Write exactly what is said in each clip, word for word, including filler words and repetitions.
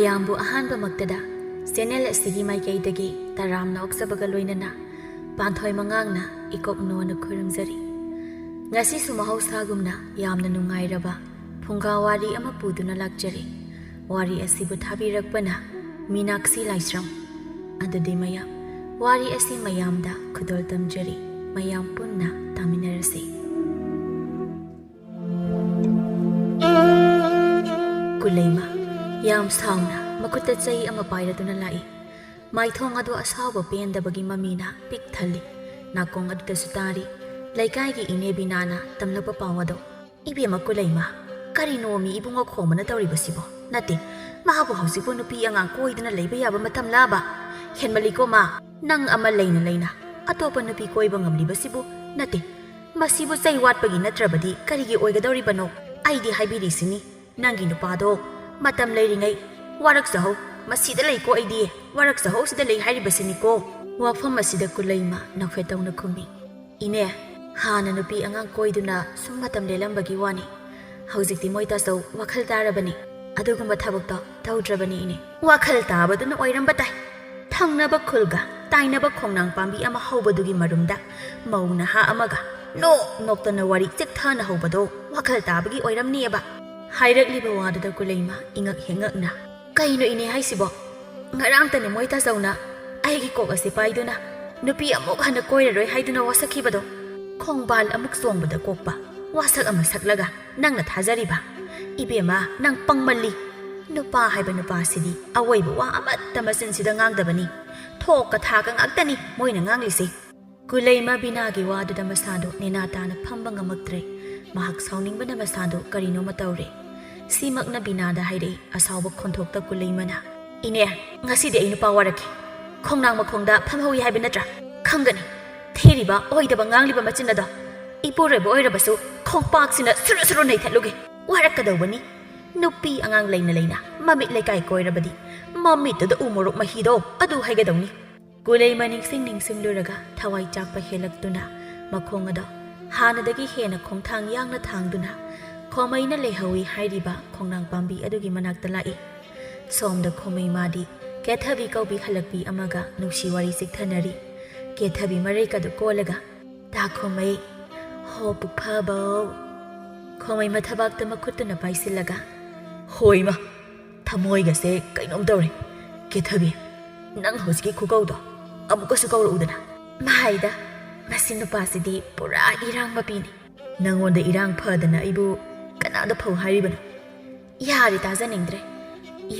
ꯃꯌꯥꯝꯕꯨ ꯑꯍꯥꯟꯕꯃꯛꯇꯗ ꯆꯦꯅꯦꯜ ꯑꯁꯤꯒꯤ ꯃꯥꯏꯀꯩꯗꯒꯤ ꯇꯔꯥꯝꯅ ꯑꯣꯛꯆꯕꯒ ꯂꯣꯏꯅꯅ ꯄꯥꯟꯊꯣꯏ ꯃꯉꯥꯡꯅ ꯏꯀꯣꯛ ꯅꯣꯟꯅ ꯈꯨꯔꯨꯝꯖꯔꯤ꯫ ꯉꯁꯤꯁꯨ ꯃꯍꯧꯁꯥꯒꯨꯝꯅ ꯌꯥꯝꯅ ꯅꯨꯡꯉꯥꯏꯔꯕ ꯐꯨꯡꯒꯥ ꯋꯥꯔꯤ ꯑꯃ ꯄꯨꯗꯨꯅ ꯂꯥꯛꯆꯔꯤ꯫ ꯋꯥꯔꯤ ꯑꯁꯤꯕꯨ ꯊꯥꯕꯤꯔꯛꯄꯅ ꯃꯤꯅꯥꯛꯁꯤ ꯂꯥꯏꯁ꯭ꯔꯝ꯫ ꯑꯗꯨꯗꯤ ꯃꯌꯥꯝ, ꯋꯥꯔꯤ ꯑꯁꯤ ꯃꯌꯥꯝꯗ ꯈꯨꯗꯣꯜ ꯇꯝꯖꯔꯤ꯫ ꯃꯌꯥꯝ ꯄꯨꯟꯅ ꯇꯥꯃꯤꯟꯅꯔꯁꯤ꯫ ꯀꯨꯂꯩꯃ ꯌꯥꯝ ꯁꯥꯎꯅ ꯃꯈꯨꯠꯇ ꯆꯩ ꯑꯃ ꯄꯥꯏꯔꯗꯨꯅ ꯂꯥꯛꯏ꯫ ꯃꯥꯏꯊꯣꯡ ꯑꯗꯨ ꯑꯁꯥꯎꯕ ꯄꯦꯟꯗꯕꯒꯤ ꯃꯃꯤꯅ ꯄꯤꯛ ꯊꯜꯂꯤ꯫ ꯅꯥꯀꯣꯡ ꯑꯗꯨꯗꯁꯨ ꯇꯥꯔꯤ ꯂꯩꯀꯥꯏꯒꯤ ꯏꯅꯦ ꯕꯤꯅꯥꯅ ꯇꯝꯂꯛꯄ ꯄꯥꯎ ꯑꯗꯣ꯫ "ꯏꯕꯦꯝꯃ ꯀꯨꯂꯩꯃ, ꯀꯔꯤꯅꯣ ꯃꯤ ꯏꯕꯨꯡꯉꯣ ꯈꯣꯝꯕꯅ ꯇꯧꯔꯤꯕꯁꯤꯕꯣ? ꯅꯠꯇꯦ, ꯃꯥꯕꯨ ꯍꯧꯖꯤꯛꯄꯨ ꯅꯨꯄꯤ ꯑꯉꯥꯡ ꯀꯣꯏꯗꯨꯅ ꯂꯩꯕ ꯌꯥꯕ ꯃꯇꯝꯂꯕ? ꯍꯦꯟꯃꯜꯂꯤꯀꯣ ꯃꯥ, ꯅꯪ ꯑꯃ ꯂꯩꯅ ꯂꯩꯅ ꯑꯇꯣꯞꯄ ꯅꯨꯄꯤ ꯀꯣꯏꯕ ꯉꯝꯂꯤꯕꯁꯤꯕꯨ? ꯅꯠꯇꯦ, ꯃꯁꯤꯕꯨ ꯆꯩ ꯋꯥꯠꯄꯒꯤ ꯅꯠꯇ꯭ꯔꯕꯗꯤ ꯀꯔꯤꯒꯤ ꯑꯣꯏꯒꯗꯧꯔꯤꯕꯅꯣ? ꯑꯩꯗꯤ ꯍꯥꯏꯕꯤꯔꯤꯁꯤꯅꯤ, ꯅꯪꯒꯤ ꯅꯨꯄꯥꯗꯣ ꯃꯇꯝ ꯂꯩꯔꯤꯉꯩ ꯋꯥꯔꯛꯆꯍꯧ꯫ ꯃꯁꯤꯗ ꯂꯩꯀꯣ ꯑꯩꯗꯤ, ꯋꯥꯔꯛꯆꯍꯧ ꯁꯤꯗ ꯂꯩ ꯍꯥꯏꯔꯤꯕꯁꯤꯅꯤꯀꯣ꯫" ꯋꯥꯐꯝ ꯑꯁꯤꯗ ꯀꯨꯂꯩꯃ ꯅꯣꯛꯐꯦꯠ ꯇꯧꯅ ꯈꯨꯝꯃꯤ꯫ "ꯏꯅꯦ, ꯍꯥꯟꯅ ꯅꯨꯄꯤ ꯑꯉꯥꯡ ꯀꯣꯏꯗꯨꯅ ꯁꯨꯝ ꯃꯇꯝ ꯂꯦꯜꯂꯝꯕꯒꯤ ꯋꯥꯅꯤ꯫ ꯍꯧꯖꯤꯛꯇꯤ ꯃꯣꯏ ꯇꯥꯆꯧ ꯋꯥꯈꯜ ꯇꯥꯔꯕꯅꯤ꯫ ꯑꯗꯨꯒꯨꯝꯕ ꯊꯕꯛꯇꯣ ꯇꯧꯗ꯭ꯔꯕꯅꯤ ꯏꯅꯦ꯫" "ꯋꯥꯈꯜ ꯇꯥꯕꯗꯨꯅ ꯑꯣꯏꯔꯝꯕ ꯇꯥꯏ꯫ ꯊꯪꯅꯕ ꯈꯨꯜꯒ ꯇꯥꯏꯅꯕ ꯈꯣꯡꯅꯥꯡ ꯄꯥꯝꯕꯤ ꯑꯃ ꯍꯧꯕꯗꯨꯒꯤ ꯃꯔꯨꯝꯗ ꯃꯧ ꯅꯍꯥ ꯑꯃꯒ ꯅꯣꯛ ꯅꯣꯛꯇꯅ ꯋꯥꯔꯤ ꯆꯤꯛꯊꯅ ꯍꯧꯕꯗꯣ ꯋꯥꯈꯜ ꯇꯥꯕꯒꯤ ꯑꯣꯏꯔꯝꯅꯤꯑꯕ꯫" ꯍꯥꯏꯔꯛꯂꯤꯕ ꯋꯥꯗꯨꯗ ꯀꯨꯂꯩꯃ ꯏꯉꯛ ꯍꯦꯛ ꯉꯛꯅ, "ꯀꯩꯅꯣ ꯏꯅꯦ ꯍꯥꯏꯁꯤꯕꯣ? ꯉꯔꯥꯡꯇꯅꯦ ꯃꯣꯏ ꯇꯥꯆꯧꯅ ꯑꯩꯒꯤ ꯀꯣꯛ ꯑꯁꯤ ꯄꯥꯏꯗꯨꯅ ꯅꯨꯄꯤ ꯑꯃꯨꯛ ꯍꯟꯅ ꯀꯣꯏꯔꯔꯣꯏ ꯍꯥꯏꯗꯨꯅ ꯋꯥꯁꯛꯈꯤꯕꯗꯣ꯫ ꯈꯣꯡꯕꯥꯜ ꯑꯃꯨꯛ ꯆꯣꯡꯕꯗ ꯀꯣꯛꯄ ꯋꯥꯁꯛ ꯑꯃ ꯁꯛꯂꯒ ꯅꯪꯅ ꯊꯥꯖꯔꯤꯕ? ꯏꯕꯦꯝꯃ, ꯅꯪ ꯄꯪꯃꯜꯂꯤ꯫ ꯅꯨꯄꯥ ꯍꯥꯏꯕ ꯅꯨꯄꯥꯁꯤꯗꯤ ꯑꯋꯣꯏꯕ ꯋꯥ ꯑꯃꯠꯇ ꯃꯆꯤꯟꯁꯤꯗ ꯉꯥꯡꯗꯕꯅꯤ꯫ ꯊꯣꯛꯀ ꯊꯥꯛꯀ ꯉꯥꯛꯇꯅꯤ ꯃꯣꯏꯅ ꯉꯥꯡꯂꯤꯁꯦ꯫" ꯀꯨꯂꯩꯃ ꯕꯤꯅꯥꯒꯤ ꯋꯥꯗꯨꯗ ꯃꯁꯥꯗꯣ ꯅꯦꯅꯥ ꯇꯥꯅ ꯐꯝꯕ ꯉꯝꯃꯛꯇ꯭ꯔꯦ꯫ ꯃꯍꯥꯛ ꯁꯥꯎꯅꯤꯡꯕꯅ ꯃꯁꯥꯗꯣ ꯀꯔꯤꯅꯣꯃ ꯇꯧꯔꯦ꯫ ꯁꯤꯃꯛꯅ ꯕꯤꯅꯥꯗ ꯍꯥꯏꯔꯛꯏ ꯑꯁꯥꯎꯕ ꯈꯣꯟꯊꯣꯛꯇ ꯀꯨꯂꯩꯃꯅ꯫ "ꯏꯅꯦ, ꯉꯁꯤꯗꯤ ꯑꯩ ꯅꯨꯄꯥ ꯋꯥꯔꯛꯀꯦ꯫ ꯈꯣꯡꯅꯥꯡ ꯃꯈꯣꯡꯗ ꯐꯝꯍꯧꯏ ꯍꯥꯏꯕ ꯅꯠꯇ꯭ꯔꯥ? ꯈꯪꯒꯅꯤ꯫ ꯊꯤꯔꯤꯕ ꯑꯣꯏꯗꯕ ꯉꯥꯡꯂꯤꯕ ꯃꯆꯤꯟ ꯑꯗꯣ꯫ ꯏꯄꯨꯔꯣꯏꯕ ꯑꯣꯏꯔꯕꯁꯨ ꯈꯣꯡꯄꯥꯛꯁꯤꯅ ꯁꯨꯔꯨ ꯁꯨꯔꯨ ꯅꯩꯊꯠꯂꯨꯒꯦ꯫ ꯋꯥꯔꯛꯀꯗꯧꯕꯅꯤ꯫ ꯅꯨꯄꯤ ꯑꯉꯥꯡ ꯂꯩꯅ ꯂꯩꯅ ꯃꯃꯤꯠ ꯂꯩꯀꯥꯏ ꯀꯣꯏꯔꯕꯗꯤ ꯃꯃꯤꯠꯇꯨꯗ ꯎ ꯃꯣꯔꯣꯛ ꯃꯍꯤꯗꯣ ꯑꯗꯨ ꯍꯩꯒꯗꯧꯅꯤ꯫" ꯀꯨꯂꯩꯃ ꯅꯤꯡꯁꯤꯡ ꯅꯤꯡꯁꯤꯡꯂꯨꯔꯒ ꯊꯋꯥꯏ ꯆꯥꯛꯄ ꯍꯦꯜꯂꯛꯇꯨꯅ ꯃꯈꯣꯡ ꯑꯗꯣ ꯍꯥꯟꯅꯗꯒꯤ ꯍꯦꯟꯅ ꯈꯣꯡꯊꯥꯡ ꯌꯥꯡꯅ ꯊꯥꯡꯗꯨꯅ ꯈꯣꯃꯩꯅ ꯂꯩꯍꯧꯏ ꯍꯥꯏꯔꯤꯕ ꯈꯣꯡꯅꯥꯡ ꯄꯥꯝꯕꯤ ꯑꯗꯨꯒꯤ ꯃꯅꯥꯛꯇ ꯂꯥꯛꯏ꯫ ꯁꯣꯝꯗ ꯈꯣꯃꯩ ꯃꯥꯗꯤ ꯀꯦꯊꯕꯤ ꯀꯧꯕꯤ ꯍꯜꯂꯛꯄꯤ ꯑꯃꯒ ꯅꯨꯡꯁꯤ ꯋꯥꯔꯤ ꯆꯤꯛꯊꯅꯔꯤ꯫ ꯀꯦꯊꯕꯤ ꯃꯔꯩꯀꯗꯨ ꯀꯣꯜꯂꯒ, "ꯇꯥ ꯈꯣꯃꯩ, ꯍꯣ ꯄꯨꯛꯐꯕꯧ?" ꯈꯣꯃꯩ ꯃꯊꯕꯥꯛꯇ ꯃꯈꯨꯠꯇꯨꯅ ꯄꯥꯏꯁꯤꯜꯂꯒ, "ꯍꯣꯏꯃ, ꯊꯃꯣꯏꯒꯁꯦ ꯀꯩꯅꯣꯝ ꯇꯧꯔꯦ꯫ ꯀꯦꯊꯕꯤ, ꯅꯪ ꯍꯧꯖꯤꯛꯀꯤ ꯈꯨꯀꯧꯗꯣ ꯑꯃꯨꯛꯀꯁꯨ ꯀꯧꯔꯛꯎꯗꯅ꯫" ꯃꯍꯥꯏꯗ, "ꯃꯁꯤ ꯅꯨꯄꯥꯁꯤꯗꯤ ꯄꯨꯔꯥ ꯏꯔꯥꯡ ꯃꯄꯤꯅꯤ꯫ ꯅꯪꯉꯣꯟꯗ ꯏꯔꯥꯡ ꯐꯗꯅ ꯑꯩꯕꯨ ꯀꯅꯥꯗ ꯐꯧ ꯍꯥꯏꯔꯤꯕꯅꯣ?" "ꯌꯥꯔꯦ, ꯇꯥꯖꯅꯤꯡꯗ꯭ꯔꯦ꯫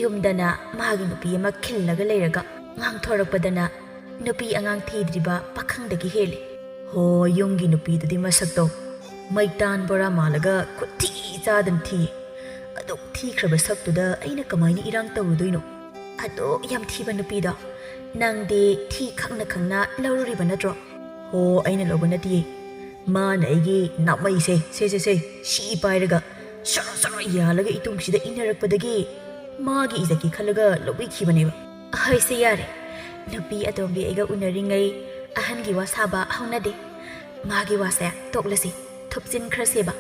ꯌꯨꯝꯗꯅ ꯃꯥꯒꯤ ꯅꯨꯄꯤ ꯑꯃ ꯈꯤꯜꯂꯒ ꯂꯩꯔꯒ ꯉꯥꯡꯊꯣꯔꯛꯄꯗꯅ ꯅꯨꯄꯤ ꯑꯉꯥꯡ ꯊꯤꯗ꯭ꯔꯤꯕ ꯄꯥꯈꯪꯗꯒꯤ ꯍꯦꯜꯂꯤ꯫ ꯍꯣ, ꯌꯨꯝꯒꯤ ꯅꯨꯄꯤꯗꯨꯗꯤ ꯃꯁꯛꯇꯣ ꯃꯩꯇꯥꯟ ꯕꯣꯔꯥ ꯃꯥꯜꯂꯒ ꯈꯨꯊꯤ ꯆꯥꯗꯅ ꯊꯤ꯫ ꯑꯗꯨꯛ ꯊꯤꯈ꯭ꯔꯕ ꯁꯛꯇꯨꯗ ꯑꯩꯅ ꯀꯃꯥꯏꯅ ꯏꯔꯥꯡ ꯇꯧꯔꯨꯗꯣꯏꯅꯣ? ꯑꯗꯨꯛ ꯌꯥꯝ ꯊꯤꯕ ꯅꯨꯄꯤꯗꯣ ꯅꯪꯗꯤ ꯊꯤ ꯈꯪꯅ ꯈꯪꯅ ꯂꯧꯔꯨꯔꯤꯕ ꯅꯠꯇ꯭ꯔꯣ?" "ꯍꯣ, ꯑꯩꯅ ꯂꯧꯕ ꯅꯠꯇꯤꯌꯦ꯫ ꯃꯥꯅ ꯑꯩꯒꯤ ꯅꯥꯃꯩꯁꯦ, ꯁꯦ, ꯁꯦ, ꯁꯦ, ꯁꯤ ꯄꯥꯏꯔꯒ ꯁꯔꯣ ꯁꯔꯣ ꯌꯥꯜꯂꯒ ꯏꯇꯨꯡꯁꯤꯗ ꯏꯟꯅꯔꯛꯄꯗꯒꯤ ꯃꯥꯒꯤ ꯏꯖꯠꯀꯤ ꯈꯜꯂꯒ ꯂꯧꯕꯤꯈꯤꯕꯅꯦꯕ꯫" "ꯑꯍꯣꯏꯁꯦ, ꯌꯥꯔꯦ꯫ ꯅꯨꯄꯤ ꯑꯇꯣꯝꯕꯤ ꯑꯩꯒ ꯎꯅꯔꯤꯉꯩ ꯑꯍꯟꯒꯤ ꯋꯥ ꯁꯥꯕ ꯍꯧꯅꯗꯦ꯫ ꯃꯥꯒꯤ ꯋꯥꯁꯦ ꯇꯣꯛꯂꯁꯤ, ꯊꯨꯞꯆꯤꯟꯈ꯭ꯔꯁꯦꯕ꯫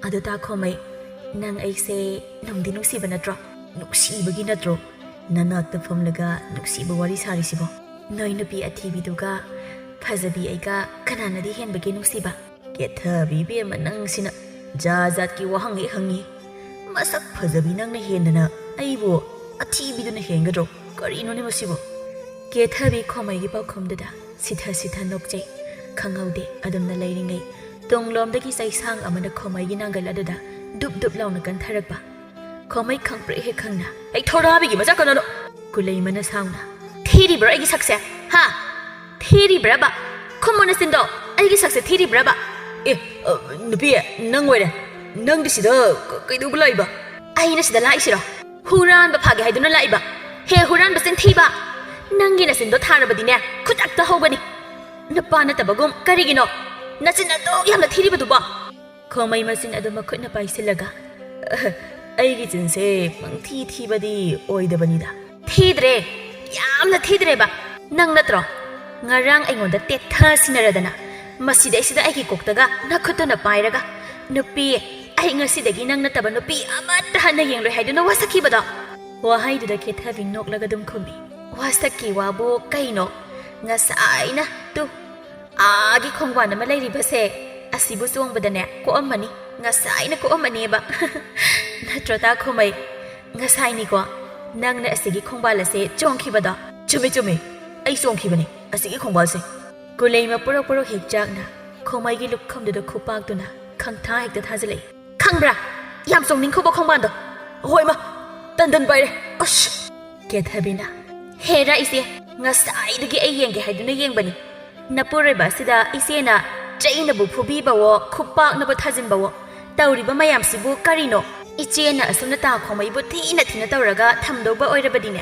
ꯑꯗꯣ ꯇꯥ ꯈꯣꯃꯩ, ꯅꯪ ꯑꯩꯁꯦ ꯅꯨꯡꯗꯤ ꯅꯨꯡꯁꯤꯕ ꯅꯠꯇ꯭ꯔꯣ?" "ꯅꯨꯡꯁꯤꯕꯒꯤ ꯅꯠꯇ꯭ꯔꯣ ꯅꯅꯥꯛꯇ ꯐꯝꯂꯒ ꯅꯨꯡꯁꯤꯕ ꯋꯥꯔꯤ ꯁꯥꯔꯤꯁꯤꯕꯣ?" "ꯅꯣꯏ ꯅꯨꯄꯤ ꯑꯊꯤꯕꯤꯗꯨꯒ ꯐꯖꯕꯤ ꯑꯩꯒ ꯀꯅꯥꯅꯗꯤ ꯍꯦꯟꯕꯒꯦ ꯅꯨꯡꯁꯤꯕ?" "ꯀꯦꯊꯕꯤ ꯏꯕꯦꯝꯃ, ꯅꯪꯁꯤꯅ ꯖꯥꯠ ꯖꯥꯠꯀꯤ ꯋꯥꯍꯪ ꯍꯦꯛ ꯍꯪꯉꯤ꯫ ꯃꯁꯛ ꯐꯖꯕꯤ ꯅꯪꯅ ꯍꯦꯟꯗꯅ ꯑꯩꯕꯨ ꯑꯊꯤꯕꯤꯗꯨꯅ ꯍꯦꯟꯒꯗ꯭ꯔꯣ? ꯀꯔꯤꯅꯣꯅꯦ ꯃꯁꯤꯕꯣ?" ꯀꯦꯊꯕꯤ ꯈꯣꯃꯩꯒꯤ ꯄꯥꯎꯈꯨꯝꯗꯨꯗ ꯁꯤꯊ ꯁꯤꯊ ꯅꯣꯛꯆꯩ꯫ ꯈꯪꯍꯧꯗꯦ, ꯑꯗꯨꯝꯅ ꯂꯩꯔꯤꯉꯩ ꯇꯨꯡꯂꯣꯝꯗꯒꯤ ꯆꯩꯁꯥꯡ ꯑꯃꯅ ꯈꯣꯃꯩꯒꯤ ꯅꯥꯒꯜ ꯑꯗꯨꯗ ꯗꯨꯞ ꯗꯨꯞ ꯂꯥꯎꯅ ꯀꯟꯊꯔꯛꯄ꯫ ꯈꯣꯃꯩ ꯈꯪꯄ꯭ꯔꯦꯛ ꯍꯦꯛ ꯈꯪꯅ, "ꯑꯩ ꯊꯧꯔꯥꯕꯤꯒꯤ ꯃꯆꯥ ꯀꯅꯥꯅꯣ?" ꯀꯨꯂꯩꯃꯅ ꯁꯥꯎꯅ, "ꯊꯤꯔꯤꯕ꯭ꯔꯣ ꯑꯩꯒꯤ ꯁꯛꯁꯦ? ꯍꯥ? ꯊꯤꯔꯤꯕ꯭ꯔꯕ? ꯈꯨꯝꯃꯨ ꯅꯆꯤꯟꯗꯣ, ꯑꯩꯒꯤ ꯁꯛꯁꯦ ꯊꯤꯔꯤꯕ꯭ꯔꯕ?" "ꯑꯦ, ꯑ, ꯅꯨꯄꯤ, ꯅꯪ ꯑꯣꯏꯔꯦ꯫ ꯅꯪꯗꯤ ꯁꯤꯗ ꯀ-, ꯀꯩꯗꯧꯕ ꯂꯥꯛꯏꯕ?" "ꯑꯩꯅ ꯁꯤꯗ ꯂꯥꯛꯏꯁꯤꯔꯣ? ꯍꯨꯔꯥꯟꯕ ꯐꯥꯒꯦ ꯍꯥꯏꯗꯨꯅ ꯂꯥꯛꯏꯕ? ꯍꯦ ꯍꯨꯔꯥꯟꯕ ꯆꯤꯟꯊꯤꯕ! ꯅꯪꯒꯤ ꯅꯆꯤꯟꯗꯣ ꯊꯥꯔꯕꯗꯤꯅꯦ, ꯈꯨꯗꯛꯇ ꯍꯧꯒꯅꯤ꯫ ꯅꯨꯄꯥ ꯅꯠꯇꯕꯒꯨꯝ ꯀꯔꯤꯒꯤꯅꯣ ꯅꯆꯤꯟ ꯑꯗꯨꯛ ꯌꯥꯝꯅ ꯊꯤꯔꯤꯕꯗꯨꯕꯣ?" ꯈꯣꯃꯩ ꯃꯆꯤꯟ ꯑꯗꯨ ꯃꯈꯨꯠꯅ ꯄꯥꯏꯁꯤꯜꯂꯒ, "ꯑꯩꯒꯤ ꯆꯤꯟꯁꯦ ꯄꯪꯊꯤ ꯊꯤꯕꯗꯤ ꯑꯣꯏꯗꯕꯅꯤꯗ꯫" "ꯊꯤꯗ꯭ꯔꯦ, ꯌꯥꯝꯅ ꯊꯤꯗ꯭ꯔꯦꯕ꯫ ꯅꯪ ꯅꯠꯇ꯭ꯔꯣ ꯉꯔꯥꯡ ꯑꯩꯉꯣꯟꯗ ꯇꯦꯠꯊ ꯁꯤꯟꯅꯔꯗꯅ ꯃꯁꯤꯗꯩꯁꯤꯗ ꯑꯩꯒꯤ ꯀꯣꯛꯇꯒ ꯅꯈꯨꯠꯇꯨꯅ ꯄꯥꯏꯔꯒ, 'ꯅꯨꯄꯤ, ꯑꯩ ꯉꯁꯤꯗꯒꯤ ꯅꯪ ꯅꯠꯇꯕ ꯅꯨꯄꯤ ꯑꯃꯠꯇ ꯍꯟꯅ ꯌꯦꯡꯂꯣꯏ' ꯍꯥꯏꯗꯨꯅ ꯋꯥꯁꯛꯈꯤꯕꯗꯣ?" ꯋꯥꯍꯩꯗꯨꯗ ꯀꯦꯊꯕꯤ ꯅꯣꯛꯂꯒ ꯑꯗꯨꯝ ꯈꯨꯝꯃꯤ꯫ "ꯋꯥꯁꯛꯀꯤ ꯋꯥꯕꯨ ꯀꯩꯅꯣ? ꯉꯁꯥꯏꯅ ꯇꯨ ꯑꯥꯒꯤ ꯈꯣꯡꯕꯥꯟ ꯑꯃ ꯂꯩꯔꯤꯕꯁꯦ, ꯑꯁꯤꯕꯨ ꯆꯣꯡꯕꯗꯅꯦ ꯀꯣꯛꯑꯝꯃꯅꯤ, ꯉꯁꯥꯏꯅ ꯀꯣꯛꯑꯝꯃꯅꯦꯕ꯫ ꯅꯠꯇ꯭ꯔꯣ ꯇꯥ ꯈꯣꯃꯩ? ꯉꯁꯥꯏꯅꯤꯀꯣ ꯅꯪꯅ ꯑꯁꯤꯒꯤ ꯈꯣꯡꯕꯥꯜ ꯑꯁꯦ ꯆꯣꯡꯈꯤꯕꯗꯣ?" "ꯆꯨꯝꯃꯤ, ꯆꯨꯝꯃꯤ, ꯑꯩ ꯆꯣꯡꯈꯤꯕꯅꯤ ꯑꯁꯤꯒꯤ ꯈꯣꯡꯕꯥꯜꯁꯦ꯫" ꯀꯨꯂꯩꯃ ꯄꯨꯔꯛ ꯄꯨꯔꯛ ꯍꯦꯛ ꯆꯥꯛꯅ ꯈꯣꯃꯩꯒꯤ ꯂꯨꯈꯝꯗꯨꯗ ꯈꯨꯄꯥꯛꯇꯨꯅ ꯈꯪꯊꯥ ꯍꯦꯛꯇ ꯊꯥꯖꯤꯜꯂꯛꯏ꯫ "ꯈꯪꯕ꯭ꯔꯥ? ꯌꯥꯝ ꯆꯣꯡꯅꯤꯡꯈꯣꯕ ꯈꯣꯡꯕꯥꯟꯗꯣ꯫ ꯍꯣꯏꯃ, ꯇꯟꯗꯟ ꯄꯥꯏꯔꯦ꯫ ꯑꯁ!" ꯀꯦꯊꯕꯤꯅ, "ꯍꯦꯔꯥ ꯏꯆꯦ, ꯉꯁꯥꯏꯗꯒꯤ ꯑꯩ ꯌꯦꯡꯒꯦ ꯍꯥꯏꯗꯨꯅ ꯌꯦꯡꯕꯅꯤ꯫ ꯅꯄꯨꯔꯣꯏꯕ ꯑꯁꯤꯗ ꯏꯆꯦꯅ ꯆꯩꯅꯕꯨ ꯐꯨꯕꯤꯕꯋꯣ, ꯈꯨꯄꯥꯛꯅꯕꯨ ꯊꯥꯖꯤꯟꯕꯋꯣ, ꯇꯧꯔꯤꯕ ꯃꯌꯥꯝꯁꯤꯕꯨ ꯀꯔꯤꯅꯣ? ꯏꯆꯦꯅ ꯑꯁꯨꯝꯅ ꯇꯥ ꯈꯣꯃꯩꯕꯨ ꯊꯤꯅ ꯊꯤꯅ ꯇꯧꯔꯒ ꯊꯝꯗꯧꯕ ꯑꯣꯏꯔꯕꯗꯤꯅꯦ,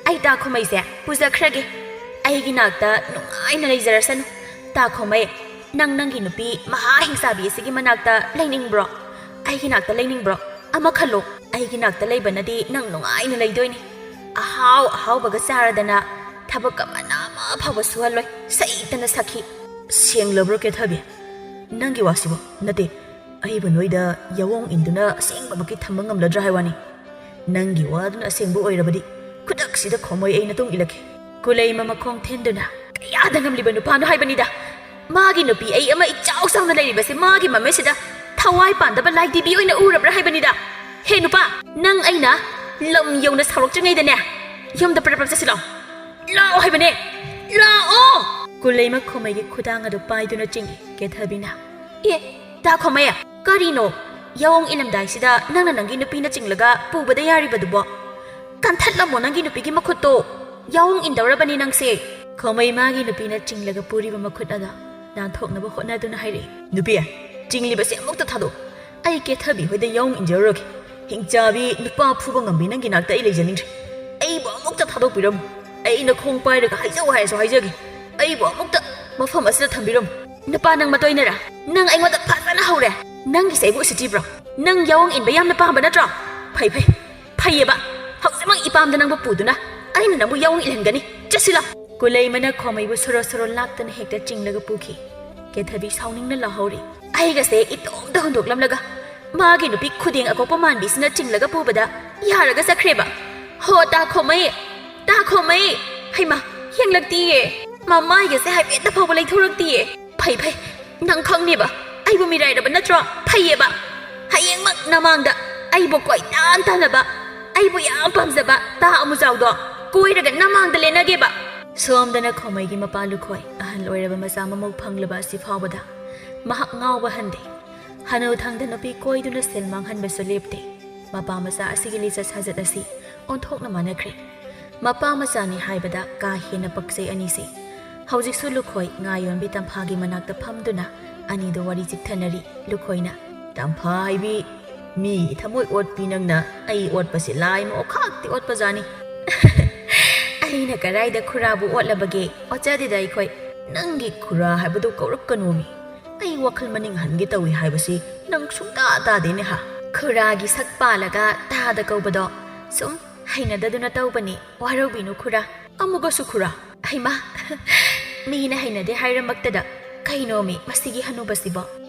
ꯑꯩ ꯇꯥ ꯈꯣꯃꯩꯁꯦ ꯄꯨꯖꯈ꯭ꯔꯒꯦ꯫ ꯑꯩꯒꯤ ꯅꯥꯛꯇ ꯅꯨꯡꯉꯥꯏꯅ ꯂꯩꯖꯔꯁꯅꯨ꯫ ꯇꯥ ꯈꯣꯃꯩ, ꯅꯪ ꯅꯪꯒꯤ ꯅꯨꯄꯤ ꯃꯍꯥ ꯍꯤꯡꯆꯥꯕꯤ ꯑꯁꯤꯒꯤ ꯃꯅꯥꯛꯇ ꯂꯩꯅꯤꯡꯕ꯭ꯔꯣ? ꯑꯩꯒꯤ ꯅꯥꯛꯇ ꯂꯩꯅꯤꯡꯕ꯭ꯔꯣ? ꯑꯃ ꯈꯜꯂꯣ, ꯑꯩꯒꯤ ꯅꯥꯛꯇ ꯂꯩꯕꯅꯗꯤ ꯅꯪ ꯅꯨꯡꯉꯥꯏꯅ ꯂꯩꯗꯣꯏꯅꯤ꯫ ꯑꯍꯥꯎ ꯑꯍꯥꯎꯕꯒ ꯆꯥꯔꯗꯅ ꯊꯕꯛ ꯑꯃꯅ ꯑꯃ ꯐꯥꯎꯕ ꯁꯨꯍꯜꯂꯣꯏ, ꯁꯩꯇꯅ ꯁꯛꯈꯤ꯫" "ꯁꯦꯡꯂꯕ꯭ꯔꯣ ꯀꯦꯊꯕꯤ? ꯅꯪꯒꯤ ꯋꯥꯁꯤꯕꯨ?" "ꯅꯠꯇꯦ, ꯑꯩꯕꯨ ꯅꯣꯏꯗ ꯌꯥꯑꯣꯡ ꯏꯟꯗꯨꯅ ꯑꯁꯦꯡꯕꯃꯛꯀꯤ ꯊꯝꯕ ꯉꯝꯂꯗ꯭ꯔꯥ ꯍꯥꯏ ꯋꯥꯅꯤ꯫ ꯅꯪꯒꯤ ꯋꯥꯗꯨꯅ ꯑꯁꯦꯡꯕ ꯑꯣꯏꯔꯕꯗꯤ ꯈꯨꯗꯛꯁꯤꯗ ꯈꯣꯃꯩ ꯑꯩ ꯅꯇꯨꯡ ꯏꯜꯂꯛꯀꯦ꯫" ꯀꯨꯂꯩꯃ ꯃꯈꯣꯡ ꯊꯤꯟꯗꯨꯅ, "ꯀꯌꯥꯗ ꯉꯝꯂꯤꯕ ꯅꯨꯄꯥꯅꯣ ꯍꯥꯏꯕꯅꯤꯗ! ꯃꯥꯒꯤ ꯅꯨꯄꯤ ꯑꯩ ꯑꯃ ꯏꯆꯥꯎ ꯆꯥꯎꯅ ꯂꯩꯔꯤꯕꯁꯦ ꯃꯥꯒꯤ ꯃꯃꯤꯠꯁꯤꯗ ꯊꯋꯥꯏ ꯄꯥꯟꯗꯕ ꯂꯥꯏ ꯇꯤꯕꯤ ꯑꯣꯏꯅ ꯎꯔꯕ꯭ꯔꯥ ꯍꯥꯏꯕꯅꯤꯗ! ꯍꯦ ꯅꯨꯄꯥ, ꯅꯪ ꯑꯩꯅ ꯂꯝ ꯌꯧꯅ ꯁꯥꯎꯔꯛꯇ꯭ꯔꯤꯉꯩꯗꯅꯦ, ꯌꯨꯝꯗ ꯄ꯭ꯔꯞ ꯄ꯭ꯔꯞ ꯆꯠꯁꯤ ꯂꯥꯛꯑꯣ꯫ ꯂꯥꯛꯑꯣ ꯍꯥꯏꯕꯅꯦ, ꯂꯥꯛꯑꯣ!" ꯀꯨꯂꯩꯃ ꯈꯣꯃꯩꯒꯤ ꯈꯨꯗꯥꯡ ꯑꯗꯨ ꯄꯥꯏꯗꯨꯅ ꯆꯤꯡꯏ ꯀꯦꯊꯕꯤꯅ꯫ "ꯑꯦ, ꯇꯥ ꯈꯣꯃꯩ, ꯀꯔꯤꯅꯣ? ꯌꯥꯑꯣꯡ ꯏꯜꯂꯝꯗꯥꯏꯁꯤꯗ ꯅꯪꯅ ꯅꯪꯒꯤ ꯅꯨꯄꯤꯅ ꯆꯤꯡꯂꯒ ꯄꯨꯕꯗ ꯌꯥꯔꯤꯕꯗꯨꯕꯣ? ꯀꯟꯊꯠꯂꯝꯃꯣ ꯅꯪꯒꯤ ꯅꯨꯄꯤꯒꯤ ꯃꯈꯨꯠꯇꯣ꯫ ꯌꯥꯑꯣꯡ ꯏꯟꯗꯧꯔꯕꯅꯤ ꯅꯪꯁꯦ꯫" ꯈꯣꯃꯩ ꯃꯥꯒꯤ ꯅꯨꯄꯤꯅ ꯆꯤꯡꯂꯒ ꯄꯨꯔꯤꯕ ꯃꯈꯨꯠ ꯑꯗꯣ ꯅꯥꯟꯊꯣꯛꯅꯕ ꯍꯣꯠꯅꯗꯨꯅ ꯍꯥꯏꯔꯛꯏ꯫ "ꯅꯨꯄꯤ, ꯆꯤꯡꯂꯤꯕꯁꯦ ꯑꯃꯨꯛꯇ ꯊꯥꯗꯣꯛ꯫ ꯑꯩ ꯀꯦꯊꯕꯤ ꯍꯣꯏꯗ ꯌꯥꯑꯣꯡ ꯏꯟꯖꯔꯨꯔꯒꯦ꯫ ꯍꯤꯡꯆꯥꯕꯤ ꯅꯨꯄꯥ ꯐꯨꯕ ꯉꯝꯕꯤ ꯅꯪꯒꯤ ꯅꯥꯛꯇ ꯑꯩ ꯂꯩꯖꯅꯤꯡꯗ꯭ꯔꯦ꯫ ꯑꯩꯕꯨ ꯑꯃꯨꯛꯇ ꯊꯥꯗꯣꯛꯄꯤꯔꯝꯃꯨ꯫ ꯑꯩꯅ ꯈꯣꯡ ꯄꯥꯏꯔꯒ ꯍꯥꯏꯖꯧ ꯍꯥꯏꯔꯁꯨ ꯍꯥꯏꯖꯒꯦ꯫ ꯑꯩꯕꯨ ꯑꯃꯨꯛꯇ ꯃꯐꯝ ꯑꯁꯤꯗ ꯊꯝꯕꯤꯔꯝꯃꯨ꯫" "ꯅꯨꯄꯥ, ꯅꯪ ꯃꯇꯣꯏꯅꯔꯥ? ꯅꯪ ꯑꯩꯉꯣꯟꯗ ꯐꯖꯅ ꯍꯧꯔꯦ꯫ ꯅꯪꯒꯤꯁꯦ ꯑꯩꯕꯨ ꯎꯁꯤꯠꯇ꯭ꯔꯤꯕ꯭ꯔꯣ? ꯅꯪ ꯌꯥꯑꯣꯡ ꯏꯟꯕ ꯌꯥꯝꯅ ꯄꯥꯝꯕ ꯅꯠꯇ꯭ꯔꯣ? ꯐꯩ, ꯐꯩ꯫ ꯐꯩꯌꯦꯕ꯫ ꯍꯧꯖꯤꯛꯃꯛ ꯏꯄꯥꯝꯗ ꯅꯪꯕꯨ ꯄꯨꯗꯨꯅ ꯑꯩꯅ ꯅꯪꯕꯨ ꯌꯥꯑꯣꯡ ꯏꯜꯍꯟꯒꯅꯤ꯫ ꯆꯠꯁꯤꯜꯂꯣ꯫" ꯀꯨꯂꯩꯃꯅ ꯈꯣꯃꯩꯕꯨ ꯁꯣꯔꯣ ꯁꯣꯔꯣ ꯂꯥꯛꯇꯅ ꯍꯦꯛꯇ ꯆꯤꯡꯂꯒ ꯄꯨꯈꯤ꯫ ꯀꯦꯊꯕꯤ ꯁꯥꯎꯅꯤꯡꯅ ꯂꯥꯎꯍꯧꯔꯤ꯫ "ꯑꯩꯒꯁꯦ ꯏꯇꯣꯝꯇ ꯍꯨꯟꯗꯣꯛꯂꯝꯂꯒ ꯃꯥꯒꯤ ꯅꯨꯄꯤ ꯈꯨꯗꯦꯡ ꯑꯀꯣꯛꯄ ꯃꯥꯟꯕꯤꯁꯤꯅ ꯆꯤꯡꯂꯒ ꯄꯨꯕꯗ ꯌꯥꯔꯒ ꯆꯠꯈ꯭ꯔꯦꯕ꯫ ꯍꯣ, ꯇꯥꯈꯣꯃꯩ! ꯇꯥꯈꯣꯃꯩ! ꯍꯩꯃꯥ, ꯌꯦꯡꯂꯛꯇꯤꯌꯦ꯫ ꯃꯃꯥꯏꯒꯁꯦ ꯍꯥꯏꯐꯦꯠꯇ ꯐꯥꯎꯕ ꯂꯩꯊꯣꯔꯛꯇꯤꯌꯦ꯫ ꯐꯩ, ꯐꯩ, ꯅꯪ ꯈꯪꯅꯦꯕ꯫ ꯑꯩꯕꯨ ꯃꯤꯔꯥꯏꯔꯕ ꯅꯠꯇ꯭ꯔꯣ? ꯐꯩꯌꯦꯕ꯫ ꯍꯌꯦꯡꯃꯛ ꯅꯃꯥꯡꯗ ꯑꯩꯕꯨ ꯀꯣꯏꯇꯥꯟ ꯇꯥꯟꯅꯕ, ꯑꯩꯕꯨ ꯌꯥꯝ ꯄꯥꯝꯖꯕ ꯇꯥ ꯑꯃꯨꯖꯥꯎꯗꯣ ꯀꯣꯏꯔꯒ ꯅꯃꯥꯡꯗ ꯂꯦꯟꯅꯒꯦꯕ꯫ ꯁꯣꯝꯗꯅ ꯈꯣꯃꯩꯒꯤ ꯃꯄꯥ ꯂꯨꯈꯣꯏ, ꯑꯍꯜ ꯑꯣꯏꯔꯕ ꯃꯆꯥ ꯃꯃꯧ ꯐꯪꯂꯕ ꯑꯁꯤ ꯐꯥꯎꯕꯗ ꯃꯍꯥꯛ ꯉꯥꯎꯕ ꯍꯟꯗꯦ꯫ ꯍꯅꯨꯊꯪꯗ ꯅꯨꯄꯤ ꯀꯣꯏꯗꯨꯅ ꯁꯦꯜ ꯃꯥꯡꯍꯟꯕꯁꯨ ꯂꯦꯞꯇꯦ꯫ ꯃꯄꯥ ꯃꯆꯥ ꯑꯁꯤꯒꯤ ꯂꯤꯆꯠ ꯁꯥꯖꯠ ꯑꯁꯤ ꯑꯣꯟꯊꯣꯛꯅ ꯃꯥꯟꯅꯈ꯭ꯔꯦ꯫ ꯃꯄꯥ ꯃꯆꯥꯅꯤ ꯍꯥꯏꯕꯗ ꯀꯥ ꯍꯦꯟꯅ ꯄꯛꯆꯩ ꯑꯅꯤꯁꯦ꯫ ꯍꯧꯖꯤꯛꯁꯨ ꯂꯨꯈꯣꯏ ꯉꯥ ꯌꯣꯟꯕꯤ ꯇꯝꯐꯥꯒꯤ ꯃꯅꯥꯛꯇ ꯐꯝꯗꯨꯅ ꯑꯅꯤꯗꯨ ꯋꯥꯔꯤ ꯆꯤꯛꯊꯅꯔꯤ꯫ ꯂꯨꯈꯣꯏꯅ, "ꯇꯝꯐꯥ ꯍꯥꯏꯕꯤ, ꯃꯤꯒꯤ ꯊꯃꯣꯏ ꯑꯣꯠꯄꯤ ꯅꯪꯅ ꯑꯩ ꯑꯣꯠꯄꯁꯦ ꯂꯥꯏ ꯑꯃ ꯑꯣꯈꯥꯛꯇꯤ ꯑꯣꯠꯄꯖꯥꯠꯅꯤ꯫" "ꯑꯩꯅ ꯀꯔꯥꯏꯗ ꯈꯨꯔꯥꯕꯨ ꯑꯣꯠꯂꯕꯒꯦ? ꯑꯣꯠꯆꯗꯦꯗ ꯑꯩꯈꯣꯏ꯫ ꯅꯪꯒꯤ ꯈꯨꯔꯥ ꯍꯥꯏꯕꯗꯨ ꯀꯧꯔꯛꯀꯅꯣꯃꯤ꯫ ꯑꯩ ꯋꯥꯈꯜ ꯃꯅꯤꯡ ꯍꯟꯒꯦ ꯇꯧꯏ ꯍꯥꯏꯕꯁꯤ ꯅꯪ ꯁꯨꯡꯇꯥ ꯇꯥꯗꯦꯅꯦ ꯍꯥ?" "ꯈꯨꯔꯥꯒꯤ ꯁꯛ ꯄꯥꯜꯂꯒ ꯇꯥꯗ ꯀꯧꯕꯗꯣ ꯁꯨꯝ ꯍꯩꯅꯗꯗꯨꯅ ꯇꯧꯕꯅꯤ, ꯋꯥꯔꯧꯕꯤꯅꯨ ꯈꯨꯔꯥ꯫" "ꯑꯃꯨꯛꯀꯁꯨ ꯈꯨꯔꯥ? ꯍꯩꯃꯥ, ꯃꯤꯅ ꯍꯩꯅꯗꯦ ꯍꯥꯏꯔꯃꯛꯇꯗ ꯀꯩꯅꯣꯃꯤ ꯃꯁꯤꯒꯤ ꯍꯅꯨꯕꯁꯤꯕꯣ?"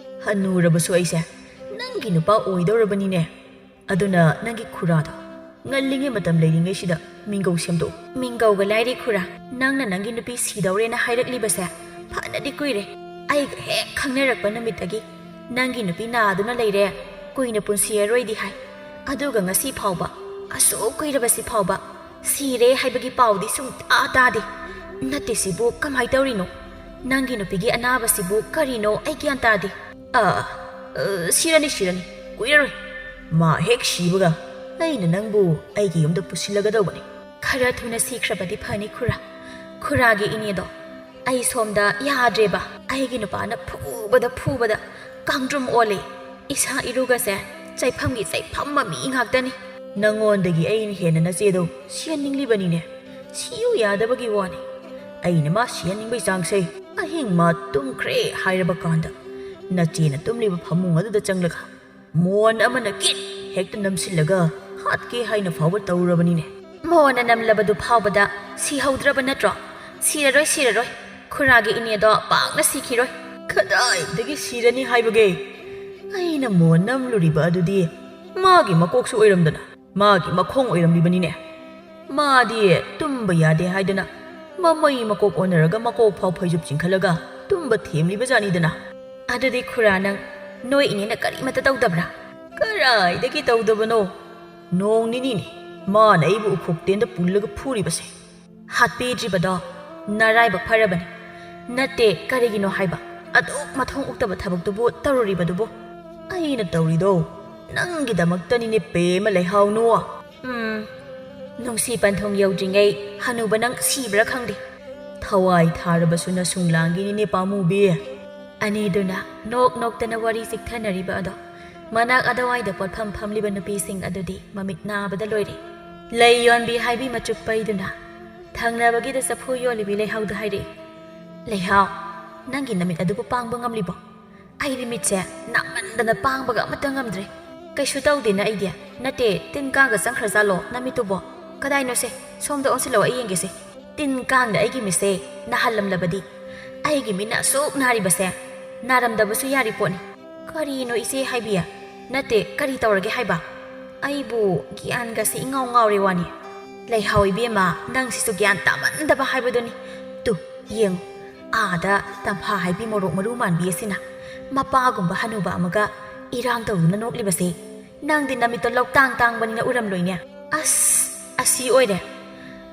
"ꯍꯅꯨꯔꯕꯁꯨ ꯑꯩꯁꯦ ꯅꯪꯒꯤ ꯅꯨꯄꯥ ꯑꯣꯏꯗꯧꯔꯕꯅꯤꯅꯦ꯫ ꯑꯗꯨꯅ ꯅꯪꯒꯤ ꯈꯨꯔꯥꯗꯣ ꯉꯜꯂꯤꯉꯩ ꯃꯇꯝ ꯂꯩꯔꯤꯉꯩꯁꯤꯗ ꯃꯤꯡꯒꯧ ꯁꯦꯝꯗꯣꯛꯎ꯫" "ꯃꯤꯡꯒꯧꯒ ꯂꯥꯏꯔꯤ ꯈꯨꯔꯥ, ꯅꯪꯅ ꯅꯪꯒꯤ ꯅꯨꯄꯤ ꯁꯤꯗꯧꯔꯦꯅ ꯍꯥꯏꯔꯛꯂꯤꯕꯁꯦ ꯐꯅꯗꯤ ꯀꯨꯏꯔꯦ꯫ ꯑꯩꯒ ꯍꯦꯛ ꯈꯪꯅꯔꯛꯄ ꯅꯨꯃꯤꯠꯇꯒꯤ ꯅꯪꯒꯤ ꯅꯨꯄꯤ ꯅꯥꯗꯨꯅ ꯂꯩꯔꯦ, ꯀꯨꯏꯅ ꯄꯨꯟꯁꯤꯔꯔꯣꯏꯗꯤ ꯍꯥꯏ꯫ ꯑꯗꯨꯒ ꯉꯁꯤ ꯐꯥꯎꯕ, ꯑꯁꯨꯛ ꯀꯨꯏꯔꯕꯁꯤ ꯐꯥꯎꯕ ꯁꯤꯔꯦ ꯍꯥꯏꯕꯒꯤ ꯄꯥꯎꯗꯤ ꯁꯨꯡꯇꯥ ꯇꯥꯗꯦ꯫ ꯅꯠꯇꯦ, ꯁꯤꯕꯨ ꯀꯃꯥꯏ ꯇꯧꯔꯤꯅꯣ? ꯅꯪꯒꯤ ꯅꯨꯄꯤꯒꯤ ꯑꯅꯥꯕꯁꯤꯕꯨ ꯀꯔꯤꯅꯣ? ꯑꯩ ꯒ꯭ꯌꯥꯟ ꯇꯥꯗꯦ꯫" "ꯑ, ꯑ, ꯁꯤꯔꯅꯤ, ꯁꯤꯔꯅꯤ꯫ ꯀꯨꯏꯔꯔꯣꯏ꯫ ꯃꯥ ꯍꯦꯛ ꯁꯤꯕꯒ ꯑꯩꯅ ꯅꯪꯕꯨ ꯑꯩꯒꯤ ꯌꯨꯝꯗ ꯄꯨꯁꯤꯜꯂꯒꯗꯧꯕꯅꯤ꯫" "ꯈꯔ ꯊꯨꯅ ꯁꯤꯈ꯭ꯔꯕꯗꯤ ꯐꯅꯤ ꯈꯨꯔꯥ꯫ ꯈꯨꯔꯥꯒꯤ ꯏꯅꯦꯗꯣ ꯑꯩ ꯁꯣꯝꯗ ꯌꯥꯗ꯭ꯔꯦꯕ꯫ ꯑꯩꯒꯤ ꯅꯨꯄꯥꯅ ꯐꯨꯕꯗ ꯐꯨꯕꯗ ꯀꯥꯡꯗ꯭ꯔꯨꯝ ꯑꯣꯜꯂꯦ꯫ ꯏꯁꯥ ꯏꯔꯨꯒꯁꯦ ꯆꯩꯐꯝꯒꯤ ꯆꯩꯐꯝ ꯃꯃꯤ ꯉꯥꯛꯇꯅꯤ꯫" "ꯅꯪꯉꯣꯟꯗꯒꯤ ꯑꯩꯅ ꯍꯦꯟꯅ ꯅꯆꯦꯗꯣ ꯁꯤꯍꯟꯅꯤꯡꯂꯤꯕꯅꯤꯅꯦ꯫ ꯁꯤꯌꯨ ꯌꯥꯗꯕꯒꯤ ꯋꯥꯅꯤ꯫ ꯑꯩꯅ ꯃꯥ ꯁꯤꯍꯟꯅꯤꯡꯕꯩ ꯆꯥꯡꯁꯦ, ꯑꯍꯤꯡ ꯃꯥ ꯇꯨꯝꯈ꯭ꯔꯦ ꯍꯥꯏꯔꯕ ꯀꯥꯟꯗ ꯅꯆꯦꯅ ꯇꯨꯝꯂꯤꯕ ꯐꯃꯨꯡ ꯑꯗꯨꯗ ꯆꯪꯂꯒ ꯃꯣꯟ ꯑꯃꯅ ꯀꯤꯠ ꯍꯦꯛꯇ ꯅꯝꯁꯤꯜꯂꯒ ꯍꯥꯠꯀꯦ ꯍꯥꯏꯅ ꯐꯥꯎꯕ ꯇꯧꯔꯕꯅꯤꯅꯦ꯫" "ꯃꯣꯟꯅ ꯅꯝꯂꯕꯗꯨ ꯐꯥꯎꯕꯗ ꯁꯤꯍꯧꯗ꯭ꯔꯕ ꯅꯠꯇ꯭ꯔꯣ? ꯁꯤꯔꯔꯣꯏ, ꯁꯤꯔꯔꯣꯏ꯫ ꯈꯨꯔꯥꯒꯤ ꯏꯅꯦꯗꯣ ꯄꯥꯛꯅ ꯁꯤꯈꯤꯔꯣꯏ꯫" "ꯀꯗꯥꯏꯗꯒꯤ ꯁꯤꯔꯅꯤ ꯍꯥꯏꯕꯒꯦ? ꯑꯩꯅ ꯃꯣꯟ ꯅꯝꯂꯨꯔꯤꯕ ꯑꯗꯨꯗꯤ ꯃꯥꯒꯤ ꯃꯀꯣꯛꯁꯨ ꯑꯣꯏꯔꯝꯗꯅ ꯃꯥꯒꯤ ꯃꯈꯣꯡ ꯑꯣꯏꯔꯝꯂꯤꯕꯅꯤꯅꯦ꯫ ꯃꯥꯗꯤ ꯇꯨꯝꯕ ꯌꯥꯗꯦ ꯍꯥꯏꯗꯅ ꯃꯃꯩ ꯃꯀꯣꯛ ꯑꯣꯟꯅꯔꯒ ꯃꯀꯣꯛ ꯐꯥꯎ ꯐꯩꯖꯨꯞ ꯆꯤꯡꯈꯠꯂꯒ ꯇꯨꯝꯕ ꯊꯦꯝꯂꯤꯕꯖꯥꯠꯅꯤꯗꯅ꯫ ꯑꯗꯨꯗꯤ ꯈꯨꯔꯥ, ꯅꯪ ꯅꯣꯏ ꯏꯅꯦꯅ ꯀꯔꯤꯃꯠꯇ ꯇꯧꯗꯕ꯭ꯔꯥ? ꯀꯔꯥꯏꯗꯒꯤ ꯇꯧꯗꯕꯅꯣ? ꯅꯣꯡ ꯅꯤꯅꯤꯅꯤ ꯃꯥꯅ ꯑꯩꯕꯨ ꯎꯈꯣꯛꯇꯦꯟꯗ ꯄꯨꯜꯂꯒ ꯐꯨꯔꯤꯕꯁꯦ꯫ ꯍꯥꯠꯄꯤꯗ꯭ꯔꯤꯕꯗꯣ ꯅꯔꯥꯏꯕꯛ ꯐꯔꯕꯅꯤ꯫ ꯅꯠꯇꯦ, ꯀꯔꯤꯒꯤꯅꯣ ꯍꯥꯏꯕ? ꯑꯗꯨꯛ ꯃꯊꯣꯡ ꯎꯛꯇꯕ ꯊꯕꯛꯇꯨꯕꯨ ꯇꯧꯔꯨꯔꯤꯕꯗꯨꯕꯨ? ꯑꯩꯅ ꯇꯧꯔꯤꯗꯣ ꯅꯪꯒꯤꯗꯃꯛꯇꯅꯤꯅꯦ, ꯄꯦꯃ ꯂꯩꯍꯥꯎꯅꯨ꯫ ꯎꯝ, ꯅꯨꯡꯁꯤ ꯄꯟꯊꯨꯡ ꯌꯧꯗ꯭ꯔꯤꯉꯩ ꯍꯅꯨꯕ ꯅꯪ ꯁꯤꯕ꯭ꯔꯥ ꯈꯪꯗꯦ꯫ ꯊꯋꯥꯏ ꯊꯥꯔꯕꯁꯨ ꯅꯁꯨꯡ ꯂꯥꯡꯒꯤꯅꯤꯅꯦ, ꯄꯥꯝꯃꯨꯕꯤ꯫ ꯑꯅꯤꯗꯨꯅ ꯅꯣꯛ ꯅꯣꯛꯇꯅ ꯋꯥꯔꯤ ꯆꯤꯛꯊꯅꯔꯤꯕ ꯑꯗꯣ ꯃꯅꯥꯛ ꯑꯗꯨꯋꯥꯏꯗ ꯄꯣꯠꯐꯝ ꯐꯝꯂꯤꯕ ꯅꯨꯄꯤꯁꯤꯡ ꯑꯗꯨꯗꯤ ꯃꯃꯤꯠ ꯅꯥꯕꯗ ꯂꯣꯏꯔꯦ꯫ ꯂꯩ ꯌꯣꯟꯕꯤ ꯍꯥꯏꯕꯤ ꯃꯆꯨꯞ ꯄꯩꯗꯨꯅ ꯊꯪꯅꯕꯒꯤꯗ ꯆꯐꯨ ꯌꯣꯜꯂꯤꯕꯤ ꯂꯩꯍꯥꯎꯗ ꯍꯥꯏꯔꯛꯏ, "ꯂꯩꯍꯥꯎ, ꯅꯪꯒꯤ ꯅꯃꯤꯠ ꯑꯗꯨꯕꯨ ꯄꯥꯡꯕ ꯉꯝꯂꯤꯕꯣ? ꯑꯩꯗꯤ ꯃꯤꯠꯁꯦ ꯅꯥꯃꯟꯗꯅ ꯄꯥꯡꯕꯒ ꯑꯃꯠꯇ ꯉꯝꯗ꯭ꯔꯦ꯫ ꯀꯩꯁꯨ ꯇꯧꯗꯦꯅ ꯑꯩꯗꯤ꯫ ꯅꯠꯇꯦ, ꯇꯤꯟ ꯀꯥꯡꯒ ꯆꯪꯈ꯭ꯔꯖꯥꯠꯂꯣ ꯅꯃꯤꯠꯇꯨꯕꯣ? ꯀꯗꯥꯏꯅꯣꯁꯦ? ꯁꯣꯝꯗ ꯑꯣꯟꯁꯤꯜꯂꯛꯑꯣ, ꯑꯩ ꯌꯦꯡꯒꯦꯁꯦ꯫ ꯇꯤꯟ ꯀꯥꯡꯅ ꯑꯩꯒꯤ ꯃꯤꯠꯁꯦ ꯅꯥꯍꯜꯂꯝꯂꯕꯗꯤ, ꯑꯩꯒꯤ ꯃꯤꯠꯅ ꯑꯁꯨꯛ ꯅꯥꯔꯤꯕꯁꯦ ꯅꯥꯔꯝꯗꯕꯁꯨ ꯌꯥꯔꯤ ꯄꯣꯠꯅꯤ꯫ ꯀꯔꯤꯅꯣ ꯏꯆꯦ ꯍꯥꯏꯕꯤ? ꯅꯠꯇꯦ, ꯀꯔꯤ ꯇꯧꯔꯒꯦ ꯍꯥꯏꯕ? ꯑꯩꯕꯨ ꯒ꯭ꯌꯥꯟꯒꯁꯦ ꯏꯉꯥꯎ ꯉꯥꯎꯔꯦ ꯋꯥꯅꯤ꯫ ꯂꯩꯍꯥꯎ ꯏꯕꯦꯝꯃ, ꯅꯪꯁꯤꯁꯨ ꯒ꯭ꯌꯥꯟ ꯇꯥꯃꯟꯗꯕ ꯍꯥꯏꯕꯗꯨꯅꯤ꯫ ꯇꯨ, ꯌꯦꯡꯉꯨ, ꯑꯥꯗ ꯇꯝꯐꯥ ꯍꯥꯏꯕꯤ ꯃꯣꯔꯣꯛ ꯃꯔꯨ ꯃꯥꯟꯕꯤ ꯑꯁꯤꯅ ꯃꯄꯥꯒꯨꯝꯕ ꯍꯅꯨꯕ ꯑꯃꯒ ꯏꯔꯥꯡ ꯇꯧꯗꯨꯅ ꯅꯣꯛꯂꯤꯕꯁꯦ꯫ ꯅꯪꯗꯤ ꯅꯃꯤꯠꯇꯣ ꯂꯧꯇꯥꯡ ꯇꯥꯡꯕꯅꯤꯅ ꯎꯔꯝꯂꯣꯏꯅꯦ꯫ ꯑꯁ, ꯑꯁꯤ ꯑꯣꯏꯔꯦ꯫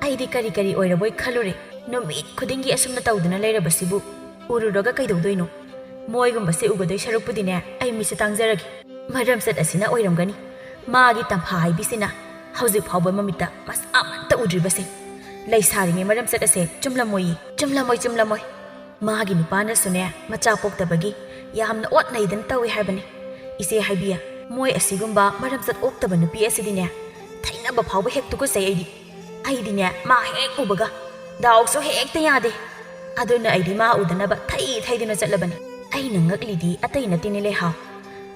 ꯑꯩꯗꯤ ꯀꯔꯤ ꯀꯔꯤ ꯑꯣꯏꯔꯕꯣꯏ ꯈꯜꯂꯨꯔꯦ꯫ ꯅꯨꯃꯤꯠ ꯈꯨꯗꯤꯡꯒꯤ ꯑꯁꯨꯝꯅ ꯇꯧꯗꯨꯅ ꯂꯩꯔꯕꯁꯤꯕꯨ ꯎꯔꯨꯔꯒ ꯀꯩꯗꯧꯗꯣꯏꯅꯣ? ꯃꯣꯏꯒꯨꯝꯕꯁꯦ ꯎꯒꯗꯣꯏ ꯁꯔꯨꯛꯄꯨꯗꯤꯅꯦ, ꯑꯩ ꯃꯤꯠꯁꯦ ꯇꯥꯡꯖꯔꯒꯦ꯫ ꯃꯔꯝꯆꯠ ꯑꯁꯤꯅ ꯑꯣꯏꯔꯝꯒꯅꯤ꯫ ꯃꯥꯒꯤ ꯇꯝꯐꯥ ꯍꯥꯏꯕꯤꯁꯤꯅ ꯍꯧꯖꯤꯛ ꯐꯥꯎꯕ ꯃꯃꯤꯠꯇ ꯃꯁꯥ ꯑꯃꯠꯇ ꯎꯗ꯭ꯔꯤꯕꯁꯦ꯫ ꯂꯩꯁꯥꯔꯤꯉꯩ ꯃꯔꯝꯆꯠ ꯑꯁꯦ ꯆꯨꯝꯂꯝꯃꯣꯏꯌꯦ, ꯆꯨꯝꯂꯝꯃꯣꯏ, ꯆꯨꯝꯂꯝꯃꯣꯏ꯫ ꯃꯥꯒꯤ ꯅꯨꯄꯥꯅꯁꯨꯅꯦ, ꯃꯆꯥ ꯄꯣꯛꯇꯕꯒꯤ ꯌꯥꯝꯅ ꯑꯣꯠ ꯅꯩꯗꯅ ꯇꯧꯏ ꯍꯥꯏꯕꯅꯤ꯫ ꯏꯆꯦ ꯍꯥꯏꯕꯤ, ꯃꯣꯏ ꯑꯁꯤꯒꯨꯝꯕ ꯃꯔꯝꯆꯠ ꯑꯣꯛꯇꯕ ꯅꯨꯄꯤ ꯑꯁꯤꯗꯤꯅꯦ, ꯊꯩꯅꯕ ꯐꯥꯎꯕ ꯍꯦꯛ ꯇꯨꯀꯠꯆꯩ ꯑꯩꯗꯤ꯫ ꯑꯩꯗꯤꯅꯦ, ꯃꯥ ꯍꯦꯛ ꯎꯕꯒ ꯗꯥꯎꯁꯨ ꯍꯦꯛꯇ ꯌꯥꯗꯦ꯫ ꯑꯗꯨꯅ ꯑꯩꯗꯤ ꯃꯥ ꯎꯗꯅꯕ ꯊꯩ ꯊꯩꯗꯨꯅ ꯆꯠꯂꯕꯅꯤ꯫ ꯑꯩꯅ ꯉꯛꯂꯤꯗꯤ ꯑꯇꯩ ꯅꯠꯇꯦꯅꯦ ꯂꯩꯍꯥꯎ,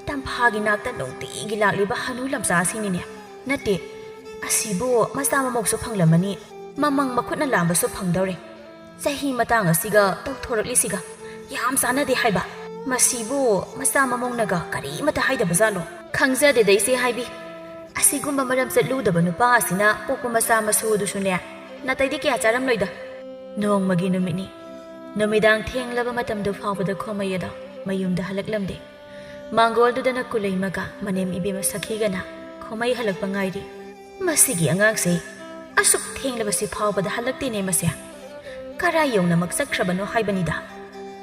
ꯇꯝꯐꯥꯒꯤ ꯅꯥꯛꯇ ꯅꯨꯡꯇꯤꯒꯤ ꯂꯥꯛꯂꯤꯕ ꯍꯅꯨ ꯂꯝꯆꯥꯁꯤꯡꯅꯤꯅꯦ꯫ ꯅꯠꯇꯦ, ꯑꯁꯤꯕꯨ ꯃꯆꯥ ꯃꯃꯧꯁꯨ ꯐꯪꯂꯝꯃꯅꯤ, ꯃꯃꯪ ꯃꯈꯨꯠꯅ ꯂꯥꯝꯕꯁꯨ ꯐꯪꯗꯧꯔꯦ꯫ ꯆꯍꯤ ꯃꯇꯥꯡ ꯑꯁꯤꯒ ꯇꯧꯊꯣꯔꯛꯂꯤꯁꯤꯒ ꯌꯥꯝ ꯆꯥꯟꯅꯗꯦ ꯍꯥꯏꯕ꯫ ꯃꯁꯤꯕꯨ ꯃꯆꯥ ꯃꯃꯧꯅꯒ ꯀꯔꯤꯃꯇ ꯍꯥꯏꯗꯕꯖꯥꯠꯂꯣ? ꯈꯪꯖꯗꯦꯗ ꯏꯆꯦ ꯍꯥꯏꯕꯤ꯫ ꯑꯁꯤꯒꯨꯝꯕ ꯃꯔꯝ ꯆꯠꯂꯨꯗꯕ ꯅꯨꯄꯥ ꯑꯁꯤꯅ ꯄꯣꯛꯄ ꯃꯆꯥ ꯃꯁꯨ ꯑꯗꯨꯁꯨꯅꯦ, ꯅꯥꯇꯩꯗꯤ ꯀꯌꯥ ꯆꯥꯔꯝꯂꯣꯏꯗ꯫ ꯅꯣꯡꯃꯒꯤ ꯅꯨꯃꯤꯠꯅꯤ꯫ ꯅꯨꯃꯤꯗꯥꯡ ꯊꯦꯡꯂꯕ ꯃꯇꯝꯗꯨ ꯐꯥꯎꯕꯗ ꯈꯣꯃꯩ ꯑꯗꯣ ꯃꯌꯨꯝꯗ ꯍꯜꯂꯛꯂꯝꯗꯦ꯫ ꯃꯥꯡꯒꯣꯜꯗꯨꯗꯅ ꯀꯨꯂꯩꯃꯒ ꯃꯅꯦꯝ ꯏꯕꯦꯝꯃ ꯁꯈꯤꯒꯅ ꯈꯣꯃꯩ ꯍꯜꯂꯛꯄ ꯉꯥꯏꯔꯤ꯫ "ꯃꯁꯤꯒꯤ ꯑꯉꯥꯡꯁꯦ ꯑꯁꯨꯛ ꯊꯦꯡꯂꯕꯁꯤ ꯐꯥꯎꯕꯗ ꯍꯜꯂꯛꯇꯦꯅꯦ ꯃꯁꯦ꯫ ꯀꯔꯥꯏ ꯌꯧꯅꯃꯛ ꯆꯠꯈ꯭ꯔꯕꯅꯣ ꯍꯥꯏꯕꯅꯤꯗ꯫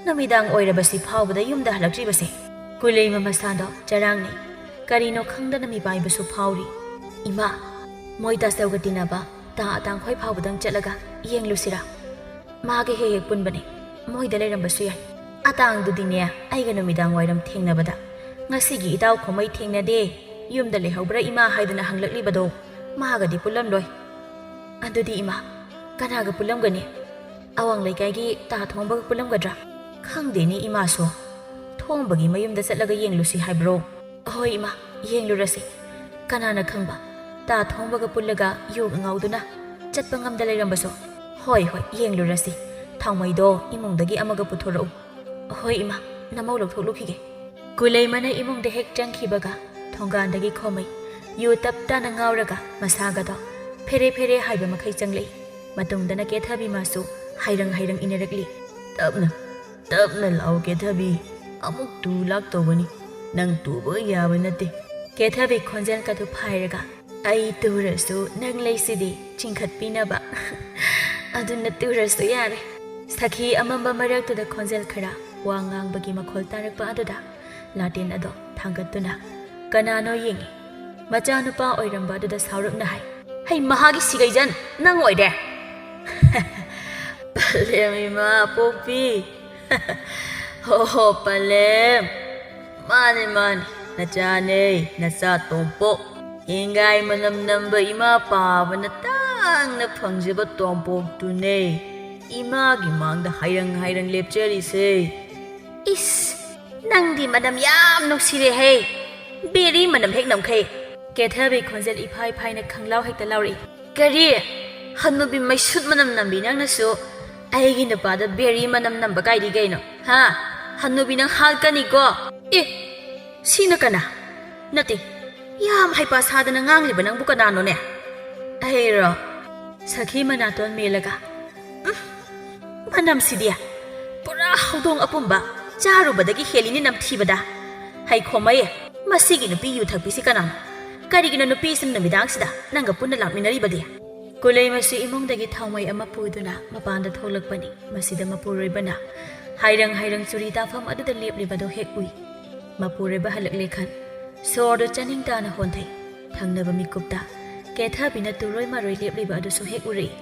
ꯅꯨꯃꯤꯗꯥꯡ ꯑꯣꯏꯔꯕꯁꯤ ꯐꯥꯎꯕꯗ ꯌꯨꯝꯗ ꯍꯜꯂꯛꯇ꯭ꯔꯤꯕꯁꯦ?" ꯀꯨꯂꯩꯃ ꯃꯁꯥꯗꯣ ꯆꯔꯥꯡꯅꯩ꯫ ꯀꯔꯤꯅꯣ ꯈꯪꯗꯅ ꯃꯤꯄꯥꯏꯕꯁꯨ ꯐꯥꯎꯔꯤ꯫ "ꯏꯃꯥ, ꯃꯣꯏ ꯇꯥꯆꯧꯒ ꯇꯤꯟꯅꯕ ꯇꯥ ꯑꯇꯥꯡꯈꯣꯏ ꯐꯥꯎꯕꯗꯪ ꯆꯠꯂꯒ ꯌꯦꯡꯂꯨꯁꯤꯔꯥ? ꯃꯥꯒ ꯍꯦꯛ ꯍꯦꯛ ꯄꯨꯟꯕꯅꯦ꯫ ꯃꯣꯏꯗ ꯂꯩꯔꯝꯕꯁꯨ ꯌꯥꯏ꯫ ꯑꯇꯥꯡꯗꯨꯗꯤꯅꯦ, ꯑꯩꯒ ꯅꯨꯃꯤꯗꯥꯡ ꯋꯥꯏꯔꯝ ꯊꯦꯡꯅꯕꯗ, 'ꯉꯁꯤꯒꯤ ꯏꯇꯥꯎ ꯈꯣꯃꯩ ꯊꯦꯡꯅꯗꯦ, ꯌꯨꯝꯗ ꯂꯩꯍꯧꯕ꯭ꯔꯥ ꯏꯃꯥ?' ꯍꯥꯏꯗꯨꯅ ꯍꯪꯂꯛꯂꯤꯕꯗꯣ, ꯃꯥꯒꯗꯤ ꯄꯨꯜꯂꯝꯂꯣꯏ꯫ ꯑꯗꯨꯗꯤ ꯏꯃꯥ, ꯀꯅꯥꯒ ꯄꯨꯜꯂꯝꯒꯅꯤ? ꯑꯋꯥꯡ ꯂꯩꯀꯥꯏꯒꯤ ꯇꯥ ꯊꯣꯡꯕꯒ ꯄꯨꯜꯂꯝꯒꯗ꯭ꯔꯥ? ꯈꯪꯗꯦꯅꯦ ꯏꯃꯥꯁꯨ꯫ ꯊꯣꯡꯕꯒꯤ ꯃꯌꯨꯝꯗ ꯆꯠꯂꯒ ꯌꯦꯡꯂꯨꯁꯤ ꯍꯥꯏꯕ꯭ꯔꯣ? ꯍꯣꯏ ꯏꯃꯥ, ꯌꯦꯡꯂꯨꯔꯁꯤ꯫ ꯀꯅꯥꯅ ꯈꯪꯕ, ꯇꯥ ꯊꯣꯡꯕꯒ ꯄꯨꯜꯂꯒ ꯌꯣꯒ ꯉꯥꯎꯗꯨꯅ ꯆꯠꯄ ꯉꯝꯗ ꯂꯩꯔꯝꯕꯁꯨ꯫ ꯍꯣꯏ, ꯍꯣꯏ, ꯌꯦꯡꯂꯨꯔꯁꯤ꯫ ꯊꯥꯎꯃꯩꯗꯣ ꯏꯃꯨꯡꯗꯒꯤ ꯑꯃꯒ ꯄꯨꯊꯣꯔꯛꯎ꯫ ꯍꯣꯏ ꯏꯃꯥ, ꯅꯃꯧ ꯂꯧꯊꯣꯛꯂꯨꯈꯤꯒꯦ꯫ ꯀꯨꯂꯩꯃꯅ ꯏꯃꯨꯡꯗ ꯍꯦꯛ ꯆꯪꯈꯤꯕꯒ ꯊꯣꯡꯒꯥꯟꯗꯒꯤ ꯈꯣꯃꯩ ꯌꯨ ꯇꯞ ꯇꯥꯅ ꯉꯥꯎꯔꯒ ꯃꯁꯥꯒꯗꯣ ꯐꯦꯔꯦ ꯐꯦꯔꯦ ꯍꯥꯏꯕ ꯃꯈꯩ ꯆꯪꯂꯛꯏ꯫ ꯃꯇꯨꯡꯗꯅ ꯀꯦꯊꯕꯤ ꯃꯥꯁꯨ ꯍꯥꯏꯔꯪ ꯍꯥꯏꯔꯪ ꯏꯟꯅꯔꯛꯂꯤ꯫ "ꯇꯞꯅ, ꯇꯞꯅ ꯂꯥꯛꯑꯣ ꯀꯦꯊꯕꯤ, ꯑꯃꯨꯛ ꯇꯨ ꯂꯥꯛꯇꯧꯕꯅꯤ, ꯅꯪ ꯇꯨꯕꯒ ꯌꯥꯕ ꯅꯠꯇꯦ"꯫ ꯀꯦꯊꯕꯤ ꯈꯣꯟꯖꯦꯜ ꯀꯗꯨ ꯐꯥꯏꯔꯒ, "ꯑꯩ ꯇꯨꯔꯁꯨ ꯅꯪ ꯂꯩꯁꯤꯗꯤ ꯆꯤꯡꯈꯠꯄꯤꯅꯕ꯫ ꯑꯗꯨꯅ ꯇꯨꯔꯁꯨ ꯌꯥꯔꯦ"꯫ ꯁꯈꯤ ꯑꯃꯝꯕ ꯃꯔꯛꯇꯨꯗ ꯈꯣꯟꯖꯦꯜ ꯈꯔ ꯋꯥ ꯉꯥꯡꯕꯒꯤ ꯃꯈꯣꯜ ꯇꯥꯔꯛꯄ ꯑꯗꯨꯗ ꯂꯥꯇꯦꯟ ꯑꯗꯣ ꯊꯥꯡꯒꯠꯇꯨꯅ ꯀꯅꯥꯅꯣ ꯌꯦꯡꯉꯤ꯫ ꯃꯆꯥꯅꯨꯄꯥ ꯑꯣꯏꯔꯝꯕ ꯑꯗꯨꯗ ꯁꯥꯎꯔꯞꯅ ꯍꯥꯏ, "ꯍꯩ ꯃꯍꯥꯒꯤ ꯁꯤꯒꯩꯖꯟ, ꯅꯪ ꯑꯣꯏꯔꯦ?" "ꯄꯂꯦꯝ ꯏꯃꯥ ꯄꯣꯛꯄꯤ"꯫ "ꯍꯣ ꯍꯣ ꯄꯂꯦꯝ, ꯃꯥꯅꯦ ꯃꯥꯅꯦ, ꯅꯆꯥꯅꯦ, ꯅꯆꯥ ꯇꯣꯝꯄꯣꯛ꯫ ꯍꯤꯡꯒꯥꯏ ꯃꯅꯝ ꯅꯝꯕ ꯏꯃꯥ ꯄꯥꯕꯅ ꯇꯥꯡꯅ ꯐꯪꯖꯕ ꯇꯣꯝꯄꯣꯛꯇꯨꯅꯦ ꯏꯃꯥꯒꯤ ꯃꯥꯡꯗ ꯍꯥꯏꯔꯪ ꯍꯥꯏꯔꯪ ꯂꯦꯞꯆꯔꯤꯁꯦ"꯫ "ꯏꯁ, ꯅꯪꯗꯤ ꯃꯅꯝ ꯌꯥꯝ ꯅꯨꯡꯁꯤꯔꯦ ꯍꯦ꯫ ꯕꯦꯔꯤ ꯃꯅꯝ ꯍꯦꯛ ꯅꯝꯈꯩ"꯫ ꯀꯦꯊꯕꯤ ꯈꯣꯟꯖꯦꯜ ꯏꯐꯥꯏ ꯐꯥꯏꯅ ꯈꯪꯂꯥꯎ ꯍꯦꯛꯇ ꯂꯥꯎꯔꯛꯏ꯫ "ꯀꯔꯤ? ꯍꯅꯨꯕꯤ ꯃꯩꯁꯨꯠ ꯃꯅꯝ ꯅꯝꯕꯤ ꯅꯪꯅꯁꯨ ꯑꯩꯒꯤ ꯅꯨꯄꯥꯗ ꯕꯦꯔꯤ ꯃꯅꯝ ꯅꯝꯕ ꯀꯥꯏꯗꯤ ꯀꯩꯅꯣ? ꯍꯥ? ꯍꯅꯨꯕꯤ ꯅꯪ ꯍꯥꯠꯀꯅꯤꯀꯣ"꯫ "ꯑꯦ, ꯁꯤꯅ ꯀꯅꯥ? ꯅꯠꯇꯦ, ꯌꯥꯝ ꯍꯩꯄꯥ ꯁꯥꯗꯅ ꯉꯥꯡꯂꯤꯕ ꯅꯪꯕꯨ ꯀꯅꯥꯅꯣꯅꯦ? ꯑꯩꯔꯣ? ꯁꯈꯤ ꯃꯅꯥꯇꯣꯟ ꯃꯦꯜꯂꯒ, "ꯎꯝ, ꯃꯅꯝꯁꯤꯗꯤ ꯄꯨꯔꯥ ꯍꯧꯗꯣꯡ ꯑꯄꯨꯝꯕ ꯆꯥꯔꯨꯕꯗꯒꯤ ꯍꯦꯜꯂꯤꯅꯦ ꯅꯝꯊꯤꯕꯗ꯫ ꯍꯩ ꯈꯣꯝꯃꯩ, ꯃꯁꯤꯒꯤ ꯅꯨꯄꯤ ꯌꯨ ꯊꯛꯄꯤꯁꯤ ꯀꯅꯥꯅꯣ? ꯀꯔꯤꯒꯤꯅꯣ ꯅꯨꯄꯤꯁꯤꯡ ꯅꯨꯃꯤꯗꯥꯡꯁꯤꯗ ꯅꯪꯒ ꯄꯨꯟꯅ ꯂꯥꯛꯃꯤꯟꯅꯔꯤꯕꯗꯤ?" ꯀꯨꯂꯩꯃꯁꯨ ꯏꯃꯨꯡꯗꯒꯤ ꯊꯥꯎꯃꯩ ꯑꯃ ꯄꯨꯗꯨꯅ ꯃꯄꯥꯟꯗ ꯊꯣꯛꯂꯛꯄꯅꯤ꯫ ꯃꯁꯤꯗ ꯃꯄꯨꯔꯣꯏꯕꯅ ꯍꯥꯏꯔꯪ ꯍꯥꯏꯔꯪ ꯆꯨꯔꯤ ꯇꯥꯐꯝ ꯑꯗꯨꯗ ꯂꯦꯞꯂꯤꯕꯗꯨ ꯍꯦꯛ ꯎꯏ꯫ ꯃꯄꯨꯔꯣꯏꯕ ꯍꯜꯂꯛꯂꯦ ꯈꯟ ꯁꯣꯔꯗꯨ ꯆꯥꯅꯤꯡ ꯇꯥꯅ ꯍꯣꯟꯊꯩ꯫ ꯊꯪꯅꯕ ꯃꯤꯀꯨꯞꯇ ꯀꯦꯊꯕꯤꯅ ꯇꯨꯔꯣꯏ ꯃꯔꯣꯏ ꯂꯦꯞꯂꯤꯕ ꯑꯗꯨꯁꯨ ꯍꯦꯛ ꯎꯔꯛꯏ꯫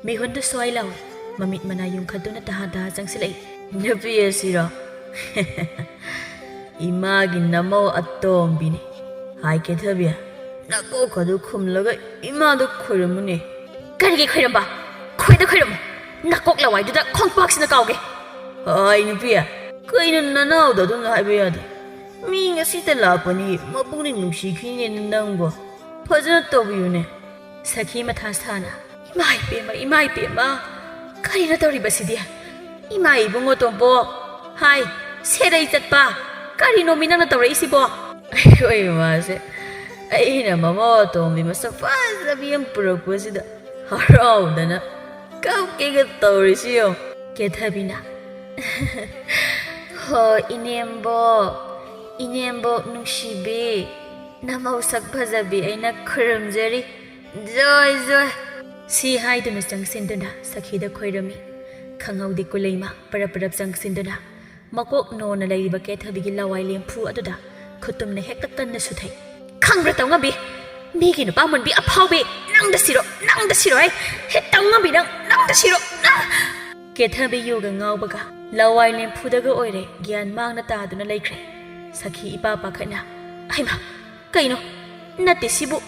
ꯃꯤꯍꯨꯟꯗꯨ ꯁ꯭ꯋꯥꯏ ꯂꯥꯎꯏ꯫ ꯃꯃꯤꯠ ꯃꯅꯥ ꯌꯨꯡꯈꯠꯇꯨꯅ ꯇꯍꯥ ꯇꯍꯥ ꯆꯪꯁꯤꯜꯂꯛꯏ꯫ "ꯅꯨꯄꯤ ꯑꯁꯤꯔꯣ?" "ꯏꯃꯥꯒꯤ ꯅꯃꯧ ꯑꯇꯣꯝꯕꯤꯅꯤ꯫ ꯍꯥꯏ ꯀꯦꯊꯕꯤ, ꯅꯀꯣꯛ ꯑꯗꯨ ꯈꯨꯝꯂꯒ ꯏꯃꯥꯗꯨ ꯈꯣꯏꯔꯝꯃꯨꯅꯦ꯫" "ꯀꯔꯤꯒꯤ ꯈꯣꯏꯔꯝꯕ? ꯈꯣꯏꯗ ꯈꯣꯏꯔꯝꯃꯨ꯫ ꯅꯀꯣꯛ ꯂꯋꯥꯏꯗꯨꯗ ꯈꯣꯡꯄꯥꯛꯁꯤꯅ ꯀꯥꯎꯒꯦ꯫" "ꯍꯥꯏ ꯅꯨꯄꯤ, ꯀꯩꯅꯣ ꯅꯅꯥꯎꯗ ꯑꯗꯨꯝꯅ ꯍꯥꯏꯕ ꯌꯥꯗꯦ꯫ ꯃꯤ ꯉꯁꯤꯇ ꯂꯥꯛꯄꯅꯤ, ꯃꯄꯨꯅ ꯅꯨꯡꯁꯤꯈꯤꯅꯦ ꯅꯪꯕꯣ꯫ ꯐꯖꯅ ꯇꯧꯕꯤꯌꯨꯅꯦ꯫" ꯁꯈꯤ ꯃꯊꯥ ꯁꯥꯅ, "ꯏꯃꯥ ꯏꯄꯦꯝꯃ, ꯏꯃꯥ ꯏꯄꯦꯝꯃ, ꯀꯔꯤꯅꯣ ꯇꯧꯔꯤꯕꯁꯤꯗꯤ? ꯏꯃꯥ ꯏꯕꯨꯡꯉꯣ ꯇꯣꯝꯄꯣꯛ, ꯍꯥꯏ, ꯁꯦꯔꯩ ꯆꯠꯄ, ꯀꯔꯤꯅꯣ ꯃꯤ ꯅꯪꯅ ꯇꯧꯔꯛꯏꯁꯤꯕꯣ?" ꯑꯩꯈꯣꯏ ꯏꯃꯥꯁꯦ ꯑꯩꯅ ꯃꯃꯧ ꯑꯇꯣꯝꯕꯤ ꯃꯁꯛ ꯐꯖꯕꯤ ꯑꯃ ꯄꯨꯔꯛꯄꯁꯤꯗ ꯍꯔꯥꯎꯗꯅ ꯀꯞꯀꯦꯒ ꯇꯧꯔꯤꯁꯤ ꯌꯦꯡꯉꯨ꯫ ꯀꯦꯊꯕꯤꯅ, "ꯍꯣ, ꯏꯅꯦꯝꯕꯣꯛ, ꯏꯅꯦꯝꯕꯣꯛ ꯅꯨꯡꯁꯤꯕꯤ, ꯅꯃꯧ ꯁꯛ ꯐꯖꯕꯤ ꯑꯩꯅ ꯈꯨꯔꯨꯝꯖꯔꯤ꯫ ꯖꯣꯏ, ꯖꯣꯏ꯫" ꯁꯤ ꯍꯥꯏꯗꯨꯅ ꯆꯪꯁꯤꯟꯗꯨꯅ ꯁꯈꯤꯗ ꯈꯣꯏꯔꯝꯃꯤ꯫ ꯈꯪꯍꯧꯗꯦ ꯀꯨꯂꯩꯃ ꯄꯔꯞ ꯄꯔꯞ ꯆꯪꯁꯤꯟꯗꯨꯅ ꯃꯀꯣꯛ ꯅꯣꯟꯅ ꯂꯩꯔꯤꯕ ꯀꯦꯊꯕꯤꯒꯤ ꯂꯋꯥꯏ ꯂꯦꯝꯐꯨ ꯑꯗꯨꯗ ꯈꯨꯇꯨꯝꯅ ꯍꯦꯛꯇ ꯀꯟꯅ ꯁꯨꯊꯩ꯫ "ꯈꯪꯕ꯭ꯔꯥ ꯇꯧꯉꯝꯕꯤ? ꯃꯤꯒꯤ ꯅꯨꯄꯥ ꯃꯨꯟꯕꯤ ꯑꯐꯥꯎꯕꯤ, ꯅꯪꯗ ꯁꯤꯔꯣ, ꯅꯪꯗ ꯁꯤꯔꯣ ꯍꯥꯏ꯫ ꯍꯦ ꯇꯧꯉꯝꯕꯤ ꯅꯪ, ꯅꯪꯗ ꯁꯤꯔꯣ, ꯅꯪ!" ꯀꯦꯊꯕꯤ ꯌꯨꯒ ꯉꯥꯎꯕꯒ ꯂꯋꯥꯏ ꯂꯦꯝꯐꯨꯗꯒ ꯑꯣꯏꯔꯦ ꯒ꯭ꯌꯥꯟ ꯃꯥꯡꯅ ꯇꯥꯗꯨꯅ ꯂꯩꯈ꯭ꯔꯦ꯫ ꯁꯈꯤ ꯏꯄꯥ ꯄꯥꯈꯠꯅ, "ꯍꯩꯃꯥ, ꯀꯩꯅꯣ? ꯅꯠꯇꯦ ꯁꯤꯕꯨ,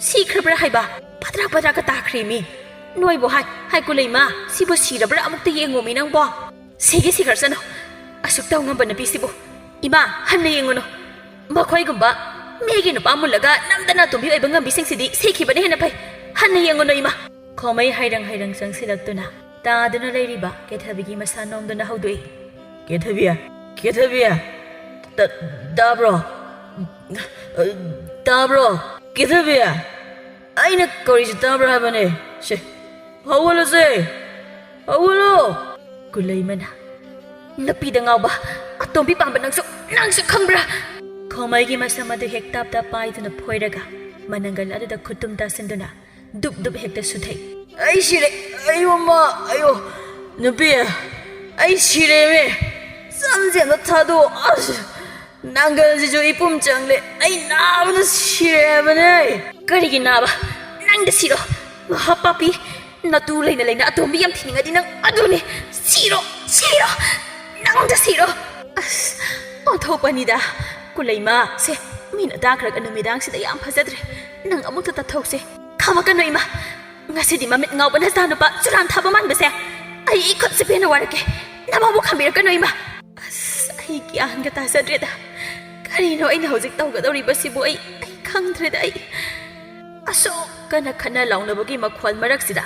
ꯁꯤꯈ꯭ꯔꯕ꯭ꯔꯥ ꯍꯥꯏꯕ? ꯄꯗ꯭ꯔꯥ ꯄꯗ꯭ꯔꯥꯒ ꯇꯥꯈ꯭ꯔꯦ ꯃꯤ꯫ ꯅꯣꯏꯕꯨ ꯍꯥꯏ, ꯍꯥꯏ ꯀꯨꯂꯩꯃ, ꯁꯤꯕꯨ ꯁꯤꯔꯕ꯭ꯔꯥ ꯑꯃꯨꯛꯇ ꯌꯦꯡꯉꯣꯃꯤ ꯅꯪꯕꯣ꯫ ꯁꯤꯒꯦ ꯁꯤꯈ꯭ꯔꯁꯅꯨ꯫ ꯑꯁꯨꯛ ꯇꯧ ꯉꯝꯕ ꯅꯨꯄꯤꯁꯤꯕꯨ꯫ ꯏꯃꯥ, ꯍꯟꯅ ꯌꯦꯡꯉꯨꯅꯨ꯫ ꯃꯈꯣꯏꯒꯨꯝꯕ ꯃꯤꯒꯤ ꯅꯨꯄꯥ ꯃꯨꯜꯂꯒ ꯅꯝꯗꯅ ꯇꯨꯝꯕꯤ ꯑꯣꯏꯕ ꯉꯝꯕꯤꯁꯤꯡꯁꯤꯗꯤ ꯁꯤꯈꯤꯕꯅ ꯍꯦꯟꯅ ꯐꯩ꯫ ꯍꯟꯅ ꯌꯦꯡꯉꯨꯅꯨ ꯏꯃꯥ꯫" ꯈꯣꯃꯩ ꯍꯥꯏꯔꯪ ꯍꯥꯏꯔꯪ ꯆꯪꯁꯤꯜꯂꯛꯇꯨꯅ ꯇꯥꯗꯨꯅ ꯂꯩꯔꯤꯕ ꯀꯦꯊꯕꯤꯒꯤ ꯃꯁꯥ ꯅꯣꯝꯗꯨꯅ ꯍꯧꯗꯣꯛꯏ꯫ "ꯀꯦꯊꯕꯤ, ꯀꯦꯊꯕꯤ, ꯇ-, ꯇꯥꯕ꯭ꯔꯣ? ꯑ, ꯇꯥꯕ꯭ꯔꯣ? ꯀꯦꯊꯕꯤ, ꯑꯩꯅ ꯀꯧꯔꯤꯁꯤ ꯇꯥꯕ꯭ꯔꯥ ꯍꯥꯏꯕꯅꯦ꯫ ꯁꯦ, ꯍꯧꯒꯠꯂꯁꯦ, ꯍꯧꯒꯠꯂꯣ꯫ ꯀꯨꯂꯩꯃꯅ, "ꯅꯨꯄꯤꯗ ꯉꯥꯎꯕ ꯑꯇꯣꯝꯕꯤ ꯄꯥꯝꯕ ꯅꯪꯁꯨ, ꯅꯪꯁꯨ ꯈꯪꯕ꯭ꯔꯥ?" ꯈꯣꯃꯩꯒꯤ ꯃꯁꯝ ꯑꯗꯨ ꯍꯦꯛ ꯇꯥꯞ ꯇꯥꯞ ꯄꯥꯏꯗꯨꯅ ꯐꯣꯏꯔꯒ ꯃꯅꯪꯒꯜ ꯑꯗꯨꯗ ꯈꯨꯠꯇꯨꯝ ꯇꯥꯁꯤꯟꯗꯨꯅ ꯗꯨꯞ ꯗꯨꯞ ꯍꯦꯛꯇ ꯁꯨꯊꯩ꯫ "ꯑꯩ ꯁꯤꯔꯦ, ꯑꯌꯣ ꯃꯥ, ꯑꯌꯣ, ꯅꯨꯄꯤ, ꯑꯩ ꯁꯤꯔꯦꯃꯦ, ꯁꯝꯁꯦ ꯑꯝꯇ ꯊꯥꯗꯣꯛꯑꯣ, ꯑꯁ, ꯅꯥꯡꯒꯜꯁꯤꯁꯨ ꯏꯄꯨꯝ ꯆꯪꯂꯦ, ꯑꯩ ꯅꯥꯕꯅ ꯁꯤꯔꯦ ꯍꯥꯏꯕꯅꯦ!" "ꯀꯔꯤꯒꯤ ꯅꯥꯕ? ꯅꯪꯗ ꯁꯤꯔꯣ, ꯃꯍꯥ ꯄꯥꯄꯤ, ꯅꯇꯨ ꯂꯩꯅ ꯂꯩꯅ ꯑꯇꯣꯝꯕꯤ ꯌꯥꯝ ꯊꯤꯅꯤꯡꯉꯗꯤ ꯅꯪ ꯑꯗꯨꯅꯤ, ꯁꯤꯔꯣ, ꯁꯤꯔꯣ, ꯅꯪꯗ ꯁꯤꯔꯣ!" ꯑꯁ, ꯑꯣꯟꯊꯣꯛꯄꯅꯤꯗ꯫ ꯀꯨꯂꯩꯃ, ꯁꯦ, ꯃꯤꯅ ꯇꯥꯈ꯭ꯔꯒ ꯅꯨꯃꯤꯗꯥꯡꯁꯤꯗ ꯌꯥꯝ ꯐꯖꯗ꯭ꯔꯦ꯫ ꯅꯪ ꯑꯃꯨꯛꯇ ꯇꯠꯊꯧꯁꯦ꯫ ꯈꯥꯝꯃꯛꯀꯅꯨ ꯏꯃꯥ꯫ ꯉꯁꯤꯗꯤ ꯃꯃꯤꯠ ꯉꯥꯎꯕ ꯅꯆꯥꯅꯨꯄꯥ ꯆꯨꯔꯥꯟ ꯊꯥꯕ ꯃꯥꯟꯕꯁꯦ꯫ ꯑꯩ ꯏꯈꯨꯠꯁꯦ ꯄꯦꯟꯅ ꯋꯥꯔꯛꯀꯦ꯫ ꯅꯃꯧꯕꯨ ꯈꯥꯝꯕꯤꯔꯛꯀꯅꯨ ꯏꯃꯥ꯫ ꯑꯁ, ꯑꯩ ꯒ꯭ꯌꯥꯟꯒ ꯇꯥꯖꯗ꯭ꯔꯦꯗ꯫ ꯀꯔꯤꯅꯣ ꯑꯩꯅ ꯍꯧꯖꯤꯛ ꯇꯧꯒꯗꯧꯔꯤꯕꯁꯤꯕꯨ? ꯑꯩ, ꯑꯩ ꯈꯪꯗ꯭ꯔꯦꯗ ꯑꯩ꯫ ꯑꯁꯨꯛ ꯀꯟꯅ ꯈꯠꯅ ꯂꯥꯎꯅꯕꯒꯤ ꯃꯈꯣꯜ ꯃꯔꯛꯁꯤꯗ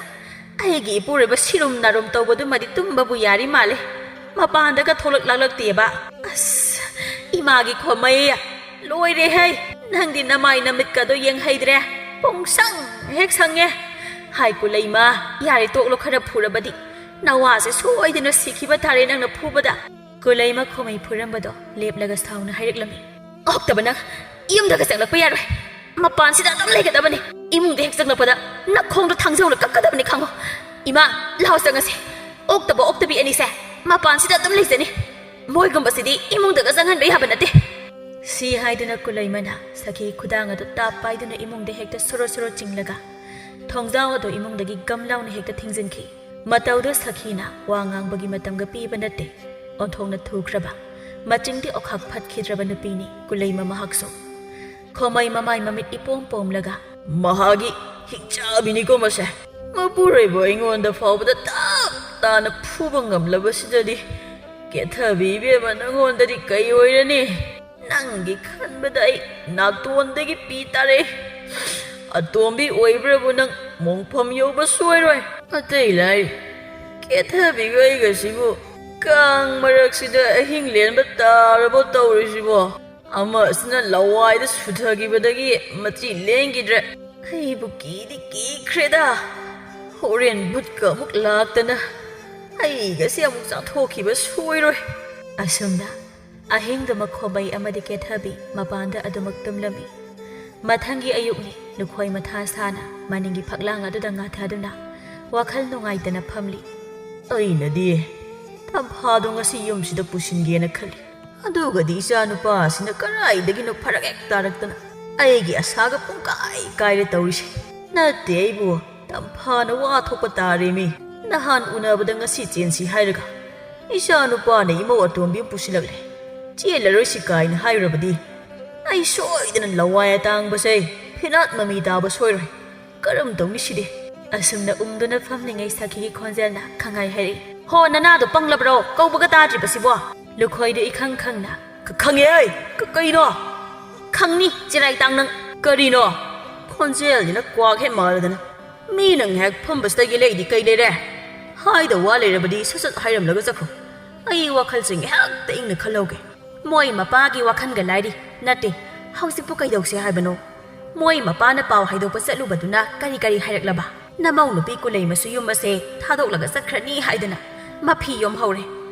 ꯑꯩꯒꯤ ꯏꯄꯨꯔꯣꯏꯕ ꯁꯤꯔꯨꯝ ꯅꯥꯔꯨꯝ ꯇꯧꯕꯗꯨꯃꯗꯤ ꯇꯨꯝꯕꯕꯨ ꯌꯥꯔꯤ ꯃꯥꯜꯂꯦ꯫ ꯃꯄꯥꯟꯗꯒ ꯊꯣꯛꯂꯛ ꯂꯥꯛꯂꯛꯇꯦꯕ꯫ ꯑꯁ, ꯏꯃꯥꯒꯤ ꯈꯣꯃꯩ, ꯂꯣꯏꯔꯦꯍꯦ! ꯅꯪꯗꯤ ꯅꯃꯥꯏ ꯅꯃꯤꯠꯀꯗꯣ ꯌꯦꯡꯍꯩꯗ꯭ꯔꯦ꯫ ꯄꯨꯡꯁꯪ ꯍꯦꯛ ꯁꯪꯉꯦ꯫ ꯍꯥꯏ ꯀꯨꯂꯩꯃ, ꯌꯥꯔꯦ ꯇꯣꯛꯂꯣ, ꯈꯔ ꯐꯨꯔꯕꯗꯤ꯫ ꯅꯋꯥꯁꯦ ꯁꯣꯏꯗꯅ ꯁꯤꯈꯤꯕ ꯇꯥꯔꯦ ꯅꯪꯅ ꯐꯨꯕꯗ꯫ ꯀꯨꯂꯩꯃ ꯈꯣꯃꯩ ꯐꯨꯔꯝꯕꯗꯣ ꯂꯦꯞꯂꯒ ꯁꯥꯎꯅ ꯍꯥꯏꯔꯛꯂꯝꯃꯤ꯫ ꯑꯣꯛꯇꯕ ꯅꯪ! ꯌꯨꯝꯗꯒ ꯆꯪꯂꯛꯄ ꯌꯥꯔꯣꯏ꯫ ꯃꯄꯥꯟꯁꯤꯗ ꯑꯗꯨꯝ ꯂꯩꯒꯗꯕꯅꯤ꯫ ꯏꯃꯨꯡꯗ ꯍꯦꯛ ꯆꯪꯂꯛꯄꯗ ꯅꯈꯣꯡꯗꯣ ꯊꯥꯡꯖꯧꯅ ꯀꯛꯀꯗꯕꯅꯤ, ꯈꯪꯉꯣ꯫ ꯏꯃꯥ, ꯂꯥꯎ ꯆꯪꯉꯁꯤ꯫ ꯑꯣꯛꯇꯕ ꯑꯣꯛꯇꯕꯤ ꯑꯅꯤꯁꯦ ꯃꯄꯥꯟꯁꯤꯗ ꯑꯗꯨꯝ ꯂꯩꯖꯅꯤ꯫ ꯃꯣꯏꯒꯨꯝꯕꯁꯤꯗꯤ ꯏꯃꯨꯡꯗꯒ ꯆꯪꯍꯟꯕ ꯌꯥꯕ ꯅꯠꯇꯦ꯫ ꯁꯤ ꯍꯥꯏꯗꯨꯅ ꯀꯨꯂꯩꯃꯅ ꯁꯈꯤ ꯈꯨꯗꯥꯡ ꯑꯗꯨ ꯇꯥꯞ ꯄꯥꯏꯗꯨꯅ ꯏꯃꯨꯡꯗ ꯍꯦꯛꯇ ꯁꯣꯔꯣ ꯁꯣꯔꯣ ꯆꯤꯡꯂꯒ ꯊꯣꯡꯖꯥꯎ ꯑꯗꯨ ꯏꯃꯨꯡꯗꯒꯤ ꯒꯝ ꯂꯥꯎꯅ ꯍꯦꯛꯇ ꯊꯤꯡꯖꯤꯟꯈꯤ꯫ ꯃꯇꯧꯗꯨ ꯁꯈꯤꯅ ꯋꯥ ꯉꯥꯡꯕꯒꯤ ꯃꯇꯝꯒ ꯄꯤꯕ ꯅꯠꯇꯦ꯫ ꯑꯣꯟꯊꯣꯛꯅ ꯊꯨꯈ꯭ꯔꯕ, ꯃꯆꯤꯡꯗꯤ ꯑꯣꯈꯥꯛ ꯐꯠꯈꯤꯗ꯭ꯔꯕ ꯅꯨꯄꯤꯅꯤ ꯀꯨꯂꯩꯃ ꯃꯍꯥꯛꯁꯨ꯫ ꯈꯣꯃꯩ ꯃꯃꯥꯏ ꯃꯃꯤꯠ ꯏꯄꯣꯝ ꯄꯣꯝꯂꯒ, "ꯃꯍꯥꯛꯀꯤ ꯍꯤꯡꯆꯥꯕꯤꯅꯤꯀꯣ ꯃꯁꯦ꯫ ꯃꯄꯨꯔꯣꯏꯕ ꯑꯩꯉꯣꯟꯗ ꯐꯥꯎꯕꯗ ꯇꯞ ꯇꯥꯅ ꯐꯨꯕ ꯉꯝꯂꯕꯁꯤꯗꯗꯤ, ꯀꯦꯊꯕꯤ ꯏꯕꯦꯝꯃ, ꯅꯪꯉꯣꯟꯗꯗꯤ ꯀꯩ ꯑꯣꯏꯔꯅꯤ? ꯅꯪꯒꯤ ꯈꯟꯕꯗ ꯑꯩ ꯅꯥꯇꯣꯟꯗꯒꯤ ꯄꯤ ꯇꯥꯔꯛꯏ꯫ ꯑꯇꯣꯝꯕꯤ ꯑꯣꯏꯕ꯭ꯔꯕꯨ ꯅꯪ ꯃꯣꯡꯐꯝ ꯌꯧꯕ ꯁꯣꯏꯔꯣꯏ꯫ ꯑꯇꯩ ꯂꯥꯏꯔꯤ, ꯀꯦꯊꯕꯤꯒ ꯑꯩꯒꯁꯤꯕꯨ ꯀꯥꯡ ꯃꯔꯛꯁꯤꯗ ꯑꯍꯤꯡ ꯂꯦꯟꯕ ꯇꯥꯔꯕꯣ ꯇꯧꯔꯤꯁꯤꯕꯣ?" ꯑꯃꯁꯤꯅ ꯂꯋꯥꯏꯗ ꯁꯨꯊꯈꯤꯕꯗꯒꯤ ꯃꯆꯤ ꯂꯦꯡꯈꯤꯗ꯭ꯔꯦ꯫ ꯑꯩꯕꯨ ꯀꯤꯗꯤ ꯀꯤꯈ꯭ꯔꯦꯗ꯫ ꯍꯣꯔꯦꯟ ꯚꯨꯠꯀ ꯑꯃꯨꯛ ꯂꯥꯛꯇꯅ ꯑꯩꯒꯁꯦ ꯑꯃꯨꯛ ꯆꯥꯊꯣꯛꯈꯤꯕ ꯁꯣꯏꯔꯣꯏ꯫ ꯑꯁꯨꯝꯅ ꯑꯍꯤꯡꯗꯨꯃꯛ ꯈꯣꯕꯩ ꯑꯃꯗꯤ ꯀꯦꯊꯕꯤ ꯃꯄꯥꯟꯗ ꯑꯗꯨꯃꯛ ꯇꯨꯝꯂꯝꯃꯤ꯫ ꯃꯊꯪꯒꯤ ꯑꯌꯨꯛꯅꯤ꯫ ꯂꯨꯈꯣꯏ ꯃꯊꯥ ꯁꯥꯅ ꯃꯅꯤꯡꯒꯤ ꯐꯛꯂꯥꯡ ꯑꯗꯨꯗ ꯉꯥꯊꯗꯨꯅ ꯋꯥꯈꯜ ꯅꯨꯡꯉꯥꯏꯇꯅ ꯐꯝꯂꯤ꯫ ꯑꯩꯅꯗꯤ ꯇꯝꯐꯥꯗꯣ ꯉꯁꯤ ꯌꯨꯝꯁꯤꯗ ꯄꯨꯁꯤꯟꯒꯦꯅ ꯈꯜꯂꯤ꯫ ꯑꯗꯨꯒꯗꯤ ꯏꯆꯥ ꯅꯨꯄꯥꯁꯤꯅ ꯀꯗꯥꯏꯗꯒꯤꯅꯣ ꯐꯔꯛ ꯍꯦꯛ ꯇꯥꯔꯛꯇꯅ ꯑꯩꯒꯤ ꯑꯁꯥꯒ ꯄꯨꯡꯀꯥꯏ ꯀꯥꯏꯔꯦ ꯇꯧꯔꯤꯁꯦ꯫ ꯅꯠꯇꯦ ꯑꯩꯕꯨ, ꯇꯝꯐꯥꯅ ꯋꯥ ꯊꯣꯛꯄ ꯇꯥꯔꯦꯃꯤ꯫ ꯅꯍꯥꯟ ꯎꯅꯕꯗ ꯉꯁꯤ ꯆꯦꯟꯁꯤ ꯍꯥꯏꯔꯒ ꯏꯆꯥ ꯅꯨꯄꯥꯅ ꯏꯃꯧ ꯑꯇꯣꯝꯕꯤ ꯑꯃ ꯄꯨꯁꯤꯜꯂꯛꯂꯦ꯫ ꯆꯦꯜꯂꯔꯣꯏꯁꯤ ꯀꯥꯏꯅ ꯍꯥꯏꯔꯨꯔꯕꯗꯤ ꯑꯩ ꯁꯣꯏꯗꯅ ꯂꯋꯥꯏ ꯑꯇꯥꯡꯕꯁꯦ ꯐꯤꯅꯥꯠ ꯃꯃꯤ ꯇꯥꯕ ꯁꯣꯏꯔꯣꯏ꯫ ꯀꯔꯝ ꯇꯧꯅꯤ ꯁꯤꯗꯤ? ꯑꯁꯨꯝꯅ ꯎꯪꯗꯨꯅ ꯐꯝꯂꯤꯉꯩ ꯁꯈꯤꯒꯤ ꯈꯣꯟꯖꯦꯜꯅ ꯈꯪꯍꯥꯏ ꯍꯥꯏꯔꯛꯏ꯫ "ꯍꯣ, ꯅꯅꯥꯗꯣ ꯄꯪꯂꯕ꯭ꯔꯣ? ꯀꯧꯕꯒ ꯇꯥꯗ꯭ꯔꯤꯕꯁꯤꯕꯣ?" ꯂꯨꯈꯣꯏꯗꯨ ꯏꯈꯪ ꯈꯪꯅ, "ꯈ-, ꯈꯪꯉꯦ ꯑꯩ꯫ ꯀ-, ꯀꯩꯅꯣ?" "ꯈꯪꯅꯤ, ꯆꯤꯔꯥꯏ ꯇꯥꯡ ꯅꯪ꯫ ꯀꯔꯤꯅꯣ? ꯈꯣꯟꯖꯦꯜꯁꯤꯅ ꯀ꯭ꯋꯥꯛ ꯍꯦꯛ ꯃꯥꯜꯂꯗꯅ꯫ ꯃꯤꯅ ꯉꯥꯏꯍꯥꯛ ꯐꯝꯕꯁꯤꯗꯒꯤ ꯂꯩꯗꯤ ꯀꯩ ꯂꯩꯔꯦ? ꯍꯥꯏꯗꯧ ꯋꯥ ꯂꯩꯔꯕꯗꯤ ꯁꯠ ꯁꯠ ꯍꯥꯏꯔꯝꯂꯒ ꯆꯠꯈ꯭ꯔꯣ꯫ ꯑꯩ ꯋꯥꯈꯜꯁꯦ ꯉꯥꯏꯍꯥꯛꯇ ꯏꯪꯅ ꯈꯜꯍꯧꯒꯦ꯫" ꯃꯣꯏ ꯃꯄꯥꯒꯤ ꯋꯥꯈꯜꯒ ꯂꯥꯏꯔꯤ꯫ ꯅꯠꯇꯦ, ꯍꯧꯖꯤꯛꯄꯨ ꯀꯩꯗꯧꯁꯦ ꯍꯥꯏꯕꯅꯣ? ꯃꯣꯏ ꯃꯄꯥꯅ ꯄꯥꯎ ꯍꯥꯏꯗꯣꯛꯄ ꯆꯠꯂꯨꯕꯗꯨꯅ ꯀꯔꯤ ꯀꯔꯤ ꯍꯥꯏꯔꯛꯂꯕ? ꯅꯃꯧ ꯅꯨꯄꯤ ꯀꯨꯂꯩ ꯃꯁꯨ ꯌꯨꯝ ꯑꯁꯦ ꯊꯥꯗꯣꯛꯂꯒ ꯆꯠꯈ꯭ꯔꯅꯤ ꯍꯥꯏꯗꯅ ꯃꯐꯤ ꯌꯣꯝꯍꯧꯔꯦ꯫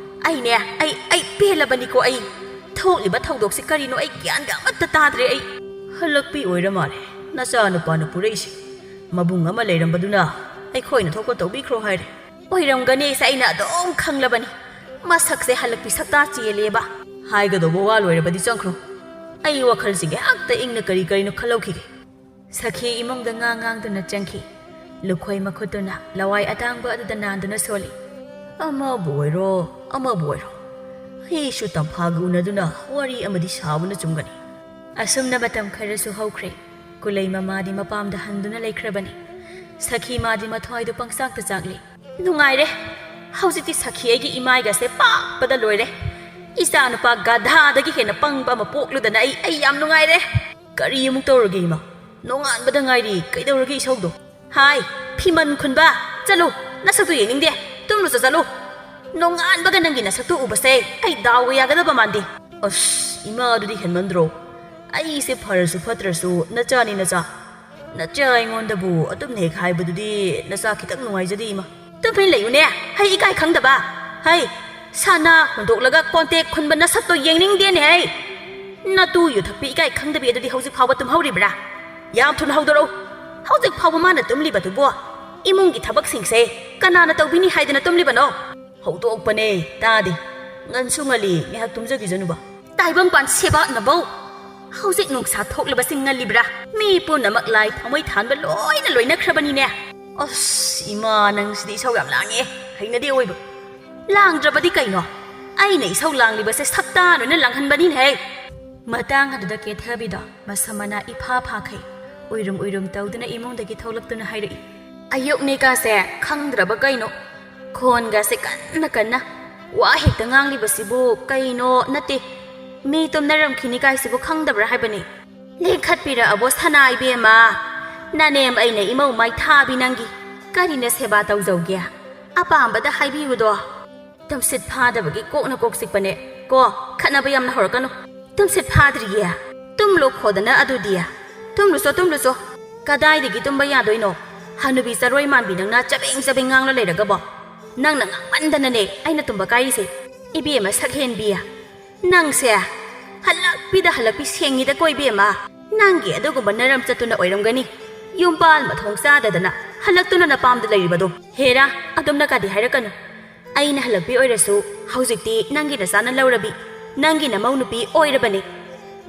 ꯑꯩꯅꯦ, ꯑꯩ, ꯑꯩ ꯄꯦꯜꯂꯕꯅꯤꯀꯣ ꯑꯩ꯫ ꯊꯣꯛꯂꯤꯕ ꯊꯧꯗꯣꯛꯁꯤ ꯀꯔꯤꯅꯣ ꯑꯩ ꯒ꯭ꯌꯥꯟꯒ ꯑꯃꯠꯇ ꯇꯥꯗ꯭ꯔꯦ ꯑꯩ꯫ ꯍꯜꯂꯛꯄꯤ ꯑꯣꯏꯔ ꯃꯥꯜꯂꯦ ꯅꯆꯥꯅꯨꯄꯥꯅ ꯄꯨꯔꯛꯏꯁꯦ꯫ ꯃꯕꯨꯡ ꯑꯃ ꯂꯩꯔꯝꯕꯗꯨꯅ ꯑꯩꯈꯣꯏꯅ ꯊꯣꯛꯄ ꯇꯧꯕꯤꯈ꯭ꯔꯣ ꯍꯥꯏꯔꯦ꯫ ꯑꯣꯏꯔꯝꯒꯅꯤ ꯁꯦ, ꯑꯩꯅ ꯑꯗꯨꯝ ꯈꯪꯂꯕꯅꯤ꯫ ꯃꯁꯛꯁꯦ ꯍꯜꯂꯛꯄꯤ ꯁꯛꯇꯥ ꯆꯦꯜꯂꯦꯕ꯫ ꯍꯥꯏꯒꯗꯧꯕ ꯋꯥ ꯂꯣꯏꯔꯕꯗꯤ ꯆꯪꯈ꯭ꯔꯣ꯫ ꯑꯩ ꯋꯥꯈꯜꯁꯤ ꯉꯥꯏꯍꯥꯛꯇ ꯏꯪꯅ ꯀꯔꯤ ꯀꯔꯤꯅꯣ ꯈꯜꯍꯧꯈꯤꯒꯦ꯫ ꯁꯈꯤ ꯏꯃꯨꯡꯗ ꯉꯥ ꯉꯥꯡꯗꯨꯅ ꯆꯪꯈꯤ꯫ ꯂꯨꯈꯣꯏ ꯃꯈꯨꯠꯇꯨꯅ ꯂꯋꯥꯏ ꯑꯇꯥꯡꯕ ꯑꯗꯨꯗ ꯅꯥꯟꯗꯨꯅ ꯁꯣꯜꯂꯤ꯫ ꯑꯃꯕꯨ ꯑꯣꯏꯔꯣ, ꯑꯃꯕꯨ ꯑꯣꯏꯔꯣ, ꯑꯩꯁꯨ ꯇꯝꯐꯥꯒ ꯎꯅꯗꯨꯅ ꯋꯥꯔꯤ ꯑꯃꯗꯤ ꯁꯥꯕꯅ ꯆꯨꯝꯒꯅꯤ꯫ ꯑꯁꯨꯝꯅ ꯃꯇꯝ ꯈꯔꯁꯨ ꯍꯧꯈ꯭ꯔꯦ꯫ ꯀꯨꯂꯩ ꯃꯃꯥꯗꯤ ꯃꯄꯥꯝꯗ ꯍꯟꯗꯨꯅ ꯂꯩꯈ꯭ꯔꯕꯅꯤ꯫ ꯁꯈꯤ ꯃꯥꯗꯤ ꯃꯊ꯭ꯋꯥꯏꯗꯨ ꯄꯪꯆꯥꯛꯇ ꯆꯥꯛꯂꯤ꯫ ꯅꯨꯡꯉꯥꯏꯔꯦ꯫ ꯍꯧꯖꯤꯛꯇꯤ ꯁꯈꯤ ꯑꯩꯒꯤ ꯏꯃꯥꯏꯒꯁꯦ ꯄꯥꯛꯄꯗ ꯂꯣꯏꯔꯦ꯫ ꯏꯆꯥ ꯅꯨꯄꯥ ꯒꯙꯥꯗꯒꯤ ꯍꯦꯟꯅ ꯄꯪꯕ ꯑꯃ ꯄꯣꯛꯂꯨꯗꯅ ꯑꯩ, ꯑꯩ ꯌꯥꯝ ꯅꯨꯡꯉꯥꯏꯔꯦ꯫ ꯀꯔꯤ ꯑꯃꯨꯛ ꯇꯧꯔꯒꯦ ꯏꯃꯥ? ꯅꯣꯡꯉꯥꯟꯕꯗ ꯉꯥꯏꯔꯤ꯫ ꯀꯩꯗꯧꯔꯒꯦ ꯏꯁꯧꯗꯣ? ꯍꯥꯏ, ꯐꯤꯃꯟ ꯈꯨꯟꯕ, ꯆꯠꯂꯨ, ꯅꯁꯛꯇꯨ ꯌꯦꯡꯅꯤꯡꯗꯦ, ꯇꯨꯝꯂꯨ ꯆꯠꯂꯨ꯫ ꯅꯣꯡꯉꯥꯟꯕꯒ ꯅꯪꯒꯤ ꯅꯁꯛꯇꯨ ꯎꯕꯁꯦ ꯑꯩ ꯗꯥꯎꯒ ꯌꯥꯒꯗꯕ ꯃꯥꯟꯗꯦ꯫ ꯑꯁ, ꯏꯃꯥ, ꯑꯗꯨꯗꯤ ꯍꯦꯟꯃꯟꯗ꯭ꯔꯣ? ꯑꯩꯁꯦ ꯐꯔꯁꯨ ꯐꯠꯇ꯭ꯔꯁꯨ ꯅꯆꯥꯅꯤ ꯅꯆꯥ꯫ ꯅꯆꯥ ꯑꯩꯉꯣꯟꯗꯕꯨ ꯑꯗꯨꯝꯅ ꯍꯦꯛ ꯍꯥꯏꯕꯗꯨꯗꯤ ꯅꯆꯥ ꯈꯤꯇꯪ ꯅꯨꯡꯉꯥꯏꯖꯗꯦ ꯏꯃꯥ꯫ ꯇꯨꯃꯤꯟ ꯂꯩꯌꯨꯅꯦ, ꯍꯩ ꯏꯀꯥꯏ ꯈꯪꯗꯕ꯫ ꯍꯩ, ꯁꯅꯥ ꯍꯨꯟꯗꯣꯛꯂꯒ ꯀꯣꯟꯇꯦꯛ ꯈꯨꯟꯕ ꯅꯁꯛꯇꯣ ꯌꯦꯡꯅꯤꯡꯗꯦꯅꯦ ꯍꯩ꯫ ꯅꯇꯨ ꯌꯨ ꯊꯛꯄꯤ ꯏꯀꯥꯏ ꯈꯪꯗꯕꯤ ꯑꯗꯨꯗꯤ ꯍꯧꯖꯤꯛ ꯐꯥꯎꯕ ꯇꯨꯝꯍꯧꯔꯤꯕ꯭ꯔꯥ? ꯌꯥꯝ ꯊꯨꯅ ꯍꯧꯗꯣꯔꯛꯎ꯫ ꯍꯧꯖꯤꯛ ꯐꯥꯎꯕ ꯃꯥꯅ ꯇꯨꯝꯂꯤꯕꯗꯨꯕꯨ ꯏꯃꯨꯡꯒꯤ ꯊꯕꯛꯁꯤꯡꯁꯦ ꯀꯅꯥꯅ ꯇꯧꯕꯤꯅꯤ ꯍꯥꯏꯗꯅ ꯇꯨꯝꯂꯤꯕꯅꯣ? ꯍꯧꯗꯣꯛꯄꯅꯦ, ꯇꯥꯗꯦ꯫ ꯉꯟꯁꯨ ꯉꯜꯂꯤ, ꯉꯥꯏꯍꯥꯛ ꯇꯨꯝꯖꯈꯤꯁꯅꯨꯕ꯫ ꯇꯥꯏꯕꯪꯄꯥꯟ ꯁꯦꯕꯥꯠꯅꯕꯧ ꯍꯧꯖꯤꯛ ꯅꯨꯡꯁꯥ ꯊꯣꯛꯂꯕꯁꯤ ꯉꯜꯂꯤꯕ꯭ꯔꯥ? ꯃꯤ ꯄꯨꯝꯅꯃꯛ ꯂꯥꯏ ꯊꯃꯣꯏ ꯊꯥꯟꯕ ꯂꯣꯏꯅ ꯂꯣꯏꯅꯈ꯭ꯔꯕꯅꯤꯅꯦ꯫ ꯑꯁ, ꯏꯃꯥ, ꯅꯪꯁꯤꯗꯤ ꯏꯁꯧ ꯌꯥꯝ ꯂꯥꯡꯉꯦ꯫ ꯍꯩꯅꯗꯦ ꯑꯣꯏꯕ꯫ ꯂꯥꯡꯗ꯭ꯔꯕꯗꯤ ꯀꯩꯅꯣ? ꯑꯩꯅ ꯏꯁꯧ ꯂꯥꯡꯂꯤꯕꯁꯦ ꯁꯛꯇꯥꯟ ꯑꯣꯏꯅ ꯂꯥꯡꯍꯟꯕꯅꯤꯅꯦꯍꯦ꯫ ꯃꯇꯥꯡ ꯑꯗꯨꯗ ꯀꯦꯊꯕꯤꯗꯣ ꯃꯁꯝ ꯃꯅꯥ ꯏꯐꯥ ꯐꯥꯈꯩ ꯎꯏꯔꯨꯝ ꯎꯏꯔꯨꯝ ꯇꯧꯗꯨꯅ ꯏꯃꯨꯡꯗꯒꯤ ꯊꯣꯛꯂꯛꯇꯨꯅ ꯍꯥꯏꯔꯛꯏ꯫ ꯑꯌꯨꯛꯅꯤꯀꯥꯁꯦ ꯈꯪꯗ꯭ꯔꯕ ꯀꯩꯅꯣ? ꯈꯣꯟꯒꯁꯦ ꯀꯟꯅ ꯀꯟꯅ ꯋꯥ ꯍꯦꯛꯇ ꯉꯥꯡꯂꯤꯕꯁꯤꯕꯨ ꯀꯩꯅꯣ ꯅꯠꯇꯦ꯫ ꯃꯤ ꯇꯨꯝꯅꯔꯝꯈꯤꯅꯤ ꯀꯥꯏꯁꯤꯕꯨ ꯈꯪꯗꯕ꯭ꯔꯥ ꯍꯥꯏꯕꯅꯤ꯫ ꯂꯦꯡꯈꯠꯄꯤꯔꯛꯑꯕꯣ ꯁꯅꯥ ꯏꯕꯦꯝꯃ? ꯅꯅꯦꯝ ꯑꯩꯅ ꯏꯃꯧ ꯃꯥꯏ ꯊꯥꯕꯤ ꯅꯪꯒꯤ꯫ ꯀꯔꯤꯅ ꯁꯦꯕꯥ ꯇꯧꯖꯧꯒꯦ? ꯑꯄꯥꯝꯕꯗ ꯍꯥꯏꯕꯤꯌꯨꯗꯣ꯫ ꯇꯨꯝꯁꯤꯠ ꯐꯥꯗꯕꯒꯤ ꯀꯣꯛꯅ ꯀꯣꯛ ꯆꯤꯛꯄꯅꯦ꯫ ꯀꯣ, ꯈꯠꯅꯕ ꯌꯥꯝꯅ ꯍꯧꯔꯛꯀꯅꯨ꯫ ꯇꯨꯝꯁꯤꯠ ꯐꯥꯗ꯭ꯔꯤꯌꯦ꯫ ꯇꯨꯝꯂꯣ ꯈꯣꯗꯅ ꯑꯗꯨꯗꯤ꯫ ꯇꯨꯝꯂꯨꯆꯣ, ꯇꯨꯝꯂꯨꯆꯣ꯫ ꯀꯗꯥꯏꯗꯒꯤ ꯇꯨꯝꯕ ꯌꯥꯗꯣꯏꯅꯣ? ꯍꯅꯨꯕꯤ ꯆꯔꯣꯏ ꯃꯥꯟꯕꯤ ꯅꯪꯅ ꯆꯕꯦꯡ ꯆꯕꯦꯡ ꯉꯥꯡꯂ ꯂꯩꯔꯒꯕꯣ? ꯅꯪꯅ ꯉꯥꯡꯃꯟꯗꯅꯅꯦ ꯑꯩꯅ ꯇꯨꯝꯕ ꯀꯥꯏꯔꯤꯁꯦ꯫ ꯏꯕꯦꯝꯃ ꯁꯛꯍꯦꯟꯕꯤ꯫ ꯅꯪꯁꯦ ꯍꯜꯂꯛꯄꯤꯗ ꯍꯜꯂꯛꯄꯤ ꯁꯦꯡꯉꯤꯗ ꯀꯣ ꯏꯕꯦꯝꯃ꯫ ꯅꯪꯒꯤ ꯑꯗꯨꯒꯨꯝꯕ ꯅꯔꯝ ꯆꯠꯇꯨꯅ ꯑꯣꯏꯔꯝꯒꯅꯤ꯫ ꯌꯨꯝꯄꯥꯜ ꯃꯊꯣꯡ ꯆꯥꯗꯗꯅ ꯍꯜꯂꯛꯇꯨꯅ ꯅꯄꯥꯝꯗ ꯂꯩꯔꯤꯕꯗꯣ꯫ ꯍꯦꯔꯥ, ꯑꯗꯨꯝꯅ ꯀꯥꯗꯤ ꯍꯥꯏꯔꯛꯀꯅꯨ꯫ ꯑꯩꯅ ꯍꯜꯂꯛꯄꯤ ꯑꯣꯏꯔꯁꯨ ꯍꯧꯖꯤꯛꯇꯤ ꯅꯪꯒꯤ ꯅꯆꯥꯅ ꯂꯧꯔꯕꯤ, ꯅꯪꯒꯤ ꯅꯃꯧ ꯅꯨꯄꯤ ꯑꯣꯏꯔꯕꯅꯤ꯫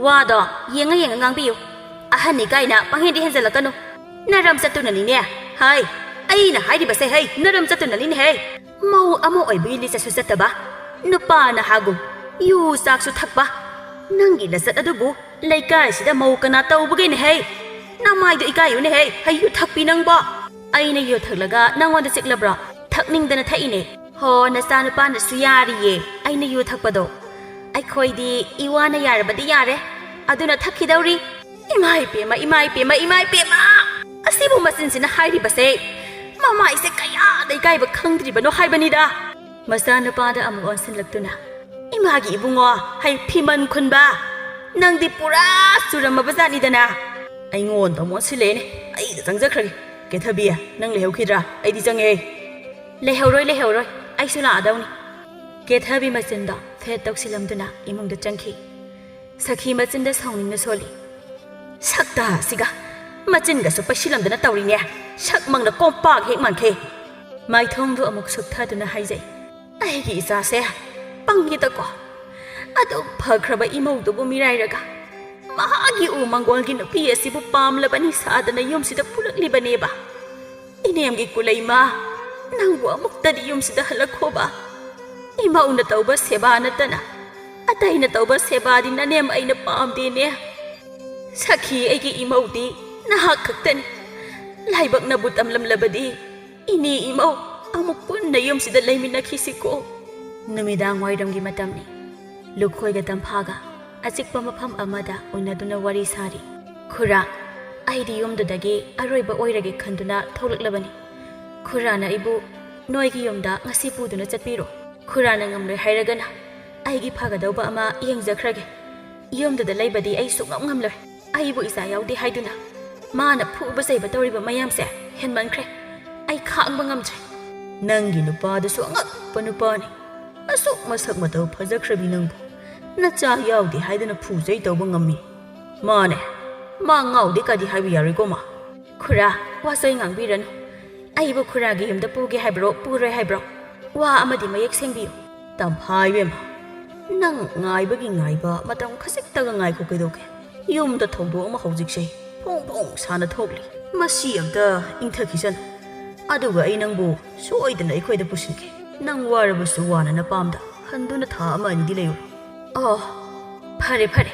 ꯋꯥꯗꯣ ꯌꯦꯡꯉ ꯌꯦꯡꯉ ꯉꯥꯡꯕꯤꯌꯨ꯫ ꯑꯍꯟꯅꯤ ꯀꯥꯏꯅ ꯄꯪꯍꯦꯟꯗꯤ ꯍꯦꯟꯖꯜꯂꯛꯀꯅꯨ꯫ ꯅꯔꯝ ꯆꯠꯇꯨꯅꯅꯤꯅꯦ꯫ ꯍꯥꯏ, ꯑꯩꯅ ꯍꯥꯏꯔꯤꯕꯁꯦ ꯍꯩ, ꯅꯔꯝ ꯆꯠꯇꯨꯅꯅꯤꯅꯦ ꯍꯩ꯫ ꯃꯧ ꯑꯃ ꯑꯣꯏꯕꯒꯤ ꯂꯤꯆꯠꯁꯨ ꯆꯠꯇꯕ, ꯅꯨꯄꯥ ꯅꯍꯥꯒꯨꯝ ꯌꯨ ꯆꯥꯛꯁꯨ ꯊꯛꯄ꯫ ꯅꯪꯒꯤ ꯅꯆꯠ ꯑꯗꯨꯕꯨ ꯂꯩꯀꯥꯏꯁꯤꯗ ꯃꯧ ꯀꯅꯥ ꯇꯧꯕꯒꯦꯅꯦ ꯍꯩ? ꯅꯃꯥꯏꯗꯣ ꯏꯀꯥꯏꯌꯨꯅꯦ ꯍꯩ, ꯍꯩ ꯌꯨ ꯊꯛꯄꯤ ꯅꯪꯕꯣ꯫ ꯑꯩꯅ ꯌꯨ ꯊꯛꯂꯒ ꯅꯪꯉꯣꯟꯗ ꯆꯤꯛꯂꯕ꯭ꯔꯣ? ꯊꯛꯅꯤꯡꯗꯅ ꯊꯛꯏꯅꯦ꯫ ꯍꯣ, ꯅꯆꯥꯅꯨꯄꯥꯅꯁꯨ ꯌꯥꯔꯤꯌꯦ ꯑꯩꯅ ꯌꯨ ꯊꯛꯄꯗꯣ꯫ ꯑꯩꯈꯣꯏꯗꯤ ꯏꯋꯥꯅ ꯌꯥꯔꯕꯗꯤ ꯌꯥꯔꯦ, ꯑꯗꯨꯅ ꯊꯛꯈꯤꯗꯧꯔꯤ꯫ ꯏꯃꯥ ꯏꯄꯦꯝꯃ, ꯏꯃꯥ ꯏꯄꯦꯝꯃ, ꯏꯃꯥ ꯏꯄꯦꯝꯃ! ꯑꯁꯤꯕꯨ ꯃꯆꯤꯟꯁꯤꯅ ꯍꯥꯏꯔꯤꯕꯁꯦ ꯃꯃꯥꯏꯁꯦ ꯀꯌꯥꯗ ꯏꯀꯥꯏꯕ ꯈꯪꯗ꯭ꯔꯤꯕꯅꯣ ꯍꯥꯏꯕꯅꯤꯗ꯫ ꯃꯆꯥꯅꯨꯄꯥꯗ ꯑꯃꯨꯛ ꯑꯣꯟꯁꯤꯜꯂꯛꯇꯨꯅ, ꯏꯃꯥꯒꯤ ꯏꯕꯨꯡꯉꯣ, ꯍꯩ ꯐꯤꯃꯟ ꯈꯨꯟꯕ, ꯅꯪꯗꯤ ꯄꯨꯔꯥ ꯆꯨꯔꯝꯃꯕ ꯖꯥꯠꯅꯤꯗꯅ꯫ ꯑꯩꯉꯣꯟꯗ ꯑꯃꯨꯛ ꯑꯣꯟꯁꯤꯜꯂꯛꯑꯦꯅꯦ꯫ ꯑꯩꯗ ꯆꯪꯖꯈ꯭ꯔꯒꯦ꯫ ꯀꯦꯊꯕꯤ, ꯅꯪ ꯂꯩꯍꯧꯈꯤꯗ꯭ꯔꯥ? ꯑꯩꯗꯤ ꯆꯪꯉꯦ꯫ ꯂꯩꯍꯧꯔꯣꯏ, ꯂꯩꯍꯧꯔꯣꯏ, ꯑꯩꯁꯨ ꯂꯥꯛꯑꯗꯧꯅꯤ꯫ ꯀꯦꯊꯕꯤ ꯃꯆꯤꯟꯗꯣ ꯐꯦꯠ ꯇꯧꯁꯤꯜꯂꯝꯗꯨꯅ ꯏꯃꯨꯡꯗ ꯆꯪꯈꯤ꯫ ꯁꯈꯤ ꯃꯆꯤꯟꯗ ꯁꯥꯎꯅꯤꯡꯅ ꯁꯣꯜꯂꯤ꯫ ꯁꯛꯇ ꯑꯁꯤꯒ ꯃꯆꯤꯟꯒꯁꯨ ꯄꯩꯁꯤꯜꯂꯝꯗꯅ ꯇꯧꯔꯤꯅꯦ꯫ ꯁꯛ ꯃꯪꯅ ꯀꯣꯝꯄꯥꯛ ꯍꯦꯛ ꯃꯥꯟꯈꯦ꯫ ꯃꯥꯏꯊꯣꯡꯗꯨ ꯑꯃꯨꯛ ꯁꯨꯞꯊꯗꯨꯅ ꯍꯥꯏꯖꯩ꯫ ꯑꯩꯒꯤ ꯏꯆꯥꯁꯦ ꯄꯪꯉꯤꯗꯀꯣ꯫ ꯑꯗꯨꯛ ꯐꯈ꯭ꯔꯕ ꯏꯃꯧꯗꯨꯕꯨ ꯃꯤꯔꯥꯏꯔꯒ ꯃꯍꯥꯛꯀꯤ ꯎ ꯃꯪꯒꯣꯜꯒꯤ ꯅꯨꯄꯤ ꯑꯁꯤꯕꯨ ꯄꯥꯝꯂꯕꯅꯤ ꯁꯥꯗꯅ ꯌꯨꯝꯁꯤꯗ ꯄꯨꯔꯛꯂꯤꯕꯅꯦꯕ꯫ ꯏꯅꯦꯝꯒꯤ ꯀꯨꯂꯩꯃ, ꯅꯪꯕꯨ ꯑꯃꯨꯛꯇꯗꯤ ꯌꯨꯝꯁꯤꯗ ꯍꯜꯂꯛꯈꯣꯕ꯫ ꯏꯃꯧꯅ ꯇꯧꯕ ꯁꯦꯕꯥ ꯅꯠꯇꯅ ꯑꯇꯩꯅ ꯇꯧꯕ ꯁꯦꯕꯥꯗꯤ ꯅꯅꯦꯝ ꯑꯩꯅ ꯄꯥꯝꯗꯦꯅꯦ꯫ ꯁꯈꯤ ꯑꯩꯒꯤ ꯏꯃꯧꯗꯤ ꯅꯍꯥꯛ ꯈꯛꯇꯅꯤ꯫ ꯂꯥꯏꯕꯛꯅꯕꯨ ꯇꯝꯂꯝꯂꯕꯗꯤ ꯏꯅꯦ ꯏꯃꯧ ꯑꯃꯨꯛ ꯄꯨꯟꯅ ꯌꯨꯝꯁꯤꯗ ꯂꯩꯃꯤꯟꯅꯈꯤꯁꯤꯀꯣ꯫ ꯅꯨꯃꯤꯗꯥꯡ ꯋꯥꯏꯔꯝꯒꯤ ꯃꯇꯝꯅꯤ꯫ ꯂꯨꯈꯣꯏꯒ ꯇꯝꯐꯥꯒ ꯑꯆꯤꯛꯄ ꯃꯐꯝ ꯑꯃꯗ ꯎꯅꯗꯨꯅ ꯋꯥꯔꯤ ꯁꯥꯔꯤ꯫ "ꯈꯨꯔꯥ, ꯑꯩꯗꯤ ꯌꯨꯝꯗꯨꯗꯒꯤ ꯑꯔꯣꯏꯕ ꯑꯣꯏꯔꯒꯦ ꯈꯟꯗꯨꯅ ꯊꯣꯛꯂꯛꯂꯕꯅꯤ꯫ ꯈꯨꯔꯥꯅ ꯑꯩꯕꯨ ꯅꯣꯏꯒꯤ ꯌꯨꯝꯗ ꯉꯁꯤ ꯄꯨꯗꯨꯅ ꯆꯠꯄꯤꯔꯣ꯫ ꯈꯨꯔꯥꯅ ꯉꯝꯂꯣꯏ ꯍꯥꯏꯔꯒꯅ ꯑꯩꯒꯤ ꯐꯒꯗꯧꯕ ꯑꯃ ꯌꯦꯡꯖꯈ꯭ꯔꯒꯦ꯫ ꯌꯨꯝꯗꯨꯗ ꯂꯩꯕꯗꯤ ꯑꯩ ꯁꯨꯡꯉꯝ ꯉꯝꯂꯣꯏ꯫ ꯑꯩꯕꯨ ꯏꯆꯥ ꯌꯥꯎꯗꯦ ꯍꯥꯏꯗꯨꯅ ꯃꯥꯅ ꯐꯨꯕ ꯆꯩꯕ ꯇꯧꯔꯤꯕ ꯃꯌꯥꯝꯁꯦ ꯍꯦꯟꯃꯟꯈ꯭ꯔꯦ꯫ ꯑꯩ ꯈꯥꯡꯕ ꯉꯝꯗ꯭ꯔꯦ꯫ ꯅꯪꯒꯤ ꯅꯨꯄꯥꯗꯨꯁꯨ ꯑꯉꯛꯄ ꯅꯨꯄꯥꯅꯤ꯫ ꯑꯁꯨꯛ ꯃꯁꯛ ꯃꯇꯧ ꯐꯖꯈ꯭ꯔꯕꯤ ꯅꯪꯕꯨ ꯅꯆꯥ ꯌꯥꯎꯗꯦ ꯍꯥꯏꯗꯨꯅ ꯐꯨ ꯆꯩ ꯇꯧꯕ ꯉꯝꯃꯤ꯫ ꯃꯥꯅꯦ, ꯃꯥ ꯉꯥꯎꯗꯦ ꯀꯥꯗꯤ ꯍꯥꯏꯕ ꯌꯥꯔꯣꯏꯀꯣ ꯃꯥ꯫ ꯈꯨꯔꯥ, ꯋꯥꯆꯣꯏ ꯉꯥꯡꯕꯤꯔꯅꯨ꯫ ꯑꯩꯕꯨ ꯈꯨꯔꯥꯒꯤ ꯌꯨꯝꯗ ꯄꯨꯒꯦ ꯍꯥꯏꯕ꯭ꯔꯣ, ꯄꯨꯔꯣꯏ ꯍꯥꯏꯕ꯭ꯔꯣ? ꯋꯥ ꯑꯃꯗꯤ ꯃꯌꯦꯛ ꯁꯦꯡꯕꯤꯌꯨ꯫ ꯇꯝꯐꯥ ꯏꯕꯦꯝꯃ, ꯅꯪ ꯉꯥꯏꯕꯒꯤ ꯉꯥꯏꯕ ꯃꯇꯝ ꯈꯖꯤꯛꯇꯒ ꯉꯥꯏꯈꯣ ꯀꯩꯗꯧꯒꯦ? ꯌꯨꯝꯗ ꯊꯧꯗꯣꯛ ꯑꯃ ꯍꯧꯖꯤꯛꯁꯦ ꯐꯣꯡ ꯐꯣꯡ ꯁꯥꯅ ꯊꯣꯛꯂꯤ꯫ ꯃꯁꯤ ꯑꯝꯇ ꯏꯪꯊꯈꯤꯁꯅꯨ꯫ ꯑꯗꯨꯒ ꯑꯩ ꯅꯪꯕꯨ ꯁꯣꯏꯗꯅ ꯑꯩꯈꯣꯏꯗ ꯄꯨꯁꯤꯟꯒꯦ꯫ ꯅꯪ ꯋꯥꯔꯕꯁꯨ ꯋꯥꯅ ꯅꯄꯥꯝꯗ ꯍꯟꯗꯨꯅ ꯊꯥ ꯑꯃ ꯑꯅꯤꯗꯤ ꯂꯩꯌꯨ꯫ ꯑꯣ, ꯐꯔꯦ, ꯐꯔꯦ꯫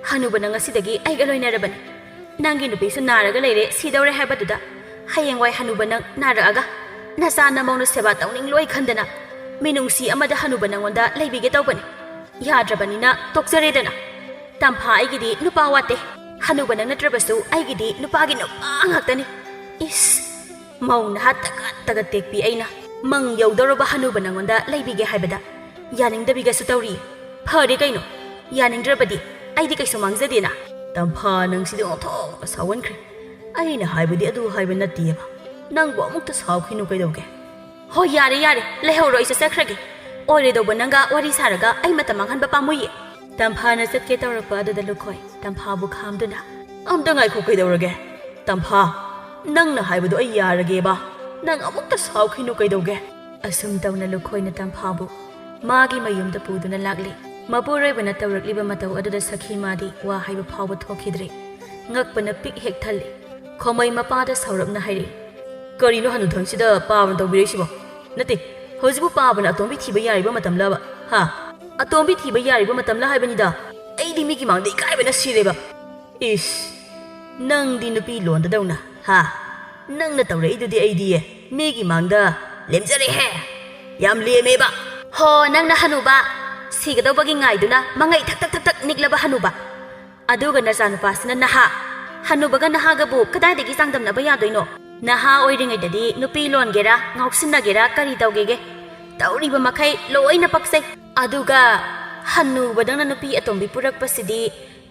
ꯍꯅꯨꯕ ꯅꯪ ꯉꯁꯤꯗꯒꯤ ꯑꯩꯒ ꯂꯣꯏꯅꯔꯕꯅꯤ꯫ ꯅꯪꯒꯤ ꯅꯨꯄꯤꯁꯨ ꯅꯥꯔꯒ ꯂꯩꯔꯦ, ꯁꯤꯗꯧꯔꯦ ꯍꯥꯏꯕꯗꯨꯗ ꯍꯌꯦꯡꯋꯥꯏ ꯍꯅꯨꯕ ꯅꯪ ꯅꯥꯔꯛꯑꯒ ꯅꯆꯥ ꯅꯃꯧꯅ ꯁꯦꯕꯥ ꯇꯧꯅꯤꯡꯂꯣꯏ ꯈꯟꯗꯅ ꯃꯤꯅꯨꯡꯁꯤ ꯑꯃꯗ ꯍꯅꯨꯕ ꯅꯪꯉꯣꯟꯗ ꯂꯩꯕꯤꯒꯦ ꯇꯧꯕꯅꯤ꯫ ꯌꯥꯗ꯭ꯔꯕꯅꯤꯅ ꯇꯣꯛꯆꯔꯦꯗꯅ꯫ ꯇꯝꯐꯥ, ꯑꯩꯒꯤꯗꯤ ꯅꯨꯄꯥ ꯋꯥꯠꯇꯦ꯫ ꯍꯅꯨꯕ ꯅꯪ ꯅꯠꯇ꯭ꯔꯕꯁꯨ ꯑꯩꯒꯤꯗꯤ ꯅꯨꯄꯥꯒꯤ ꯅꯨꯄꯥ ꯉꯥꯛꯇꯅꯤ꯫ ꯏꯁ, ꯃꯧ ꯅꯍꯥ ꯇꯒꯠ ꯇꯒꯠ ꯇꯦꯛꯄꯤ ꯑꯩꯅ ꯃꯪ ꯌꯧꯗꯧꯔꯕ ꯍꯅꯨꯕ ꯅꯪꯉꯣꯟꯗ ꯂꯩꯕꯤꯒꯦ ꯍꯥꯏꯕꯗ ꯌꯥꯅꯤꯡꯗꯕꯤꯒꯁꯨ ꯇꯧꯔꯤ꯫ ꯐꯔꯦ ꯀꯩꯅꯣ, ꯌꯥꯅꯤꯡꯗ꯭ꯔꯕꯗꯤ ꯑꯩꯗꯤ ꯀꯩꯁꯨ ꯃꯥꯡꯖꯗꯦꯅ꯫ ꯇꯝꯐꯥ, ꯅꯪꯁꯤꯗꯤ ꯑꯣꯟꯊꯣꯛꯅ ꯁꯥꯎꯒꯟꯈ꯭ꯔꯦ꯫ ꯑꯩꯅ ꯍꯥꯏꯕꯗꯤ ꯑꯗꯨ ꯍꯥꯏꯕ ꯅꯠꯇꯦꯕ, ꯅꯪꯕꯨ ꯑꯃꯨꯛꯇ ꯁꯥꯎꯈꯤꯅꯨ ꯀꯩꯗꯧꯒꯦ? ꯍꯣꯏ, ꯌꯥꯔꯦ ꯌꯥꯔꯦ, ꯂꯩꯍꯧꯔꯣ, ꯑꯩꯁꯨ ꯆꯠꯈ꯭ꯔꯒꯦ꯫ ꯑꯣꯏꯔꯣꯏꯗꯧꯕ ꯅꯪꯒ ꯋꯥꯔꯤ ꯁꯥꯔꯒ ꯑꯩ ꯃꯇꯝ ꯃꯥꯡꯍꯟꯕ ꯄꯥꯝꯃꯨꯏꯌꯦ꯫ ꯇꯝꯐꯥꯅ ꯆꯠꯀꯦ ꯇꯧꯔꯛꯄ ꯑꯗꯨꯗ ꯂꯨꯈꯣꯏ ꯇꯝꯐꯥꯕꯨ ꯈꯥꯝꯗꯨꯅ, ꯑꯝꯇ ꯉꯥꯏꯈꯣ, ꯀꯩꯗꯧꯔꯒꯦ? ꯇꯝꯐꯥ, ꯅꯪꯅ ꯍꯥꯏꯕꯗꯣ ꯑꯩ ꯌꯥꯔꯒꯦꯕ, ꯅꯪ ꯑꯃꯨꯛꯇ ꯁꯥꯎꯈꯤꯅꯨ ꯀꯩꯗꯧꯒꯦ? ꯑꯁꯨꯝ ꯇꯧꯅ ꯂꯨꯈꯣꯏꯅ ꯇꯝꯐꯥꯕꯨ ꯃꯥꯒꯤ ꯃꯌꯨꯝꯗ ꯄꯨꯗꯨꯅ ꯂꯥꯛꯂꯤ꯫ ꯃꯄꯨꯔꯣꯏꯕꯅ ꯇꯧꯔꯛꯂꯤꯕ ꯃꯇꯧ ꯑꯗꯨꯗ ꯁꯈꯤ ꯃꯥꯗꯤ ꯋꯥ ꯍꯥꯏꯕ ꯐꯥꯎꯕ ꯊꯣꯛꯈꯤꯗ꯭ꯔꯦ꯫ ꯉꯛꯄꯅ ꯄꯤꯛ ꯍꯦꯛ ꯊꯜꯂꯤ꯫ ꯈꯣꯃꯩ ꯃꯄꯥꯗ ꯁꯥꯎꯔꯞꯅ ꯍꯥꯏꯔꯛꯏ, "ꯀꯔꯤꯅꯣ ꯍꯅꯨꯊꯪꯁꯤꯗ ꯄꯥꯕꯅ ꯇꯧꯕꯤꯔꯛꯏꯁꯤꯕꯣ? ꯅꯠꯇꯦ, ꯍꯧꯖꯤꯛꯄꯨ ꯄꯥꯕꯅ ꯑꯇꯣꯝꯕꯤ ꯊꯤꯕ ꯌꯥꯔꯤꯕ ꯃꯇꯝꯂꯕ? ꯍꯥ? ꯑꯇꯣꯝꯕꯤ ꯊꯤꯕ ꯌꯥꯔꯤꯕ ꯃꯇꯝꯂ ꯍꯥꯏꯕꯅꯤꯗ꯫ ꯑꯩꯗꯤ ꯃꯤꯒꯤ ꯃꯥꯡꯗ ꯏꯀꯥꯏꯕꯅ ꯁꯤꯔꯦꯕ꯫ ꯏꯁ, ꯅꯪꯗꯤ ꯅꯨꯄꯤ ꯂꯣꯟꯗꯗꯧꯅ, ꯍꯥ? ꯅꯪꯅ ꯇꯧꯔꯛꯏꯗꯨꯗꯤ ꯑꯩꯗꯤ ꯃꯤꯒꯤ ꯃꯥꯡꯗ ꯂꯦꯝꯖꯔꯦꯍꯦ꯫ ꯌꯥꯝ ꯂꯦꯝꯃꯦꯕ꯫ ꯍꯣ, ꯅꯪꯅ ꯍꯅꯨꯕ, ꯁꯤꯒꯗꯧꯕꯒꯤ ꯉꯥꯏꯗꯨꯅ ꯃꯉꯩ ꯊꯛ ꯊꯛ ꯊꯛ ꯊꯛ ꯅꯤꯛꯂꯕ ꯍꯅꯨꯕ꯫ ꯑꯗꯨꯒ ꯅꯆꯥꯅꯨꯄꯥꯁꯤꯅ ꯅꯍꯥ꯫ ꯍꯅꯨꯕꯒ ꯅꯍꯥꯒꯕꯨ ꯀꯗꯥꯏꯗꯒꯤ ꯆꯥꯡꯗꯝꯅꯕ ꯌꯥꯗꯣꯏꯅꯣ? ꯅꯍꯥ ꯑꯣꯏꯔꯤꯉꯩꯗꯗꯤ ꯅꯨꯄꯤ ꯂꯣꯟꯒꯦꯔꯥ, ꯉꯥꯎꯁꯤꯟꯅꯒꯦꯔꯥ, ꯀꯔꯤ ꯇꯧꯒꯦꯒꯦ? ꯇꯧꯔꯤꯕ ꯃꯈꯩ ꯂꯣꯏꯅ ꯄꯛꯆꯩ꯫ ꯑꯗꯨꯒ ꯍꯅꯨꯕꯗꯧꯅ ꯅꯨꯄꯤ ꯑꯇꯣꯝꯕꯤ ꯄꯨꯔꯛꯄꯁꯤꯗꯤ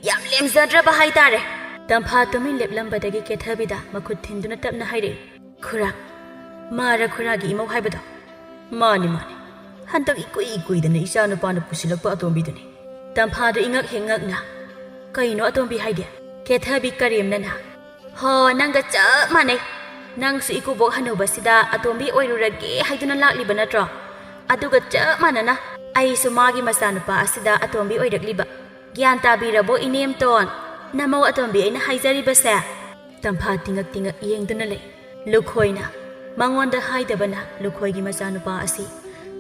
ꯌꯥꯝ ꯂꯦꯝꯖꯗ꯭ꯔꯕ ꯍꯥꯏꯇꯥꯔꯦ꯫ ꯇꯝꯐꯥ ꯇꯨꯃꯤꯟ ꯂꯦꯞꯂꯝꯕꯗꯒꯤ ꯀꯦꯊꯕꯤꯗ ꯃꯈꯨꯠ ꯊꯤꯟꯗꯨꯅ ꯇꯞꯅ ꯍꯥꯏꯔꯛꯏ, "ꯈꯨꯔꯥ, ꯃꯥꯔ ꯈꯨꯔꯥꯒꯤ ꯏꯃꯧ ꯍꯥꯏꯕꯗꯣ?" "ꯃꯥꯅꯤ, ꯃꯥꯅꯤ꯫ ꯍꯟꯗꯛ ꯏꯀꯨꯏ ꯀꯨꯏꯗꯅ ꯏꯆꯥ ꯅꯨꯄꯥꯅ ꯄꯨꯁꯤꯜꯂꯛꯄ ꯑꯇꯣꯝꯕꯤꯗꯨꯅꯤ꯫" ꯇꯝꯐꯥꯗꯨ ꯏꯉꯛ ꯍꯦꯛ ꯉꯛꯅ, "ꯀꯩꯅꯣ ꯑꯇꯣꯝꯕꯤ ꯍꯥꯏꯗꯤ?" ꯀꯦꯊꯕꯤ ꯀꯔꯦꯝꯅꯅ, "ꯍꯣ, ꯅꯪꯒ ꯆꯞ ꯃꯥꯟꯅꯩ꯫ ꯅꯪꯁꯨ ꯏꯀꯨꯕꯣꯛ ꯍꯅꯨꯕꯁꯤꯗ ꯑꯇꯣꯝꯕꯤ ꯑꯣꯏꯔꯨꯔꯒꯦ ꯍꯥꯏꯗꯨꯅ ꯂꯥꯛꯂꯤꯕ ꯅꯠꯇ꯭ꯔꯣ? ꯑꯗꯨꯒ ꯆꯞ ꯃꯥꯟꯅꯅ ꯑꯩꯁꯨ ꯃꯥꯒꯤ ꯃꯆꯥꯅꯨꯄꯥ ꯑꯁꯤꯗ ꯑꯇꯣꯝꯕꯤ ꯑꯣꯏꯔꯛꯂꯤꯕ꯫ ꯒ꯭ꯌꯥꯟ ꯇꯥꯕꯤꯔꯕꯣ ꯏꯅꯦꯝꯇꯣꯟ? ꯅꯃꯧ ꯑꯇꯣꯝꯕꯤ ꯑꯩꯅ ꯍꯥꯏꯖꯔꯤꯕꯁꯦ?" ꯇꯝꯐꯥ ꯇꯤꯉꯛ ꯇꯤꯉꯛ ꯌꯦꯡꯗꯨꯅ ꯂꯩ꯫ ꯂꯨꯈꯣꯏꯅ ꯃꯉꯣꯟꯗ ꯍꯥꯏꯗꯕꯅ ꯂꯨꯈꯣꯏꯒꯤ ꯃꯆꯥꯅꯨꯄꯥ ꯑꯁꯤ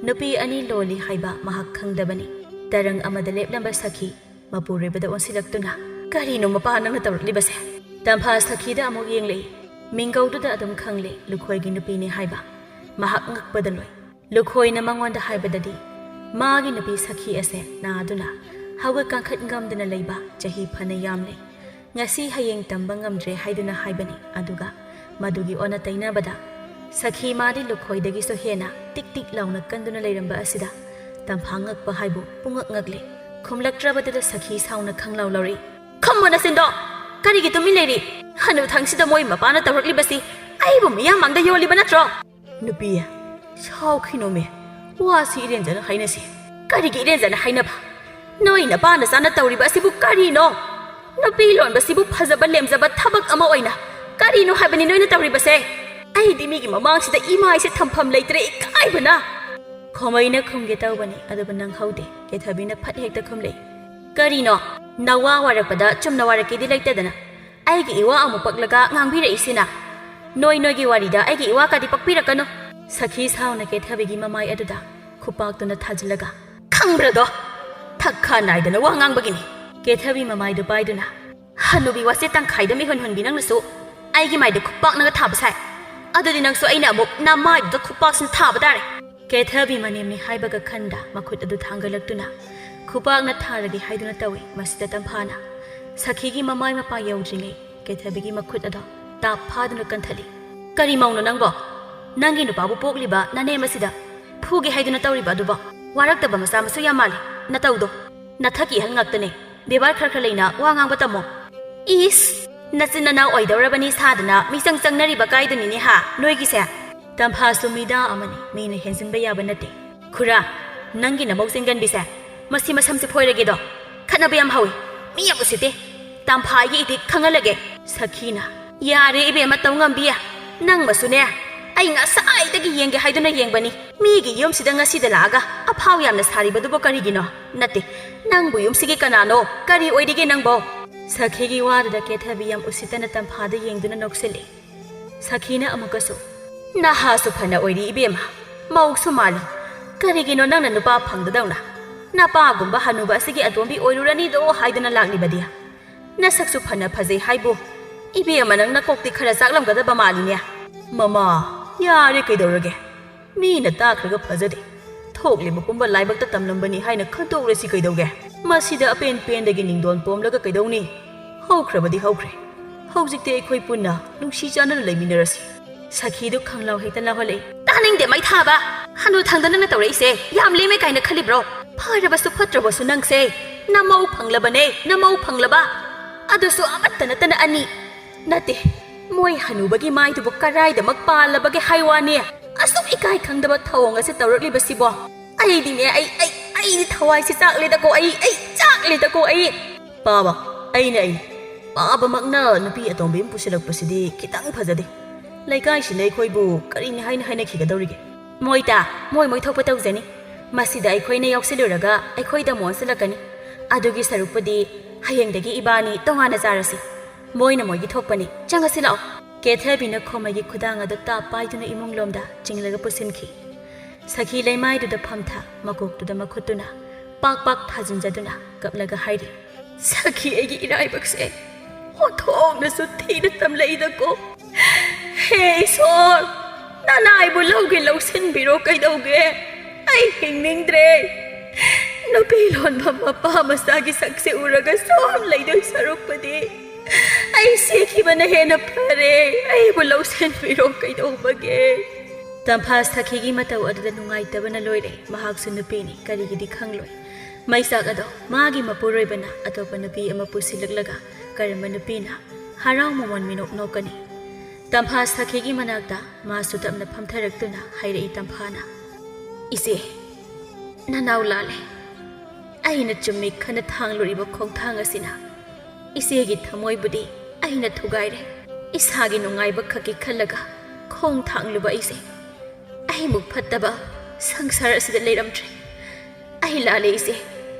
ꯅꯨꯄꯤ ꯑꯅꯤ ꯂꯣꯜꯂꯤ ꯍꯥꯏꯕ ꯃꯍꯥꯛ ꯈꯪꯗꯕꯅꯤ꯫ ꯇꯔꯪ ꯑꯃꯗ ꯂꯦꯞꯂꯝꯕ ꯁꯈꯤ ꯃꯄꯨꯔꯣꯏꯕꯗ ꯑꯣꯟꯁꯤꯜꯂꯛꯇꯨꯅ, "ꯀꯔꯤꯅꯣ ꯃꯄꯥ ꯅꯪꯅ ꯇꯧꯔꯛꯂꯤꯕꯁꯦ?" ꯇꯝꯐꯥ ꯁꯈꯤꯗ ꯑꯃꯨꯛ ꯌꯦꯡꯂꯛꯏ꯫ ꯃꯤꯡꯒꯧꯗꯨꯗ ꯑꯗꯨꯝ ꯈꯪꯂꯦ ꯂꯨꯈꯣꯏꯒꯤ ꯅꯨꯄꯤꯅꯤ ꯍꯥꯏꯕ꯫ ꯃꯍꯥꯛ ꯉꯛꯄꯗ ꯂꯣꯏ꯫ ꯂꯨꯈꯣꯏꯅ ꯃꯉꯣꯟꯗ ꯍꯥꯏꯕꯗꯗꯤ ꯃꯥꯒꯤ ꯅꯨꯄꯤ ꯁꯈꯤ ꯑꯁꯦ ꯅꯥꯗꯨꯅ ꯍꯧꯒꯠ ꯀꯥꯡꯈꯠ ꯉꯝꯗꯅ ꯂꯩꯕ ꯆꯍꯤ ꯐꯅ ꯌꯥꯝꯂꯦ꯫ ꯉꯁꯤ ꯍꯌꯦꯡ ꯇꯝꯕ ꯉꯝꯗ꯭ꯔꯦ ꯍꯥꯏꯗꯨꯅ ꯍꯥꯏꯕꯅꯤ꯫ ꯑꯗꯨꯒ ꯃꯗꯨꯒꯤ ꯑꯣꯟꯅ ꯇꯩꯅꯕꯗ ꯁꯈꯤ ꯃꯥꯗꯤ ꯂꯨꯈꯣꯏꯗꯒꯤꯁꯨ ꯍꯦꯟꯅ ꯇꯤꯛ ꯇꯤꯛ ꯂꯥꯎꯅ ꯀꯟꯗꯨꯅ ꯂꯩꯔꯝꯕ ꯑꯁꯤꯗ ꯇꯝꯐꯥ ꯉꯛꯄ ꯍꯥꯏꯕꯨ ꯄꯨꯡꯉꯛ ꯉꯛꯂꯦ꯫ ꯈꯨꯝꯂꯛꯇ꯭ꯔꯕꯗꯨꯗ ꯁꯈꯤ ꯁꯥꯎꯅ ꯈꯪꯂꯥꯎ ꯂꯧꯔꯛꯏ, "ꯈꯨꯝꯃꯣ ꯅꯆꯤꯟꯗꯣ! ꯀꯔꯤꯒꯤ ꯇꯨꯃꯤꯟ ꯂꯩꯔꯤ? ꯍꯅꯨꯊꯪꯁꯤꯗ ꯃꯣꯏ ꯃꯄꯥꯅ ꯇꯧꯔꯛꯂꯤꯕꯁꯤ ꯑꯩꯕꯨ ꯃꯤꯌꯥꯝ ꯃꯥꯡꯗ ꯌꯣꯜꯂꯤꯕ ꯅꯠꯇ꯭ꯔꯣ?" "ꯅꯨꯄꯤ, ꯁꯥꯎꯈꯤꯅꯣꯃꯦ꯫ ꯋꯥꯁꯤ ꯏꯔꯦꯟꯖꯅ ꯍꯥꯏꯅꯁꯤ꯫" "ꯀꯔꯤꯒꯤ ꯏꯔꯦꯟꯖꯅ ꯍꯥꯏꯅꯕ? ꯅꯣꯏ ꯅꯄꯥ ꯅꯆꯥꯅ ꯇꯧꯔꯤꯕ ꯑꯁꯤꯕꯨ ꯀꯔꯤꯅꯣ? ꯅꯨꯄꯤ ꯂꯣꯟꯕꯁꯤꯕꯨ ꯐꯖꯕ ꯂꯦꯝꯖꯕ ꯊꯕꯛ ꯑꯃ ꯑꯣꯏꯅ ꯀꯔꯤꯅꯣ ꯍꯥꯏꯕꯅꯤ ꯅꯣꯏꯅ ꯇꯧꯔꯤꯕꯁꯦ? ꯑꯩꯗꯤ ꯃꯤꯒꯤ ꯃꯃꯥꯡꯁꯤꯗ ꯏꯃꯥꯏꯁꯦ ꯊꯝꯐꯝ ꯂꯩꯇ꯭ꯔꯦ, ꯏꯀꯥꯏꯕꯅ!" ꯈꯣꯃꯩꯅ ꯈꯨꯝꯒꯦ ꯇꯧꯕꯅꯤ, ꯑꯗꯨꯕꯨ ꯅꯪꯍꯧꯗꯦ꯫ ꯀꯦꯊꯕꯤꯅ ꯐꯠ ꯍꯦꯛꯇ ꯈꯨꯝꯂꯛꯏ, "ꯀꯔꯤꯅꯣ? ꯅꯋꯥ ꯋꯥꯔꯛꯄꯗ ꯆꯨꯝꯅ ꯋꯥꯔꯛꯀꯦꯗꯤ ꯂꯩꯇꯗꯅ ꯑꯩꯒꯤ ꯏꯋꯥ ꯑꯃꯨꯛ ꯄꯛꯂꯒ ꯉꯥꯡꯕꯤꯔꯛꯏꯁꯤꯅ? ꯅꯣꯏ ꯅꯣꯏꯒꯤ ꯋꯥꯔꯤꯗ ꯑꯩꯒꯤ ꯏꯋꯥꯀꯗꯤ ꯄꯛꯄꯤꯔꯛꯀꯅꯨ!" ꯁꯈꯤ ꯁꯥꯎꯅ ꯀꯦꯊꯕꯤꯒꯤ ꯃꯃꯥꯏ ꯑꯗꯨꯗ ꯈꯨꯄꯥꯛꯇꯨꯅ ꯊꯥꯖꯤꯜꯂꯒ, "ꯈꯪꯕ꯭ꯔꯗꯣ? ꯊꯛ ꯈꯥ ꯅꯥꯏꯗꯅ ꯋꯥ ꯉꯥꯡꯕꯒꯤꯅꯤ!" ꯀꯦꯊꯕꯤ ꯃꯃꯥꯏꯗꯨ ꯄꯥꯏꯗꯨꯅ, "ꯍꯅꯨꯕꯤ ꯋꯥꯆꯦ ꯇꯪꯈꯥꯏꯗ ꯃꯤꯍꯨꯟ ꯍꯨꯟꯕꯤ ꯅꯪꯅꯁꯨ ꯑꯩꯒꯤ ꯃꯥꯏꯗ ꯈꯨꯄꯥꯛꯅꯒ ꯊꯥꯕ ꯁꯥꯏ꯫ ꯑꯗꯨꯗꯤ ꯅꯪꯁꯨ ꯑꯩꯅ ꯑꯃꯨꯛ ꯅꯃꯥꯏꯗꯨꯗ ꯈꯨꯄꯥꯛꯁꯤꯅ ꯊꯥꯕ ꯇꯥꯔꯦ!" ꯀꯦꯊꯕꯤ ꯃꯅꯦꯝꯅꯤ ꯍꯥꯏꯕꯒ ꯈꯟꯗ ꯃꯈꯨꯠ ꯑꯗꯨ ꯊꯥꯡꯒꯠꯂꯛꯇꯨꯅ ꯈꯨꯄꯥꯛꯅ ꯊꯥꯔꯒꯦ ꯍꯥꯏꯗꯨꯅ ꯇꯧꯏ꯫ ꯃꯁꯤꯗ ꯇꯝꯐꯥꯅ ꯁꯈꯤꯒꯤ ꯃꯃꯥꯏ ꯃꯄꯥ ꯌꯧꯗ꯭ꯔꯤꯉꯩ ꯀꯦꯊꯕꯤꯒꯤ ꯃꯈꯨꯠ ꯑꯗꯣ ꯇꯥꯞ ꯐꯥꯗꯨꯅ ꯀꯟꯊꯠꯂꯤ꯫ "ꯀꯔꯤ ꯃꯧꯅꯣ ꯅꯪꯕꯣ? ꯅꯪꯒꯤ ꯅꯨꯄꯥꯕꯨ ꯄꯣꯛꯂꯤꯕ ꯅꯅꯦꯝ ꯑꯁꯤꯗ ꯐꯨꯒꯦ ꯍꯥꯏꯗꯨꯅ ꯇꯧꯔꯤꯕ ꯑꯗꯨꯕꯣ? ꯋꯥꯔꯛꯇꯕ ꯃꯆꯥ ꯃꯁꯨ ꯌꯥꯝ ꯃꯥꯜꯂꯤ ꯅꯇꯧꯗꯣ꯫ ꯅꯊꯛꯀꯤ ꯑꯍꯜ ꯉꯥꯛꯇꯅꯦ꯫ ꯕꯦꯕꯥꯔ ꯈꯔ ꯈꯔ ꯂꯩꯅ ꯋꯥ ꯉꯥꯡꯕ ꯇꯝꯃꯣ꯫" "ꯏꯁ! ꯅꯆꯤꯟ ꯅꯅꯥꯎ ꯑꯣꯏꯗꯧꯔꯕꯅꯤ ꯁꯥꯗꯅ ꯃꯤꯆꯪ ꯆꯪꯅꯔꯤꯕ ꯀꯥꯏꯗꯨꯅꯤꯅꯦ ꯍꯥ ꯅꯣꯏꯒꯤꯁꯦ?" "ꯇꯝꯐꯥꯁꯨ ꯃꯤꯗꯥ ꯑꯃꯅꯤ, ꯃꯤꯅ ꯍꯦꯟꯖꯤꯟꯕ ꯌꯥꯕ ꯅꯠꯇꯦ꯫ ꯈꯨꯔꯥ, ꯅꯪꯒꯤ ꯅꯃꯧ ꯆꯤꯡꯒꯟꯕꯤꯁꯦ, ꯃꯁꯤ ꯃꯁꯝꯁꯦ ꯐꯣꯏꯔꯒꯦꯗꯣ꯫ ꯈꯠꯅꯕ ꯌꯥꯝ ꯍꯧꯏ, ꯃꯤ ꯌꯥꯝ ꯎꯁꯤꯠꯇꯦ꯫ ꯇꯝꯐꯥ ꯑꯩꯒꯤ ꯏꯗꯤ ꯈꯪꯍꯜꯂꯒꯦ꯫" ꯁꯈꯤꯅ, "ꯌꯥꯔꯦ ꯏꯕꯦꯝꯃ, ꯇꯧ ꯉꯝꯕꯤ꯫ ꯅꯪꯃꯁꯨꯅꯦ, ꯑꯩ ꯉꯁꯥꯏꯗꯒꯤ ꯌꯦꯡꯒꯦ ꯍꯥꯏꯗꯨꯅ ꯌꯦꯡꯕꯅꯤ꯫ ꯃꯤꯒꯤ ꯌꯨꯝꯁꯤꯗ ꯉꯁꯤꯗ ꯂꯥꯛꯑꯒ ꯑꯐꯥꯎ ꯌꯥꯝꯅ ꯁꯥꯔꯤꯕꯗꯨꯕꯨ ꯀꯔꯤꯒꯤꯅꯣ? ꯅꯠꯇꯦ, ꯅꯪꯕꯨ ꯌꯨꯝꯁꯤꯒꯤ ꯀꯅꯥꯅꯣ? ꯀꯔꯤ ꯑꯣꯏꯔꯤꯒꯦ ꯅꯪꯕꯣ?" ꯁꯈꯤꯒꯤ ꯋꯥꯗꯨꯗ ꯀꯦꯊꯕꯤ ꯌꯥꯝ ꯎꯁꯤꯠꯇꯅ ꯇꯝꯐꯥꯗ ꯌꯦꯡꯗꯨꯅ ꯅꯣꯛꯁꯤꯜꯂꯤ꯫ ꯁꯈꯤꯅ ꯑꯃꯨꯛꯀꯁꯨ, "ꯅꯍꯥꯁꯨ ꯐꯅ ꯑꯣꯏꯔꯤ ꯏꯕꯦꯝꯃ, ꯃꯧꯁꯨ ꯃꯥꯜꯂꯤ꯫ ꯀꯔꯤꯒꯤꯅꯣ ꯅꯪꯅ ꯅꯨꯄꯥ ꯐꯪꯗꯗꯧꯅ ꯅꯄꯥꯒꯨꯝꯕ ꯍꯅꯨꯕ ꯑꯁꯤꯒꯤ ꯑꯇꯣꯝꯕꯤ ꯑꯣꯏꯔꯨꯔꯅꯤꯗꯣ ꯍꯥꯏꯗꯨꯅ ꯂꯥꯛꯂꯤꯕꯗꯤ? ꯅꯁꯛꯁꯨ ꯐꯅ ꯐꯖꯩ ꯍꯥꯏꯕꯨ꯫ ꯏꯕꯦꯝꯃ, ꯅꯪ ꯅꯀꯣꯛꯇꯤ ꯈꯔ ꯆꯥꯛꯂꯝꯒꯗꯕ ꯃꯥꯜꯂꯤꯅꯦ꯫" "ꯃꯃꯥ, ꯌꯥꯔꯦ, ꯀꯩꯗꯧꯔꯒꯦ? ꯃꯤꯅ ꯇꯥꯈ꯭ꯔꯒ ꯐꯖꯗꯦ꯫ ꯊꯣꯛꯂꯤꯕ ꯄꯨꯝꯕ ꯂꯥꯏꯕꯛꯇ ꯇꯝꯂꯝꯕꯅꯤ ꯍꯥꯏꯅ ꯈꯟꯇꯣꯛꯂꯁꯤ ꯀꯩꯗꯧꯒꯦ? ꯃꯁꯤꯗ ꯑꯄꯦꯟ ꯄꯦꯟꯗꯒꯤ ꯅꯤꯡꯗꯣꯟ ꯄꯣꯝꯂꯒ ꯀꯩꯗꯧꯅꯤ? ꯍꯧꯈ꯭ꯔꯕꯗꯤ ꯍꯧꯈ꯭ꯔꯦ꯫ ꯍꯧꯖꯤꯛꯇꯤ ꯑꯩꯈꯣꯏ ꯄꯨꯟꯅ ꯅꯨꯡꯁꯤ ꯆꯥꯟꯅꯅ ꯂꯩꯃꯤꯟꯅꯔꯁꯤ꯫" ꯁꯈꯤꯗꯨ ꯈꯪꯂꯥꯎ ꯍꯦꯛꯇ ꯂꯥꯎꯍꯜꯂꯛꯏ꯫ "ꯇꯥꯅꯤꯡꯗꯦ ꯃꯩ ꯊꯥꯕ! ꯍꯅꯨꯊꯪꯗ ꯅꯪꯅ ꯇꯧꯔꯛꯏꯁꯦ ꯌꯥꯝ ꯂꯦꯝꯃꯦ ꯀꯥꯏꯅ ꯈꯜꯂꯤꯕ꯭ꯔꯣ? ꯐꯔꯕꯁꯨ ꯐꯠꯇ꯭ꯔꯕꯁꯨ ꯅꯪꯁꯦ ꯅꯃꯧ ꯐꯪꯂꯕꯅꯦ, ꯅꯃꯧ ꯐꯪꯂꯕ꯫ ꯑꯗꯨꯁꯨ ꯑꯃꯠꯇ ꯅꯠꯇꯅ ꯑꯅꯤ꯫ ꯅꯠꯇꯦ, ꯃꯣꯏ ꯍꯅꯨꯕꯒꯤ ꯃꯥꯏꯗꯨꯕꯨ ꯀꯔꯥꯏꯗꯃꯛ ꯄꯥꯜꯂꯕꯒꯦ ꯍꯥꯏ ꯋꯥꯅꯤ꯫ ꯑꯁꯨꯛ ꯏꯀꯥꯏ ꯈꯪꯗꯕ ꯊꯧꯑꯣꯡ ꯑꯁꯤ ꯇꯧꯔꯛꯂꯤꯕꯁꯤꯕꯣ? ꯑꯩꯗꯤꯅꯦ, ꯑꯩ, ꯑꯩ, ꯑꯩꯗꯤ ꯊꯋꯥꯏꯁꯦ ꯆꯥꯛꯂꯦꯗꯀꯣ, ꯑꯩ, ꯑꯩ ꯆꯥꯛꯂꯦꯗꯀꯣ, ꯑꯩ꯫ ꯄꯥꯕ, ꯑꯩꯅꯦ, ꯑꯩꯅꯦ꯫ ꯄꯥꯕꯃꯛꯅ ꯅꯨꯄꯤ ꯑꯇꯣꯝꯕꯤ ꯑꯃ ꯄꯨꯁꯤꯜꯂꯛꯄꯁꯤꯗꯤ ꯈꯤꯇꯪ ꯐꯖꯗꯦ꯫ ꯂꯩꯀꯥꯏꯁꯤꯅ ꯑꯩꯈꯣꯏꯕꯨ ꯀꯔꯤꯅꯤ ꯍꯥꯏꯅ ꯍꯥꯏꯅꯈꯤꯒꯗꯧꯔꯤꯒꯦ? ꯃꯣꯏꯗ ꯃꯣꯏ ꯃꯣꯏ ꯊꯣꯛꯄ ꯇꯧꯖꯅꯤ꯫ ꯃꯁꯤꯗ ꯑꯩꯈꯣꯏꯅ ꯌꯥꯎꯁꯤꯜꯂꯨꯔꯒ ꯑꯩꯈꯣꯏꯗ ꯑꯃꯨꯛ ꯑꯣꯟꯁꯤꯜꯂꯛꯀꯅꯤ꯫ ꯑꯗꯨꯒꯤ ꯁꯔꯨꯛꯄꯨꯗꯤ ꯍꯌꯦꯡꯗꯒꯤ ꯏꯕꯥꯅꯤ ꯇꯣꯉꯥꯟꯅ ꯆꯥꯔꯁꯤ꯫ ꯃꯣꯏꯅ ꯃꯣꯏꯒꯤ ꯊꯣꯛꯄꯅꯤ꯫ ꯆꯪꯉꯁꯤ ꯂꯥꯛꯑꯣ꯫ ꯀꯦꯊꯕꯤꯅ ꯈꯣꯃꯩꯒꯤ ꯈꯨꯗꯥꯡ ꯑꯗꯨ ꯇꯥꯞ ꯄꯥꯏꯗꯨꯅ ꯏꯃꯨꯡꯂꯣꯝꯗ ꯆꯤꯡꯂꯒ ꯄꯨꯁꯤꯟꯈꯤ꯫ ꯁꯈꯤ ꯂꯩꯃꯥꯏꯗꯨꯗ ꯐꯝꯊ, ꯃꯀꯣꯛꯇꯨꯗ ꯃꯈꯨꯠꯇꯨꯅ ꯄꯥꯛ ꯄꯥꯛ ꯊꯥꯖꯤꯟꯖꯗꯨꯅ ꯀꯞꯂꯒ ꯍꯥꯏꯔꯤ, "ꯁꯈꯤ, ꯑꯩꯒꯤ ꯏꯔꯥꯏꯕꯛꯁꯦ ꯑꯣꯟꯊꯣꯛꯅꯁꯨ ꯊꯤꯅ ꯇꯝꯂꯛꯏꯗꯀꯣ꯫ ꯍꯦ ꯏꯁꯣꯔ, ꯅꯅꯥꯏꯕꯨ ꯂꯧꯒꯦ ꯂꯧꯁꯤꯟꯕꯤꯔꯣ ꯀꯩꯗꯧꯒꯦ? ꯑꯩ ꯍꯤꯡꯅꯤꯡꯗ꯭ꯔꯦ꯫ ꯅꯨꯄꯤ ꯂꯣꯟꯕ ꯃꯄꯥ ꯃꯆꯥꯒꯤ ꯁꯛꯁꯦ ꯎꯔꯒ ꯁꯨꯝ ꯂꯩꯗꯣꯏ ꯁꯔꯨꯛꯄꯨꯗꯤ ꯑꯩ ꯁꯤꯈꯤꯕꯅ ꯍꯦꯟꯅ ꯐꯔꯦ꯫ ꯑꯩꯕꯨ ꯂꯧꯁꯤꯟꯕꯤꯔꯣ ꯀꯩꯗꯧꯕꯒꯦ?" ꯇꯝꯐꯥ ꯁꯈꯤꯒꯤ ꯃꯇꯧ ꯑꯗꯨꯗ ꯅꯨꯡꯉꯥꯏꯇꯕꯅ ꯂꯣꯏꯔꯦ꯫ ꯃꯍꯥꯛꯁꯨ ꯅꯨꯄꯤꯅꯤ, ꯀꯔꯤꯒꯤꯗꯤ ꯈꯪꯂꯣꯏ? ꯃꯩꯆꯥꯛ ꯑꯗꯣ ꯃꯥꯒꯤ ꯃꯄꯨꯔꯣꯏꯕꯅ ꯑꯇꯣꯞꯄ ꯅꯨꯄꯤ ꯑꯃ ꯄꯨꯁꯤꯜꯂꯛꯂꯒ ꯀꯔꯝꯕ ꯅꯨꯄꯤꯅ ꯍꯔꯥꯎ ꯃꯃꯣꯟ ꯃꯤꯅꯣꯛ ꯅꯣꯛꯀꯅꯤ? ꯇꯝꯐꯥ ꯁꯈꯤꯒꯤ ꯃꯅꯥꯛꯇ ꯃꯥꯁꯨ ꯇꯞꯅ ꯐꯝꯊꯔꯛꯇꯨꯅ ꯍꯥꯏꯔꯛꯏ ꯇꯝꯐꯥꯅ, "ꯏꯆꯦ, ꯅꯅꯥꯎ ꯂꯥꯜꯂꯦ꯫ ꯑꯩꯅ ꯆꯨꯝꯃꯤ ꯈꯟꯅ ꯊꯥꯡꯂꯨꯔꯤꯕ ꯈꯣꯡꯊꯥꯡ ꯑꯁꯤꯅ ꯏꯆꯦꯒꯤ ꯊꯃꯣꯏꯕꯨꯗꯤ ꯑꯩꯅ ꯊꯨꯒꯥꯏꯔꯦ꯫ ꯏꯁꯥꯒꯤ ꯅꯨꯡꯉꯥꯏꯕ ꯈꯛꯀꯤ ꯈꯜꯂꯒ ꯈꯣꯡ ꯊꯥꯡꯂꯨꯕ ꯑꯩꯁꯦ ꯑꯩꯃꯨꯛ ꯐꯠꯇꯕ ꯁꯪꯁꯥꯔ ꯑꯁꯤꯗ ꯂꯩꯔꯝꯗ꯭ꯔꯦ꯫ ꯑꯩ ꯂꯥꯜꯂꯦ ꯏꯆꯦ꯫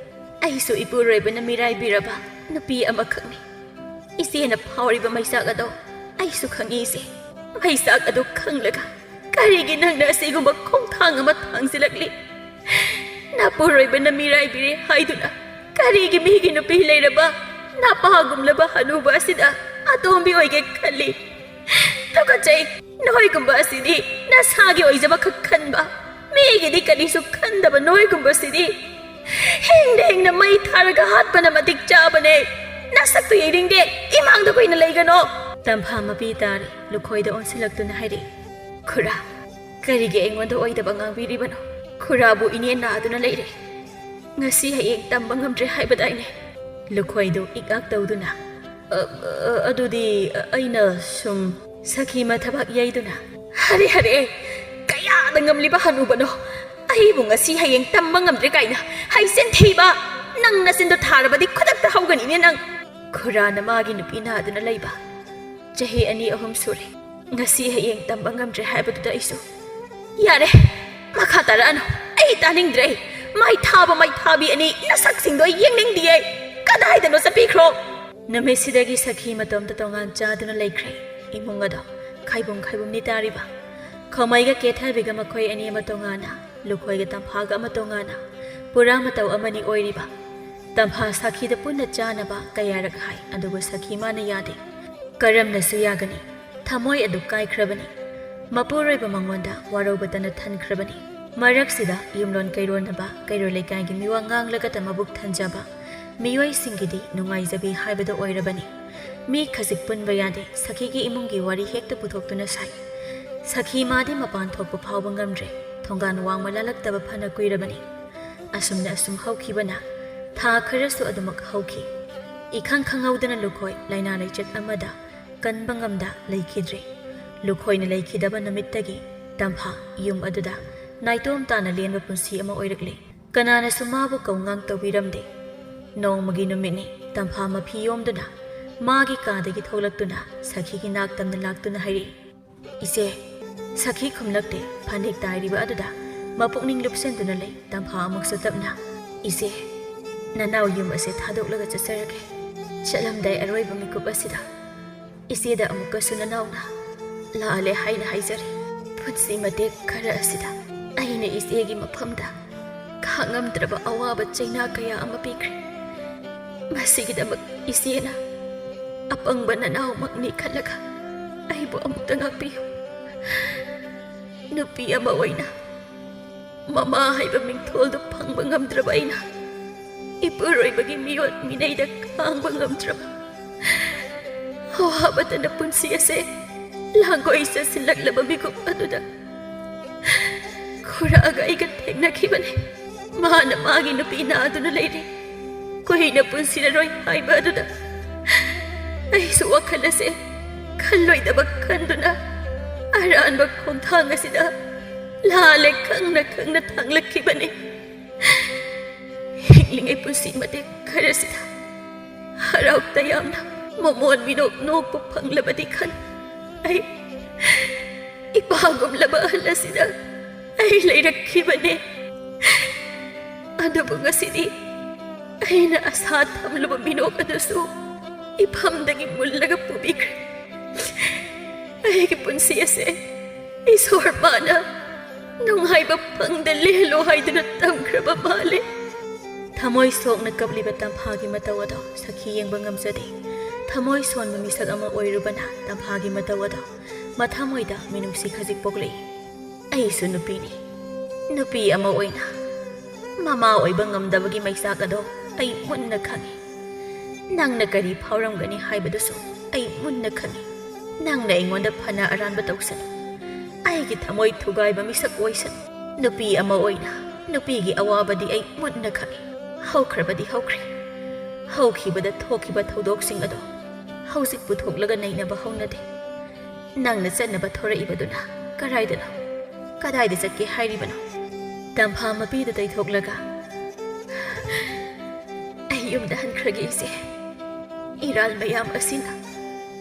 ꯑꯩꯁꯨ ꯏꯄꯨꯔꯣꯏꯕꯅ ꯃꯤꯔꯥꯏꯕꯤꯔꯕ ꯅꯨꯄꯤ ꯑꯃꯈꯛꯅꯤ꯫ ꯏꯆꯦꯅ ꯐꯥꯎꯔꯤꯕ ꯃꯩꯆꯥꯛ ꯑꯗꯣ ꯑꯩꯁꯨ ꯈꯪꯏ ꯏꯆꯦ꯫ ꯃꯩꯆꯥꯛ ꯑꯗꯨ ꯈꯪꯂꯒ ꯀꯔꯤꯒꯤ ꯅꯪꯅ ꯑꯁꯤꯒꯨꯝꯕ ꯈꯣꯡꯊꯥꯡ ꯑꯃ ꯊꯥꯡꯖꯤꯜꯂꯛꯂꯤ? ꯅꯄꯨꯔꯣꯏꯕꯅ ꯃꯤꯔꯥꯏꯕꯤꯔꯦ ꯍꯥꯏꯗꯨꯅ ꯀꯔꯤꯒꯤ ꯃꯤꯒꯤ ꯅꯨꯄꯤ ꯂꯩꯔꯕ ꯅꯄꯥꯒꯨꯝꯂꯕ ꯍꯅꯨꯕ ꯑꯁꯤꯗ ꯑꯇꯣꯝꯕꯤ ꯑꯣꯏꯒꯦ ꯈꯜꯂꯤ? ꯇꯨꯀꯠꯆꯩ꯫ ꯅꯣꯏꯒꯨꯝꯕ ꯑꯁꯤꯗꯤ ꯅꯁꯥꯒꯤ ꯑꯣꯏꯖꯕ ꯈꯛ ꯈꯟꯕ, ꯃꯤꯒꯤꯗꯤ ꯀꯔꯤꯁꯨ ꯈꯟꯗꯕ ꯅꯣꯏꯒꯨꯝꯕꯁꯤꯗꯤ ꯍꯤꯡꯅ ꯍꯤꯡꯅ ꯃꯩ ꯊꯥꯔꯒ ꯍꯥꯠꯄꯅ ꯃꯇꯤꯛ ꯆꯥꯕꯅꯦ꯫ ꯅꯁꯛꯇꯨ ꯌꯦꯡꯅꯤꯡꯗꯦ꯫ ꯏꯃꯥꯡꯗ ꯀꯨꯏꯅ ꯂꯩꯒꯅꯣ꯫" ꯇꯝꯐꯥ ꯃꯄꯤ ꯇꯥꯔꯦ꯫ ꯂꯨꯈꯣꯏꯗ ꯑꯣꯟꯁꯤꯜꯂꯛꯇꯨꯅ ꯍꯥꯏꯔꯛꯏ, "ꯈꯨꯔꯥ, ꯀꯔꯤꯒꯤ ꯑꯩꯉꯣꯟꯗ ꯑꯣꯏꯗꯕ ꯉꯥꯡꯕꯤꯔꯤꯕꯅꯣ? ꯈꯨꯔꯥꯕꯨ ꯏꯅꯦ ꯅꯥꯗꯨꯅ ꯂꯩꯔꯦ꯫ ꯉꯁꯤ ꯍꯌꯦꯡ ꯇꯝꯕ ꯉꯝꯗ꯭ꯔꯦ ꯍꯥꯏꯕꯗꯥꯏꯅꯦ? ꯂꯨꯈꯣꯏꯗꯨ ꯏꯛ ꯇꯧꯗꯨꯅ, "ꯑ, ꯑ, ꯑꯗꯨꯗꯤ ꯑꯩꯅ ꯁꯨꯝ," ꯁꯈꯤ ꯃꯊꯕꯥꯛ ꯌꯩꯗꯨꯅ, "ꯍꯔꯦ, ꯍꯔꯦ, ꯀꯌꯥꯗ ꯉꯝꯂꯤꯕ ꯍꯅꯨꯕꯅꯣ? ꯑꯩꯕꯨ ꯉꯁꯤ ꯍꯌꯦꯡ ꯇꯝꯕ ꯉꯝꯗ꯭ꯔꯦ ꯀꯥꯏꯅ ꯍꯩꯆꯤꯟ ꯊꯤꯕ! ꯅꯪ ꯅꯆꯤꯟꯗꯣ ꯊꯥꯔꯕꯗꯤ ꯈꯨꯗꯛꯇ ꯍꯧꯒꯅꯤꯅꯦ ꯅꯪ!" ꯈꯨꯔꯥꯅ ꯃꯥꯒꯤ ꯅꯨꯄꯤ ꯅꯥꯗꯨꯅ ꯂꯩꯕ ꯆꯍꯤ ꯑꯅꯤ ꯑꯍꯨꯝ ꯁꯨꯔꯦ꯫ ꯉꯁꯤ ꯍꯌꯦꯡ ꯇꯝꯕ ꯉꯝꯗ꯭ꯔꯦ ꯍꯥꯏꯕꯗꯨꯗ ꯑꯩꯁꯨ, "ꯌꯥꯔꯦ, ꯃꯈꯥ ꯇꯥꯔꯛꯑꯅꯨ꯫ ꯑꯩ ꯇꯥꯅꯤꯡꯗ꯭ꯔꯦ꯫ ꯃꯥꯏ ꯊꯥꯕ ꯃꯥꯏ ꯊꯥꯕꯤ ꯑꯅꯤ ꯅꯁꯛꯁꯤꯡꯗꯣ ꯑꯩ ꯌꯦꯡꯅꯤꯡꯗꯤꯌꯦ꯫ ꯀꯗꯥꯏꯗꯅꯣ ꯆꯠꯄꯤꯈ꯭ꯔꯣ?" ꯅꯨꯃꯤꯠꯁꯤꯗꯒꯤ ꯁꯈꯤ ꯃꯇꯣꯝꯇ ꯇꯣꯉꯥꯟ ꯆꯥꯗꯨꯅ ꯂꯩꯈ꯭ꯔꯦ꯫ ꯏꯃꯨꯡ ꯑꯗꯣ ꯈꯥꯏꯕꯨꯝ ꯈꯥꯏꯕꯨꯝꯅꯤ ꯇꯥꯔꯤꯕ꯫ ꯈꯃꯩꯒ ꯀꯦꯊꯕꯤꯒ ꯃꯈꯣꯏ ꯑꯅꯤ ꯑꯃ ꯇꯣꯉꯥꯟꯅ, ꯂꯨꯈꯣꯏꯒ ꯇꯝꯐꯥꯒ ꯑꯃ ꯇꯣꯉꯥꯟꯅ, ꯄꯨꯔꯥ ꯃꯇꯧ ꯑꯃꯅꯤ ꯑꯣꯏꯔꯤꯕ꯫ ꯇꯝꯐꯥ ꯁꯈꯤꯗ ꯄꯨꯟꯅ ꯆꯥꯅꯕ ꯀꯌꯥꯔꯛ ꯍꯥꯏ, ꯑꯗꯨꯕꯨ ꯁꯈꯤ ꯃꯥꯅ ꯌꯥꯗꯦ꯫ ꯀꯔꯝꯅꯁꯨ ꯌꯥꯒꯅꯤ? ꯊꯃꯣꯏ ꯑꯗꯨ ꯀꯥꯏꯈ꯭ꯔꯕꯅꯤ꯫ ꯃꯄꯨꯔꯣꯏꯕ ꯃꯉꯣꯟꯗ ꯋꯥꯔꯧꯕꯇꯅ ꯊꯟꯈ꯭ꯔꯕꯅꯤ꯫ ꯃꯔꯛꯁꯤꯗ ꯌꯨꯝꯂꯣꯟ ꯀꯩꯔꯣꯟꯅꯕ, ꯀꯩꯔꯣꯜ ꯂꯩꯀꯥꯏꯒꯤ ꯃꯤꯋꯥ ꯉꯥꯡꯂꯒꯇ ꯃꯕꯨꯛ ꯊꯟꯖꯕ ꯃꯤꯑꯣꯏꯁꯤꯡꯒꯤꯗꯤ ꯅꯨꯡꯉꯥꯏꯖꯕꯤ ꯍꯥꯏꯕꯗꯣ ꯑꯣꯏꯔꯕꯅꯤ꯫ ꯃꯤ ꯈꯖꯤꯛ ꯄꯨꯟꯕ ꯌꯥꯗꯦ, ꯁꯈꯤꯒꯤ ꯏꯃꯨꯡꯒꯤ ꯋꯥꯔꯤ ꯍꯦꯛꯇ ꯄꯨꯊꯣꯛꯇꯨꯅ ꯁꯥꯏ꯫ ꯁꯈꯤ ꯃꯥꯗꯤ ꯃꯄꯥꯟ ꯊꯣꯛꯄ ꯐꯥꯎꯕ ꯉꯝꯗ꯭ꯔꯦ, ꯊꯣꯡꯒꯥꯟ ꯋꯥꯡꯃ ꯂꯥꯜꯂꯛꯇꯕ ꯐꯅ ꯀꯨꯏꯔꯕꯅꯤ꯫ ꯑꯁꯨꯝꯅ ꯑꯁꯨꯝ ꯍꯧꯈꯤꯕꯅ ꯊꯥ ꯈꯔꯁꯨ ꯑꯗꯨꯃꯛ ꯍꯧꯈꯤ꯫ ꯏꯈꯪ ꯈꯪꯍꯧꯗꯅ ꯂꯨꯈꯣꯏ ꯂꯥꯏꯅꯥ ꯂꯩꯆꯠ ꯑꯃꯗ ꯀꯟꯕ ꯉꯝꯗ ꯂꯩꯈꯤꯗ꯭ꯔꯦ꯫ ꯂꯨꯈꯣꯏꯅ ꯂꯩꯈꯤꯗꯕ ꯅꯨꯃꯤꯠꯇꯒꯤ ꯇꯝꯐꯥ ꯌꯨꯝ ꯑꯗꯨꯗ ꯅꯥꯏꯇꯣꯝ ꯇꯥꯅ ꯂꯦꯟꯕ ꯄꯨꯟꯁꯤ ꯑꯃ ꯑꯣꯏꯔꯛꯂꯦ꯫ ꯀꯅꯥꯅꯁꯨ ꯃꯥꯕꯨ ꯀꯧꯉꯥꯡ ꯇꯧꯕꯤꯔꯝꯗꯦ꯫ ꯅꯣꯡꯃꯒꯤ ꯅꯨꯃꯤꯠꯅꯤ, ꯇꯝꯐꯥ ꯃꯐꯤ ꯌꯣꯝꯗꯨꯅ ꯃꯥꯒꯤ ꯀꯥꯗꯒꯤ ꯊꯣꯛꯂꯛꯇꯨꯅ ꯁꯈꯤꯒꯤ ꯅꯥꯛꯇꯝꯅ ꯂꯥꯛꯇꯨꯅ ꯍꯥꯏꯔꯛꯏ, "ꯏꯆꯦ!" ꯁꯈꯤ ꯈꯨꯝꯂꯛꯇꯦ꯫ ꯐꯅꯦꯛ ꯇꯥꯏꯔꯤꯕ ꯑꯗꯨꯗ ꯃꯄꯨꯛꯅꯤꯡ ꯂꯨꯞꯁꯤꯟꯗꯨꯅ ꯂꯩ꯫ ꯇꯝꯐꯥ ꯑꯃꯨꯛꯁꯨ ꯇꯞꯅ, "ꯏꯆꯦ, ꯅꯅꯥꯎ ꯌꯨꯝ ꯑꯁꯦ ꯊꯥꯗꯣꯛꯂꯒ ꯆꯠꯆꯔꯒꯦ꯫ ꯆꯠꯂꯝꯗꯥꯏ ꯑꯔꯣꯏꯕ ꯃꯤꯀꯨꯞ ꯑꯁꯤꯗ ꯏꯆꯦꯗ ꯑꯃꯨꯛꯀꯁꯨ ꯅꯅꯥꯎꯅ ꯂꯥꯜꯂꯦ ꯍꯥꯏꯅ ꯍꯥꯏꯖꯔꯤ꯫ ꯄꯨꯟꯁꯤ ꯃꯇꯦꯛ ꯈꯔ ꯑꯁꯤꯗ ꯑꯩꯅ ꯏꯆꯦꯒꯤ ꯃꯐꯝꯗ ꯈꯥꯡꯉꯝꯗ꯭ꯔꯕ ꯑꯋꯥꯕ ꯆꯩꯅꯥ ꯀꯌꯥ ꯑꯃ ꯄꯤꯈ꯭ꯔꯦ꯫ ꯃꯁꯤꯒꯤꯗꯃꯛ ꯏꯆꯦꯅ ꯑꯄꯪꯕ ꯅꯅꯥꯎꯃꯛꯅꯤ ꯈꯜꯂꯒ ꯑꯩꯕꯨ ꯑꯃꯨꯛꯇ ꯉꯥꯛꯄꯤꯌꯨ꯫ ꯅꯨꯄꯤ ꯑꯃ ꯑꯣꯏꯅ ꯃꯃꯥ ꯍꯥꯏꯕ ꯃꯤꯡꯊꯣꯜꯗꯨ ꯐꯪꯕ ꯉꯝꯗ꯭ꯔꯕ ꯑꯩꯅ, ꯏꯄꯨꯔꯣꯏꯕꯒꯤ ꯃꯤꯑꯣꯠ ꯃꯤꯅꯩꯗ ꯈꯥꯡꯕ ꯉꯝꯗ꯭ꯔꯕ, ꯑꯋꯥꯕꯇꯅ ꯄꯨꯟꯁꯤ ꯑꯁꯦ ꯂꯥꯡꯒꯣꯏ ꯆꯠꯁꯤꯜꯂꯛꯂꯕ ꯃꯤꯀꯨꯞ ꯑꯗꯨꯗ ꯈꯨꯔꯥꯒ ꯑꯩꯒ ꯊꯦꯡꯅꯈꯤꯕꯅꯤ꯫ ꯃꯥꯅ ꯃꯥꯒꯤ ꯅꯨꯄꯤ ꯅꯥꯗꯨꯅ ꯂꯩꯔꯤ, ꯀꯨꯏꯅ ꯄꯨꯟꯁꯤꯔꯔꯣꯏ ꯍꯥꯏꯕ ꯑꯗꯨꯗ ꯑꯩꯁꯨ ꯋꯥꯈꯜ ꯑꯁꯦ ꯈꯜꯂꯣꯏꯗꯕ ꯈꯟꯗꯨꯅ ꯑꯔꯥꯟꯕ ꯈꯣꯡꯊꯥꯡ ꯑꯁꯤꯗ ꯂꯥꯜꯂꯦ ꯈꯪꯅ ꯈꯪꯅ ꯊꯥꯡꯂꯛꯈꯤꯕꯅꯤ꯫ ꯍꯤꯡꯂꯤꯉꯩ ꯄꯨꯟꯁꯤ ꯃꯇꯦꯛ ꯈꯔꯁꯤꯗ ꯍꯔꯥꯎ ꯇꯌꯥꯝꯅ ꯃꯃꯣꯟ ꯃꯤꯅꯣꯛ ꯅꯣꯛꯄ ꯐꯪꯂꯕꯗꯤ ꯈꯟ ꯑꯩ ꯏꯄꯥꯒꯨꯝꯂꯕ ꯑꯍꯜ ꯑꯁꯤꯗ ꯑꯩ ꯂꯩꯔꯛꯈꯤꯕꯅꯦ꯫ ꯑꯗꯨꯕꯨ ꯉꯁꯤꯗꯤ ꯑꯩꯅ ꯑꯁꯥ ꯊꯝꯂꯨꯕ ꯃꯤꯅꯣꯛ ꯑꯗꯨꯁꯨ ꯏꯐꯝꯗꯒꯤ ꯃꯨꯜꯂꯒ ꯄꯨꯕꯤꯈ꯭ꯔꯦ꯫ ꯑꯩꯒꯤ ꯄꯨꯟꯁꯤ ꯑꯁꯦ ꯏꯁꯣꯔ ꯃꯥꯅ ꯅꯨꯡꯉꯥꯏꯕ ꯐꯪꯗ ꯂꯦꯜꯂꯣ ꯍꯥꯏꯗꯨꯅ ꯇꯝꯈ꯭ꯔꯕ ꯃꯥꯜꯂꯦ꯫ ꯊꯃꯣꯏ ꯁꯣꯛꯅ ꯀꯞꯂꯤꯕ ꯇꯝꯐꯥꯒꯤ ꯃꯇꯧ ꯑꯗꯣ ꯁꯈꯤ ꯌꯦꯡꯕ ꯉꯝꯖꯗꯦ꯫ ꯊꯃꯣꯏ ꯁꯣꯟꯕ ꯃꯤꯁꯛ ꯑꯃ ꯑꯣꯏꯔꯨꯕꯅ ꯇꯝꯐꯥꯒꯤ ꯃꯇꯧ ꯑꯗꯣ ꯃꯊꯃꯣꯏꯗ ꯃꯤꯅꯨꯡꯁꯤ ꯈꯖꯤꯛ ꯄꯣꯛꯂꯛꯏ꯫ ꯑꯩꯁꯨ ꯅꯨꯄꯤꯅꯤ꯫ ꯅꯨꯄꯤ ꯑꯃ ꯑꯣꯏꯅ ꯃꯃꯥ ꯑꯣꯏꯕ ꯉꯝꯗꯕꯒꯤ ꯃꯩꯆꯥꯛ ꯑꯗꯣ ꯑꯩ ꯃꯨꯟꯅ ꯈꯪꯏ꯫ ꯅꯪꯅ ꯀꯔꯤ ꯐꯥꯎꯔꯝꯒꯅꯤ ꯍꯥꯏꯕꯗꯨꯁꯨ ꯑꯩ ꯃꯨꯟꯅ ꯈꯪꯏ꯫ ꯅꯪꯅ ꯑꯩꯉꯣꯟꯗ ꯐꯅ ꯑꯔꯥꯟꯕ ꯇꯧꯁꯅꯨ꯫ ꯑꯩꯒꯤ ꯊꯃꯣꯏ ꯊꯨꯒꯥꯏꯕ ꯃꯤꯁꯛ ꯑꯣꯏꯁꯅꯨ꯫ ꯅꯨꯄꯤ ꯑꯃ ꯑꯣꯏꯅ ꯅꯨꯄꯤꯒꯤ ꯑꯋꯥꯕꯗꯤ ꯑꯩ ꯃꯨꯟꯅ ꯈꯪꯏ꯫ ꯍꯧꯈ꯭ꯔꯕꯗꯤ ꯍꯧꯈ꯭ꯔꯦ꯫ ꯍꯧꯈꯤꯕꯗ ꯊꯣꯛꯈꯤꯕ ꯊꯧꯗꯣꯛꯁꯤꯡ ꯑꯗꯣ ꯍꯧꯖꯤꯛ ꯄꯨꯊꯣꯛꯂꯒ ꯅꯩꯅꯕ ꯍꯧꯅꯗꯦ꯫ ꯅꯪꯅ ꯆꯠꯅꯕ ꯊꯣꯔꯛꯏꯕꯗꯨꯅ ꯀꯗꯥꯏꯗꯅꯣ? ꯀꯗꯥꯏꯗ ꯆꯠꯀꯦ ꯍꯥꯏꯔꯤꯕꯅꯣ? ꯇꯝꯐꯥ ꯃꯄꯤꯗꯨ ꯇꯩꯊꯣꯛꯂꯒ, "ꯑꯩ ꯌꯨꯝꯗ ꯍꯟꯈ꯭ꯔꯒꯦ, ꯏꯆꯦ꯫ ꯏꯔꯥꯜ ꯃꯌꯥꯝ ꯑꯁꯤꯅ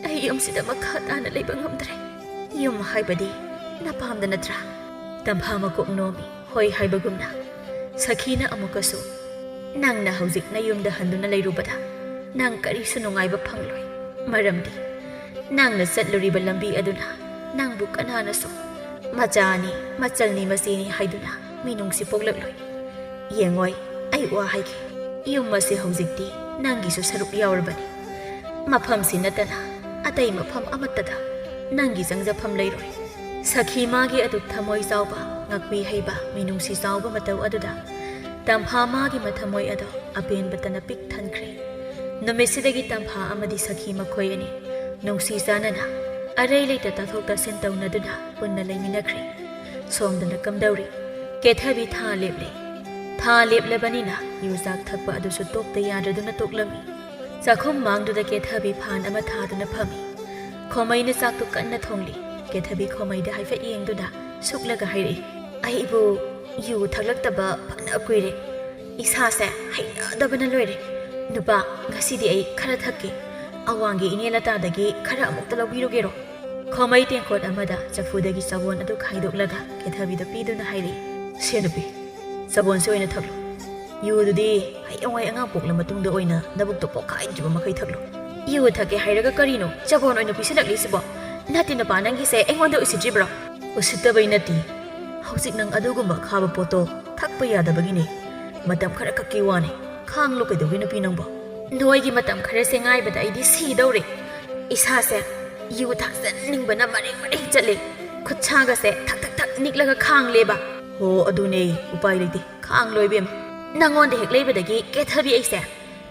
ꯑꯩ ꯌꯨꯝꯁꯤꯗ ꯃꯈꯥ ꯇꯥꯅ ꯂꯩꯕ ꯉꯝꯗ꯭ꯔꯦ꯫" "ꯌꯨꯝ ꯍꯥꯏꯕꯗꯤ ꯅꯄꯥꯝꯗ ꯅꯠꯇ꯭ꯔꯥ?" ꯇꯝꯐꯥ ꯃꯀꯣꯛ ꯅꯣꯝꯃꯤ, ꯍꯣꯏ ꯍꯥꯏꯕꯒꯨꯝꯅ꯫ ꯁꯈꯤꯅ ꯑꯃꯨꯛꯀꯁꯨ, "ꯅꯪꯅ ꯍꯧꯖꯤꯛ ꯅꯌꯨꯝꯗ ꯍꯟꯗꯨꯅ ꯂꯩꯔꯨꯕꯗ ꯅꯪ ꯀꯔꯤꯁꯨ ꯅꯨꯡꯉꯥꯏꯕ ꯐꯪꯂꯣꯏ꯫ ꯃꯔꯝꯗꯤ ꯅꯪꯅ ꯆꯠꯂꯨꯔꯤꯕ ꯂꯝꯕꯤ ꯑꯗꯨꯅ ꯅꯪꯕꯨ ꯀꯅꯥꯅꯁꯨ ꯃꯆꯥꯅꯤ, ꯃꯆꯜꯅꯤ, ꯃꯆꯦꯅꯤ ꯍꯥꯏꯗꯨꯅ ꯃꯤꯅꯨꯡꯁꯤ ꯄꯣꯛꯂꯛꯂꯣꯏ꯫ ꯌꯦꯡꯉꯣꯏ, ꯑꯩ ꯋꯥ ꯍꯥꯏꯒꯦ꯫ ꯌꯨꯝ ꯑꯁꯤ ꯍꯧꯖꯤꯛꯇꯤ ꯅꯪꯒꯤꯁꯨ ꯁꯔꯨꯛ ꯌꯥꯎꯔꯕꯅꯤ꯫ ꯃꯐꯝꯁꯤ ꯅꯠꯇꯅ ꯑꯇꯩ ꯃꯐꯝ ꯑꯃꯠꯇꯗ ꯅꯪꯒꯤ ꯆꯪꯖꯐꯝ ꯂꯩꯔꯣꯏ꯫" ꯁꯈꯤ ꯃꯥꯒꯤ ꯑꯗꯨꯛ ꯊꯃꯣꯏ ꯆꯥꯎꯕ, ꯉꯥꯛꯄꯤ ꯍꯩꯕ, ꯃꯤꯅꯨꯡꯁꯤ ꯆꯥꯎꯕ ꯃꯇꯧ ꯑꯗꯨꯗ ꯇꯝꯐꯥ ꯃꯥꯒꯤ ꯃꯊꯃꯣꯏ ꯑꯗꯣ ꯑꯄꯦꯟꯕꯇꯅ ꯄꯤꯛ ꯊꯟꯈ꯭ꯔꯦ꯫ ꯅꯨꯃꯤꯠꯁꯤꯗꯒꯤ ꯇꯝꯐꯥ ꯑꯃꯗꯤ ꯁꯈꯤ ꯃꯈꯣꯏ ꯑꯅꯤ ꯅꯨꯡꯁꯤ ꯆꯥꯟꯅꯅ ꯑꯔꯩ ꯂꯩꯇ ꯇꯥꯊꯣꯛ ꯇꯥꯁꯤꯟ ꯇꯧꯅꯗꯨꯅ ꯄꯨꯟꯅ ꯂꯩꯃꯤꯟꯅꯈ꯭ꯔꯦ꯫ ꯁꯣꯝꯗꯅ ꯀꯝꯗꯧꯔꯤ? ꯀꯦꯊꯕꯤ ꯊꯥ ꯂꯦꯞꯂꯦ꯫ ꯊꯥ ꯂꯦꯞꯂꯕꯅꯤꯅ ꯌꯨ ꯆꯥꯛ ꯊꯛꯄ ꯑꯗꯨꯁꯨ ꯇꯣꯛꯇ ꯌꯥꯗ꯭ꯔꯗꯨꯅ ꯇꯣꯛꯂꯝꯃꯤ꯫ ꯆꯥꯛꯈꯨꯝ ꯃꯥꯡꯗꯨꯗ ꯀꯦꯊꯕꯤ ꯐꯥꯟ ꯑꯃ ꯊꯥꯗꯨꯅ ꯐꯝꯃꯤ꯫ ꯈꯣꯃꯩꯅ ꯆꯥꯛꯇꯨ ꯀꯟꯅ ꯊꯣꯡꯂꯤ꯫ ꯀꯦꯊꯕꯤ ꯈꯣꯃꯩꯗ ꯍꯥꯏꯐꯦꯠ ꯌꯦꯡꯗꯨꯅ ꯁꯨꯛꯂꯒ ꯍꯥꯏꯔꯛꯏ, "ꯑꯩꯕꯨ ꯌꯨ ꯊꯛꯂꯛꯇꯕ ꯐꯅ ꯀꯨꯏꯔꯦ꯫ ꯏꯁꯥꯁꯦ ꯍꯩꯅꯗꯕꯅ ꯂꯣꯏꯔꯦ꯫ ꯅꯨꯄꯥ, ꯉꯁꯤꯗꯤ ꯑꯩ ꯈꯔ ꯊꯛꯀꯦ꯫ ꯑꯋꯥꯡꯒꯤ ꯏꯅꯦ ꯂꯇꯥꯗꯒꯤ ꯈꯔ ꯑꯃꯨꯛꯇ ꯂꯧꯕꯤꯔꯨꯒꯦꯔꯣ?" ꯈꯣꯃꯩ ꯇꯦꯡꯀꯣꯠ ꯑꯃꯗ ꯆꯐꯨꯗꯒꯤ ꯆꯕꯣꯟ ꯑꯗꯨ ꯈꯥꯏꯗꯣꯛꯂꯒ ꯀꯦꯊꯕꯤꯗ ꯄꯤꯗꯨꯅ ꯍꯥꯏꯔꯛꯏ, "ꯁꯦ ꯅꯨꯄꯤ, ꯆꯕꯣꯟꯁꯦ ꯑꯣꯏꯅ ꯊꯛꯂꯨ꯫ ꯌꯨꯗꯨꯗꯤ ꯍꯌꯦꯡꯋꯥꯏ ꯑꯉꯥꯡ ꯄꯣꯛꯂ ꯃꯇꯨꯡꯗ ꯑꯣꯏꯅ ꯅꯕꯨꯛꯇꯣ ꯄꯣꯛꯈꯥꯏꯗ꯭ꯔꯤꯕ ꯃꯈꯩ ꯊꯛꯂꯨ꯫ ꯌꯨ ꯊꯛꯀꯦ ꯍꯥꯏꯔꯒ ꯀꯔꯤꯅꯣ ꯆꯕꯣꯟ ꯑꯣꯏꯅ ꯄꯤꯁꯤꯜꯂꯛꯂꯤꯁꯤꯕꯣ? ꯅꯠꯇꯦ ꯅꯨꯄꯥ, ꯅꯪꯒꯤꯁꯦ ꯑꯩꯉꯣꯟꯗ ꯎꯁꯤꯠꯇ꯭ꯔꯤꯕ꯭ꯔꯣ?" "ꯎꯁꯤꯠꯇꯕꯩ ꯅꯠꯇꯦ꯫ ꯍꯧꯖꯤꯛ ꯅꯪ ꯑꯗꯨꯒꯨꯝꯕ ꯑꯈꯥꯕ ꯄꯣꯠꯇꯣ ꯊꯛꯄ ꯌꯥꯗꯕꯒꯤꯅꯦ꯫ ꯃꯇꯝ ꯈꯔ ꯈꯛꯀꯤ ꯋꯥꯅꯦ꯫ ꯈꯥꯡꯂꯣ ꯀꯩꯗꯧꯒꯦ ꯅꯨꯄꯤ ꯅꯪꯕꯣ?" "ꯅꯣꯏꯒꯤ ꯃꯇꯝ ꯈꯔꯁꯦ ꯉꯥꯏꯕꯗ ꯑꯩꯗꯤ ꯁꯤꯗꯧꯔꯦ꯫ ꯏꯁꯥꯁꯦ ꯌꯨ ꯊꯛꯆꯟꯅꯤꯡꯕꯅ ꯃꯔꯦꯡ ꯃꯔꯦꯡ ꯆꯠꯂꯦ꯫ ꯈꯨꯠꯁꯥꯒꯁꯦ ꯊꯛ ꯊꯛ ꯊꯛ ꯅꯤꯛꯂꯒ ꯈꯥꯡꯂꯦꯕ꯫" "ꯍꯣ, ꯑꯗꯨꯅꯦ, ꯎꯄꯥꯏ ꯂꯩꯇꯦ꯫ ꯈꯥꯡꯂꯣ ꯏꯕꯦꯝꯃ꯫ ꯅꯪꯉꯣꯟꯗ ꯍꯦꯛ ꯂꯩꯕꯗꯒꯤ ꯀꯦꯊꯕꯤ ꯑꯩꯁꯦ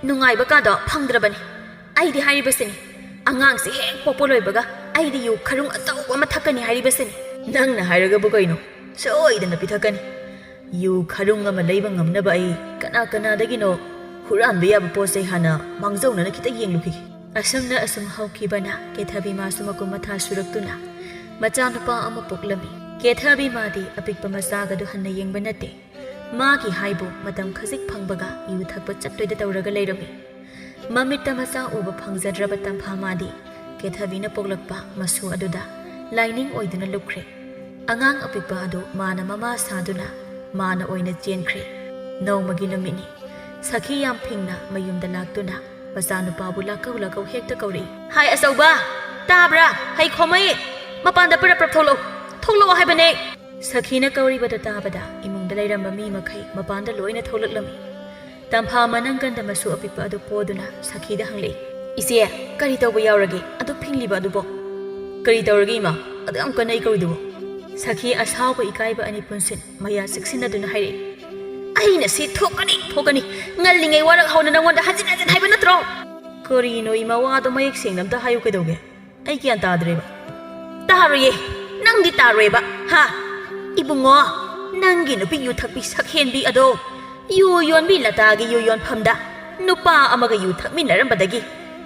ꯅꯨꯡꯉꯥꯏꯕ ꯀꯥꯗꯣ ꯐꯪꯗ꯭ꯔꯕꯅꯤ꯫ ꯑꯩꯗꯤ ꯍꯥꯏꯔꯤꯕꯁꯤꯅꯤ, ꯑꯉꯥꯡꯁꯦ ꯍꯦꯛ ꯄꯣꯛꯄ ꯂꯣꯏꯕꯒ ꯑꯩꯗꯤ ꯌꯨ ꯈꯔꯨꯡ ꯑꯆꯧꯕ ꯑꯃ ꯊꯛꯀꯅꯤ ꯍꯥꯏꯔꯤꯕꯁꯤꯅꯤ꯫" "ꯅꯪꯅ ꯍꯥꯏꯔꯒꯕꯨ ꯀꯩꯅꯣ? ꯁꯣꯏꯗꯅ ꯄꯤꯊꯛꯀꯅꯤ꯫ ꯌꯨ ꯈꯔꯨꯡ ꯑꯃ ꯂꯩꯕ ꯉꯝꯅꯕ ꯑꯩ ꯀꯅꯥ ꯀꯅꯥꯗꯒꯤꯅꯣ ꯍꯨꯔꯥꯟꯕ ꯌꯥꯕ ꯄꯣꯠ ꯆꯩ ꯍꯥꯟꯅ ꯃꯥꯡꯖꯧꯅꯅ ꯈꯤꯇ ꯌꯦꯡꯂꯨꯈꯤꯒꯦ꯫" ꯑꯁꯨꯝꯅ ꯑꯁꯨꯝ ꯍꯧꯈꯤꯕꯅ ꯀꯦꯊꯕꯤ ꯃꯥꯁꯨ ꯃꯀꯨꯝ ꯃꯊꯥ ꯁꯨꯔꯛꯇꯨꯅ ꯃꯆꯥꯅꯨꯄꯥ ꯑꯃ ꯄꯣꯛꯂꯝꯃꯤ꯫ ꯀꯦꯊꯕꯤ ꯃꯥꯗꯤ ꯑꯄꯤꯛꯄ ꯃꯆꯥꯒꯗꯨ ꯍꯟꯅ ꯌꯦꯡꯕ ꯅꯠꯇꯦ꯫ ꯃꯥꯒꯤ ꯍꯥꯏꯕꯨ ꯃꯇꯝ ꯈꯖꯤꯛ ꯐꯪꯕꯒ ꯌꯨ ꯊꯛꯄ ꯆꯠꯇꯣꯏꯗ ꯇꯧꯔꯒ ꯂꯩꯔꯝꯃꯤ꯫ ꯃꯃꯤꯠꯇ ꯃꯆꯥ ꯎꯕ ꯐꯪꯖꯗ꯭ꯔꯕ ꯇꯝꯐꯥ ꯃꯥꯗꯤ ꯀꯦꯊꯕꯤꯅ ꯄꯣꯛꯂꯛꯄ ꯃꯁꯨ ꯑꯗꯨꯗ ꯂꯥꯏꯅꯤꯡ ꯑꯣꯏꯗꯨꯅ ꯂꯨꯞꯈ꯭ꯔꯦ꯫ ꯑꯉꯥꯡ ꯑꯄꯤꯛꯄ ꯑꯗꯨ ꯃꯥꯅ ꯃꯃꯥ ꯁꯥꯗꯨꯅ ꯃꯥꯅ ꯑꯣꯏꯅ ꯆꯦꯟꯈ꯭ꯔꯦ꯫ ꯅꯣꯡꯃꯒꯤ ꯅꯨꯃꯤꯠꯅꯤ꯫ ꯁꯈꯤ ꯌꯥꯝ ꯐꯤꯡꯅ ꯃꯌꯨꯝꯗ ꯂꯥꯛꯇꯨꯅ ꯃꯆꯥꯅꯨꯄꯥꯕꯨ ꯂꯥꯛꯀꯧ ꯂꯥꯛꯀꯧ ꯍꯦꯛꯇ ꯀꯧꯔꯛꯏ꯫ "ꯍꯥꯏ ꯑꯆꯧꯕ, ꯇꯥꯕ꯭ꯔꯥ? ꯍꯩ ꯈꯣꯃꯩ, ꯃꯄꯥꯟꯗ ꯄꯨꯔꯞ ꯄꯨꯔꯞ ꯊꯣꯛꯂꯛꯑꯣ, ꯊꯣꯛꯂꯛꯑꯣ ꯍꯥꯏꯕꯅꯦ!" ꯁꯈꯤꯅ ꯀꯧꯔꯤꯕꯗꯨ ꯇꯥꯕꯗ ꯏꯃꯨꯡꯗ ꯂꯩꯔꯝꯕ ꯃꯤ ꯃꯈꯩ ꯃꯄꯥꯟꯗ ꯂꯣꯏꯅ ꯊꯣꯛꯂꯛꯂꯝꯃꯤ꯫ ꯇꯝꯐꯥ ꯃꯅꯪꯒꯟꯗ ꯃꯁꯨ ꯑꯄꯤꯛꯄ ꯑꯗꯨ ꯄꯣꯗꯨꯅ ꯁꯈꯤꯗ ꯍꯪꯂꯛꯏ, "ꯏꯆꯦ, ꯀꯔꯤ ꯇꯧꯕ ꯌꯥꯎꯔꯒꯦ? ꯑꯗꯨ ꯐꯤꯡꯂꯤꯕ ꯑꯗꯨꯕꯣ?" "ꯀꯔꯤ ꯇꯧꯔꯒꯦ ꯏꯃꯥ? ꯑꯗꯨ ꯌꯥꯝ ꯀꯟꯅ ꯑꯩ ꯀꯧꯔꯤꯗꯨꯕꯣ?" ꯁꯈꯤ ꯑꯁꯥꯎꯕ ꯏꯀꯥꯏꯕ ꯑꯅꯤ ꯄꯨꯟꯁꯤꯟ ꯃꯌꯥ ꯆꯤꯛꯁꯤꯟꯅꯗꯨꯅ ꯍꯥꯏꯔꯛꯏ, "ꯑꯩꯅ ꯁꯤ ꯊꯣꯛꯀꯅꯤ, ꯊꯣꯛꯀꯅꯤ꯫ ꯉꯜꯂꯤꯉꯩ ꯋꯥꯔꯛ ꯍꯧꯅ ꯅꯪꯉꯣꯟꯗ ꯍꯟꯖꯤꯟ ꯍꯟꯖꯤꯟ ꯍꯥꯏꯕ ꯅꯠꯇ꯭ꯔꯣ?" "ꯀꯔꯤꯅꯣ ꯏꯃꯥ, ꯋꯥꯗꯣ ꯃꯌꯦꯛ ꯁꯦꯡꯅ ꯑꯝꯇ ꯍꯥꯏꯌꯨ ꯀꯩꯗꯧꯒꯦ? ꯑꯩ ꯒ꯭ꯌꯥꯟ ꯇꯥꯗ꯭ꯔꯦꯕ꯫" "ꯇꯥꯔꯣꯏꯌꯦ, ꯅꯪꯗꯤ ꯇꯥꯔꯣꯏꯕ, ꯍꯥ? ꯏꯕꯨꯡꯉꯣ, "ꯅꯪꯒꯤ ꯅꯨꯄꯤ ꯌꯨ ꯊꯛꯄꯤ ꯁꯛꯍꯦꯟꯕꯤ ꯑꯗꯣ ꯌꯨ ꯌꯣꯟꯕꯤ ꯂꯇꯥꯒꯤ ꯌꯨ ꯌꯣꯟꯐꯝꯗ ꯅꯨꯄꯥ ꯑꯃꯒ ꯌꯨ ꯊꯛꯃꯤꯟꯅꯔꯝꯕꯗꯒꯤ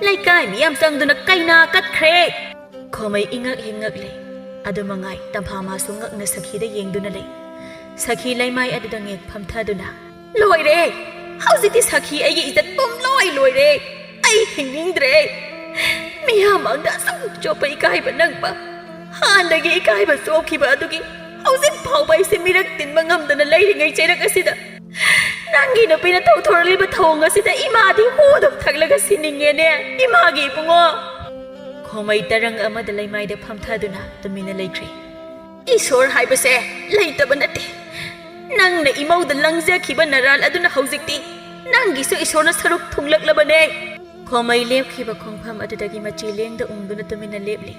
ꯂꯩꯀꯥꯏ ꯃꯤꯌꯥꯝ ꯆꯪꯗꯨꯅ ꯀꯩꯅꯥ ꯀꯠꯈ꯭ꯔꯦ!" ꯈꯣꯃꯩ ꯏꯉꯛ ꯍꯦꯛ ꯉꯛꯂꯦ꯫ ꯑꯗꯨ ꯃꯉꯥꯏ, ꯇꯝꯐꯥ ꯃꯥꯁꯨ ꯉꯛꯅ ꯁꯈꯤꯗ ꯌꯦꯡꯗꯨꯅ ꯂꯩ꯫ ꯁꯈꯤ ꯂꯩꯃꯥꯏ ꯑꯗꯨꯗ ꯉꯦꯛ ꯐꯝꯊꯗꯨꯅ, "ꯂꯣꯏꯔꯦ! ꯍꯧꯖꯤꯛꯇꯤ ꯁꯈꯤ ꯑꯩꯒꯤ ꯏꯖꯠ ꯄꯨꯝꯂꯣꯏ ꯂꯣꯏꯔꯦ꯫ ꯑꯩ ꯍꯤꯡꯅꯤꯡꯗ꯭ꯔꯦ꯫ ꯃꯤꯌꯥꯝ ꯃꯥꯡꯗ ꯑꯁꯨꯛ ꯆꯣꯞꯄ ꯏꯀꯥꯏꯕ ꯅꯪꯕ, ꯍꯥꯟꯅꯗꯒꯤ ꯏꯀꯥꯏꯕ ꯆꯣꯞꯈꯤꯕ ꯑꯗꯨꯒꯤ ꯍꯧꯖꯤꯛ ꯐꯥꯎꯕ ꯑꯩꯁꯦ ꯃꯤꯔꯛ ꯇꯤꯟꯕ ꯉꯝꯗꯅ ꯂꯩꯔꯤꯉꯩ ꯆꯩꯔꯛ ꯑꯁꯤꯗ ꯅꯪꯒꯤ ꯅꯨꯄꯤꯅ ꯇꯧꯊꯣꯔꯛꯂꯤꯕ ꯊꯧꯑꯣꯡ ꯑꯁꯤꯗ ꯏꯃꯥꯗꯤ ꯍꯨ ꯑꯗꯨꯝ ꯊꯛꯂꯒ ꯁꯤꯅꯤꯡꯉꯦꯅꯦ, ꯏꯃꯥꯒꯤ ꯏꯕꯨꯡꯉꯣ!" ꯈꯣꯃꯩ ꯇꯔꯪ ꯑꯃꯗ ꯂꯩꯃꯥꯏꯗ ꯐꯝꯊꯗꯨꯅ ꯇꯨꯃꯤꯟꯅ ꯂꯩꯈ꯭ꯔꯦ꯫ "ꯏꯁꯣꯔ ꯍꯥꯏꯕꯁꯦ ꯂꯩꯇꯕ ꯅꯠꯇꯦ꯫ ꯅꯪꯅ ꯏꯃꯧꯗ ꯂꯪꯖꯈꯤꯕ ꯅꯔꯥꯜ ꯑꯗꯨꯅ ꯍꯧꯖꯤꯛꯇꯤ ꯅꯪꯒꯤꯁꯨ ꯏꯁꯣꯔꯅ ꯁꯔꯨꯛ ꯊꯨꯡꯂꯛꯂꯕꯅꯦ!" ꯈꯣꯃꯩ ꯂꯦꯞꯈꯤꯕ ꯈꯣꯡꯐꯝ ꯑꯗꯨꯗꯒꯤ ꯃꯆꯤ ꯂꯦꯡꯗ ꯎꯪꯗꯨꯅ ꯇꯨꯃꯤꯟꯅ ꯂꯦꯞꯂꯤ꯫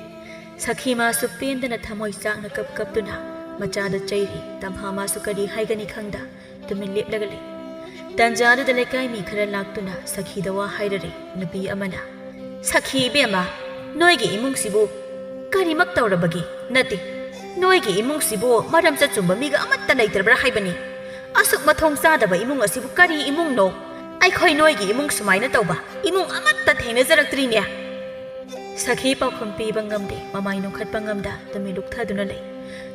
ꯁꯈꯤ ꯃꯥꯁꯨ ꯄꯦꯟꯗꯅ ꯊꯃꯣꯏ ꯆꯥꯛꯅ ꯀꯞ ꯀꯞꯇꯨꯅ ꯃꯆꯥꯗ ꯆꯩꯔꯤ꯫ ꯇꯝꯐꯥ ꯃꯥꯁꯨ ꯀꯔꯤ ꯍꯥꯏꯒꯅꯤ ꯈꯪꯗ ꯇꯨꯃꯤꯟ ꯂꯦꯞꯂꯒ ꯂꯩ꯫ ꯇꯟꯖꯥꯗꯨꯗ ꯂꯩꯀꯥꯏ ꯃꯤ ꯈꯔ ꯂꯥꯛꯇꯨꯅ ꯁꯈꯤꯗ ꯋꯥ ꯍꯥꯏꯔꯔꯦ꯫ ꯅꯨꯄꯤ ꯑꯃꯅ, "ꯁꯈꯤ ꯏꯕꯦꯝꯃ, ꯅꯣꯏꯒꯤ ꯏꯃꯨꯡꯁꯤꯕꯨ ꯀꯔꯤꯃꯛ ꯇꯧꯔꯕꯒꯦ? ꯅꯠꯇꯦ, ꯅꯣꯏꯒꯤ ꯏꯃꯨꯡꯁꯤꯕꯨ ꯃꯔꯝ ꯆꯠ ꯆꯨꯝꯕ ꯃꯤꯒ ꯑꯃꯠꯇ ꯂꯩꯇ꯭ꯔꯕ꯭ꯔꯥ ꯍꯥꯏꯕꯅꯤ? ꯑꯁꯨꯛ ꯃꯊꯣꯡ ꯆꯥꯗꯕ ꯏꯃꯨꯡ ꯑꯁꯤꯕꯨ ꯀꯔꯤ ꯏꯃꯨꯡꯅꯣ? ꯑꯩꯈꯣꯏ ꯅꯣꯏꯒꯤ ꯏꯃꯨꯡ ꯁꯨꯃꯥꯏꯅ ꯇꯧꯕ ꯏꯃꯨꯡ ꯑꯃꯠꯇ ꯊꯦꯡꯅꯖꯔꯛꯇ꯭ꯔꯤꯅꯦ!" ꯁꯈꯤ ꯄꯥꯎꯈꯨꯝ ꯄꯤꯕ ꯉꯝꯗꯦ, ꯃꯃꯥꯏ ꯅꯣꯛꯈꯠꯄ ꯉꯝꯗ ꯇꯨꯃꯤꯟ ꯂꯨꯞꯊꯗꯨꯅ ꯂꯩ꯫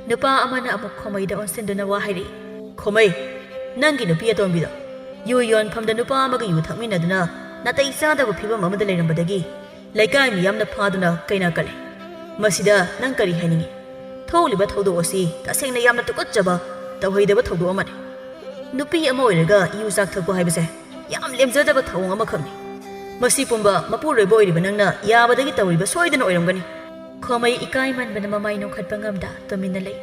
ꯅꯨꯄꯥ ꯑꯃꯅ ꯑꯃꯨꯛ ꯈꯣꯃꯩꯗ ꯑꯣꯟꯁꯤꯟꯗꯨꯅ ꯋꯥ ꯍꯥꯏꯔꯛꯏ꯫ "ꯈꯣꯃꯩ, ꯅꯪꯒꯤ ꯅꯨꯄꯤ ꯑꯇꯣꯝꯕꯤꯗꯣ ꯌꯨ ꯌꯣꯟꯐꯝꯗ ꯅꯨꯄꯥ ꯑꯃꯒ ꯌꯨ ꯊꯛꯃꯤꯟꯅꯗꯨꯅ ꯅꯥꯇꯩ ꯆꯥꯗꯕ ꯐꯤꯕꯝ ꯑꯃꯗ ꯂꯩꯔꯝꯕꯗꯒꯤ ꯂꯩꯀꯥꯏ ꯃꯤꯌꯥꯝꯅ ꯐꯥꯗꯨꯅ ꯀꯩꯅꯥ ꯀꯠꯂꯦ꯫ ꯃꯁꯤꯗ ꯅꯪ ꯀꯔꯤ ꯍꯥꯏꯅꯤꯡꯉꯤ? ꯊꯣꯛꯂꯤꯕ ꯊꯧꯗꯣꯛ ꯑꯁꯤ ꯇꯁꯦꯡꯅ ꯌꯥꯝꯅ ꯇꯨꯀꯠꯆꯕ, ꯇꯧꯍꯩꯗꯕ ꯊꯧꯗꯣꯛ ꯑꯃꯅꯤ꯫ ꯅꯨꯄꯤ ꯑꯃ ꯑꯣꯏꯔꯒ ꯌꯨ ꯆꯥꯛ ꯊꯛꯄ ꯍꯥꯏꯕꯁꯦ ꯌꯥꯝ ꯂꯦꯝꯖꯗꯕ ꯊꯧꯑꯣꯡ ꯑꯃꯈꯛꯅꯤ꯫ ꯃꯁꯤ ꯄꯨꯝꯕ ꯃꯄꯨꯔꯣꯏꯕ ꯑꯣꯏꯔꯤꯕ ꯅꯪꯅ ꯌꯥꯕꯗꯒꯤ ꯇꯧꯔꯤꯕ ꯁꯣꯏꯗꯅ ꯑꯣꯏꯔꯝꯒꯅꯤ꯫" ꯈꯣꯃꯩ ꯏꯀꯥꯏꯃꯟꯕꯅ ꯃꯃꯥꯏ ꯅꯣꯛꯈꯠꯄ ꯉꯝꯗ ꯇꯨꯃꯤꯟꯅ ꯂꯩ꯫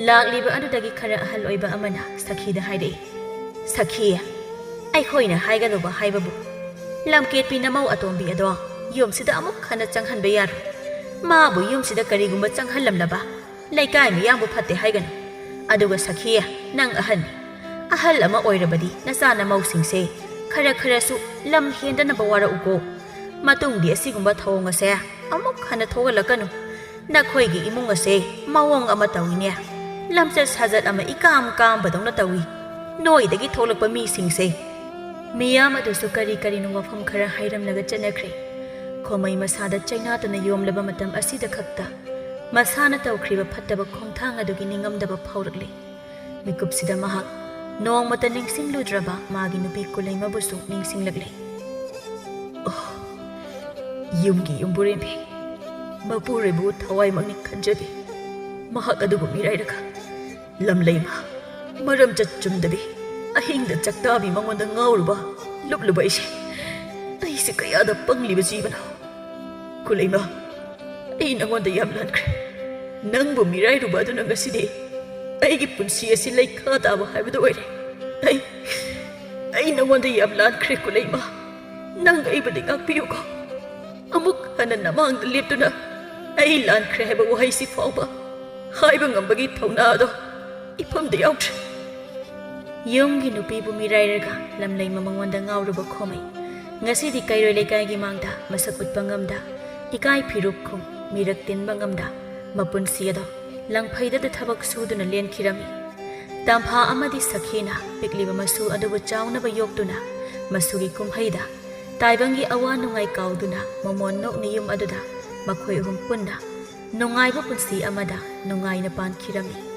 ꯂꯥꯛꯂꯤꯕ ꯑꯗꯨꯗꯒꯤ ꯈꯔ ꯑꯍꯜ ꯑꯣꯏꯕ ꯑꯃꯅ ꯁꯈꯤꯗ ꯍꯥꯏꯔꯛꯏ, "ꯁꯈꯤ, ꯑꯩꯈꯣꯏꯅ ꯍꯥꯏꯒꯗꯧꯕ ꯍꯥꯏꯕꯕꯨ, ꯂꯝꯀꯦꯠꯄꯤ ꯅꯃꯧ ꯑꯇꯣꯝꯕꯤ ꯑꯗꯣ ꯌꯨꯝꯁꯤꯗ ꯑꯃꯨꯛ ꯍꯟꯅ ꯆꯪꯍꯟꯕ ꯌꯥꯔꯣꯏ꯫ ꯃꯥꯕꯨ ꯌꯨꯝꯁꯤꯗ ꯀꯔꯤꯒꯨꯝꯕ ꯆꯪꯍꯜꯂꯝꯂꯕ ꯂꯩꯀꯥꯏ ꯃꯤꯌꯥꯝꯕꯨ ꯐꯠꯇꯦ ꯍꯥꯏꯒꯅꯨ꯫ ꯑꯗꯨꯒ ꯁꯈꯤ, ꯅꯪ ꯑꯍꯟꯅꯤ꯫ ꯑꯍꯜ ꯑꯃ ꯑꯣꯏꯔꯕꯗꯤ ꯅꯆꯥ ꯅꯃꯧꯁꯤꯡꯁꯦ ꯈꯔ ꯈꯔꯁꯨ ꯂꯝ ꯍꯦꯟꯗꯅꯕ ꯋꯥꯔꯛꯎꯀꯣ꯫ ꯃꯇꯨꯡꯗꯤ ꯑꯁꯤꯒꯨꯝꯕ ꯊꯧꯑꯣꯡ ꯑꯁꯦ ꯑꯃꯨꯛ ꯍꯟꯅ ꯊꯣꯛꯍꯜꯂꯛꯀꯅꯨ꯫ ꯅꯈꯣꯏꯒꯤ ꯏꯃꯨꯡ ꯑꯁꯦ ꯃꯑꯣꯡ ꯑꯃ ꯇꯧꯏꯅꯦ꯫" ꯂꯝꯆꯠ ꯁꯥꯖꯠ ꯑꯃ ꯏꯀꯥꯝ ꯀꯥꯝꯕꯗꯧꯅ ꯇꯧꯏ꯫ ꯅꯣꯏꯗꯒꯤ ꯊꯣꯛꯂꯛꯄ ꯃꯤꯁꯤꯡꯁꯦ꯫ ꯃꯤꯌꯥꯝ ꯑꯗꯨꯁꯨ ꯀꯔꯤ ꯀꯔꯤꯅꯣ ꯋꯥꯐꯝ ꯈꯔ ꯍꯥꯏꯔꯝꯂꯒ ꯆꯠꯅꯈ꯭ꯔꯦ꯫ ꯈꯣꯃꯩ ꯃꯁꯥꯗ ꯆꯩꯅꯥꯇꯅ ꯌꯣꯝꯂꯕ ꯃꯇꯝ ꯑꯁꯤꯗ ꯈꯛꯇ ꯃꯁꯥꯅ ꯇꯧꯈ꯭ꯔꯤꯕ ꯐꯠꯇꯕ ꯈꯣꯡꯊꯥꯡ ꯑꯗꯨꯒꯤ ꯅꯤꯡꯉꯝꯗꯕ ꯐꯥꯎꯔꯛꯂꯦ꯫ ꯃꯤꯀꯨꯞꯁꯤꯗ ꯃꯍꯥꯛ ꯅꯣꯡꯃꯇ ꯅꯤꯡꯁꯤꯡꯂꯨꯗ꯭ꯔꯕ ꯃꯥꯒꯤ ꯅꯨꯄꯤ ꯀꯨꯂꯩꯃꯕꯨꯁꯨ ꯅꯤꯡꯁꯤꯡꯂꯛꯂꯦ꯫ ꯑꯣ, ꯌꯨꯝꯒꯤ ꯌꯨꯝꯕꯨꯔꯦꯝꯕꯤ, ꯃꯄꯨꯔꯣꯏꯕꯕꯨ ꯊꯋꯥꯏꯃꯛꯅꯤ ꯈꯟꯖꯕꯤ꯫ ꯃꯍꯥꯛ ꯑꯗꯨꯕꯨ ꯃꯤꯔꯥꯏꯔꯒ ꯂꯝꯂꯩꯃ, ꯃꯔꯝ ꯆꯠ ꯆꯨꯝꯗꯕꯤ, ꯑꯍꯤꯡꯗ ꯆꯥꯛꯇꯥꯕꯤ ꯃꯉꯣꯟꯗ ꯉꯥꯎꯔꯨꯕ, ꯂꯨꯞꯂꯨꯕ ꯑꯩꯁꯦ, ꯑꯩꯁꯦ ꯀꯌꯥꯗ ꯄꯪꯂꯤꯕ ꯖꯤꯕꯅꯣ꯫ ꯀꯨꯂꯩꯃ, ꯑꯩ ꯅꯉꯣꯟꯗ ꯌꯥꯝ ꯂꯥꯟꯈ꯭ꯔꯦ꯫ ꯅꯪꯕꯨ ꯃꯤꯔꯥꯏꯔꯨꯕ ꯑꯗꯨꯅ ꯉꯁꯤꯗꯤ ꯑꯩꯒꯤ ꯄꯨꯟꯁꯤ ꯑꯁꯤ ꯂꯩꯈꯥ ꯇꯥꯕ ꯍꯥꯏꯕꯗꯨ ꯑꯣꯏꯔꯦ꯫ ꯑꯩ, ꯑꯩ ꯅꯉꯣꯟꯗ ꯌꯥꯝ ꯂꯥꯟꯈ꯭ꯔꯦ ꯀꯨꯂꯩꯃ꯫ ꯅꯪ ꯑꯩꯕꯨꯗꯤ ꯉꯥꯛꯄꯤꯌꯨꯀꯣ꯫ ꯑꯃꯨꯛ ꯍꯟꯅ ꯅꯃꯥꯡꯗ ꯂꯦꯞꯇꯨꯅ ꯑꯩ ꯂꯥꯟꯈ꯭ꯔꯦ ꯍꯥꯏꯕ ꯋꯥꯍꯩꯁꯤ ꯐꯥꯎꯕ ꯍꯥꯏꯕ ꯉꯝꯕꯒꯤ ꯊꯧꯅꯥ ꯑꯗꯣ ꯏꯐꯝꯗ ꯌꯥꯎꯗ꯭ꯔꯦ꯫ ꯌꯨꯝꯒꯤ ꯅꯨꯄꯤꯕꯨ ꯃꯤꯔꯥꯏꯔꯒ ꯂꯝꯂꯩꯃ ꯃꯉꯣꯟꯗ ꯉꯥꯎꯔꯨꯕ ꯈꯣꯃꯩ ꯉꯁꯤꯗꯤ ꯀꯩꯔꯣꯏ ꯂꯩꯀꯥꯏꯒꯤ ꯃꯥꯡꯗ ꯃꯁꯛ ꯎꯠꯄ ꯉꯝꯗ, ꯏꯀꯥꯏ ꯐꯤꯔꯨꯛ ꯈꯨꯝ, ꯃꯤꯔꯛ ꯇꯤꯟꯕ ꯉꯝꯗ, ꯃꯄꯨꯟꯁꯤ ꯑꯗꯣ ꯂꯪꯐꯩꯗꯗ ꯊꯕꯛ ꯁꯨꯗꯨꯅ ꯂꯦꯟꯈꯤꯔꯝꯃꯤ꯫ ꯇꯝꯐꯥ ꯑꯃꯗꯤ ꯁꯈꯤꯅ ꯄꯤꯛꯂꯤꯕ ꯃꯁꯨ ꯑꯗꯨꯕꯨ ꯆꯥꯎꯅꯕ ꯌꯣꯛꯇꯨꯅ ꯃꯁꯨꯒꯤ ꯀꯨꯝꯍꯩꯗ ꯇꯥꯏꯕꯪꯒꯤ ꯑꯋꯥ ꯅꯨꯡꯉꯥꯏ ꯀꯥꯎꯗꯨꯅ ꯃꯃꯣꯟ ꯅꯣꯛꯅ ꯌꯨꯝ ꯑꯗꯨꯗ ꯃꯈꯣꯏ ꯑꯍꯨꯝ ꯄꯨꯟꯅ ꯅꯨꯡꯉꯥꯏꯕ ꯄꯨꯟꯁꯤ ꯑꯃꯗ ꯅꯨꯡꯉꯥꯏꯅ ꯄꯥꯟꯈꯤꯔꯝꯃꯤ꯫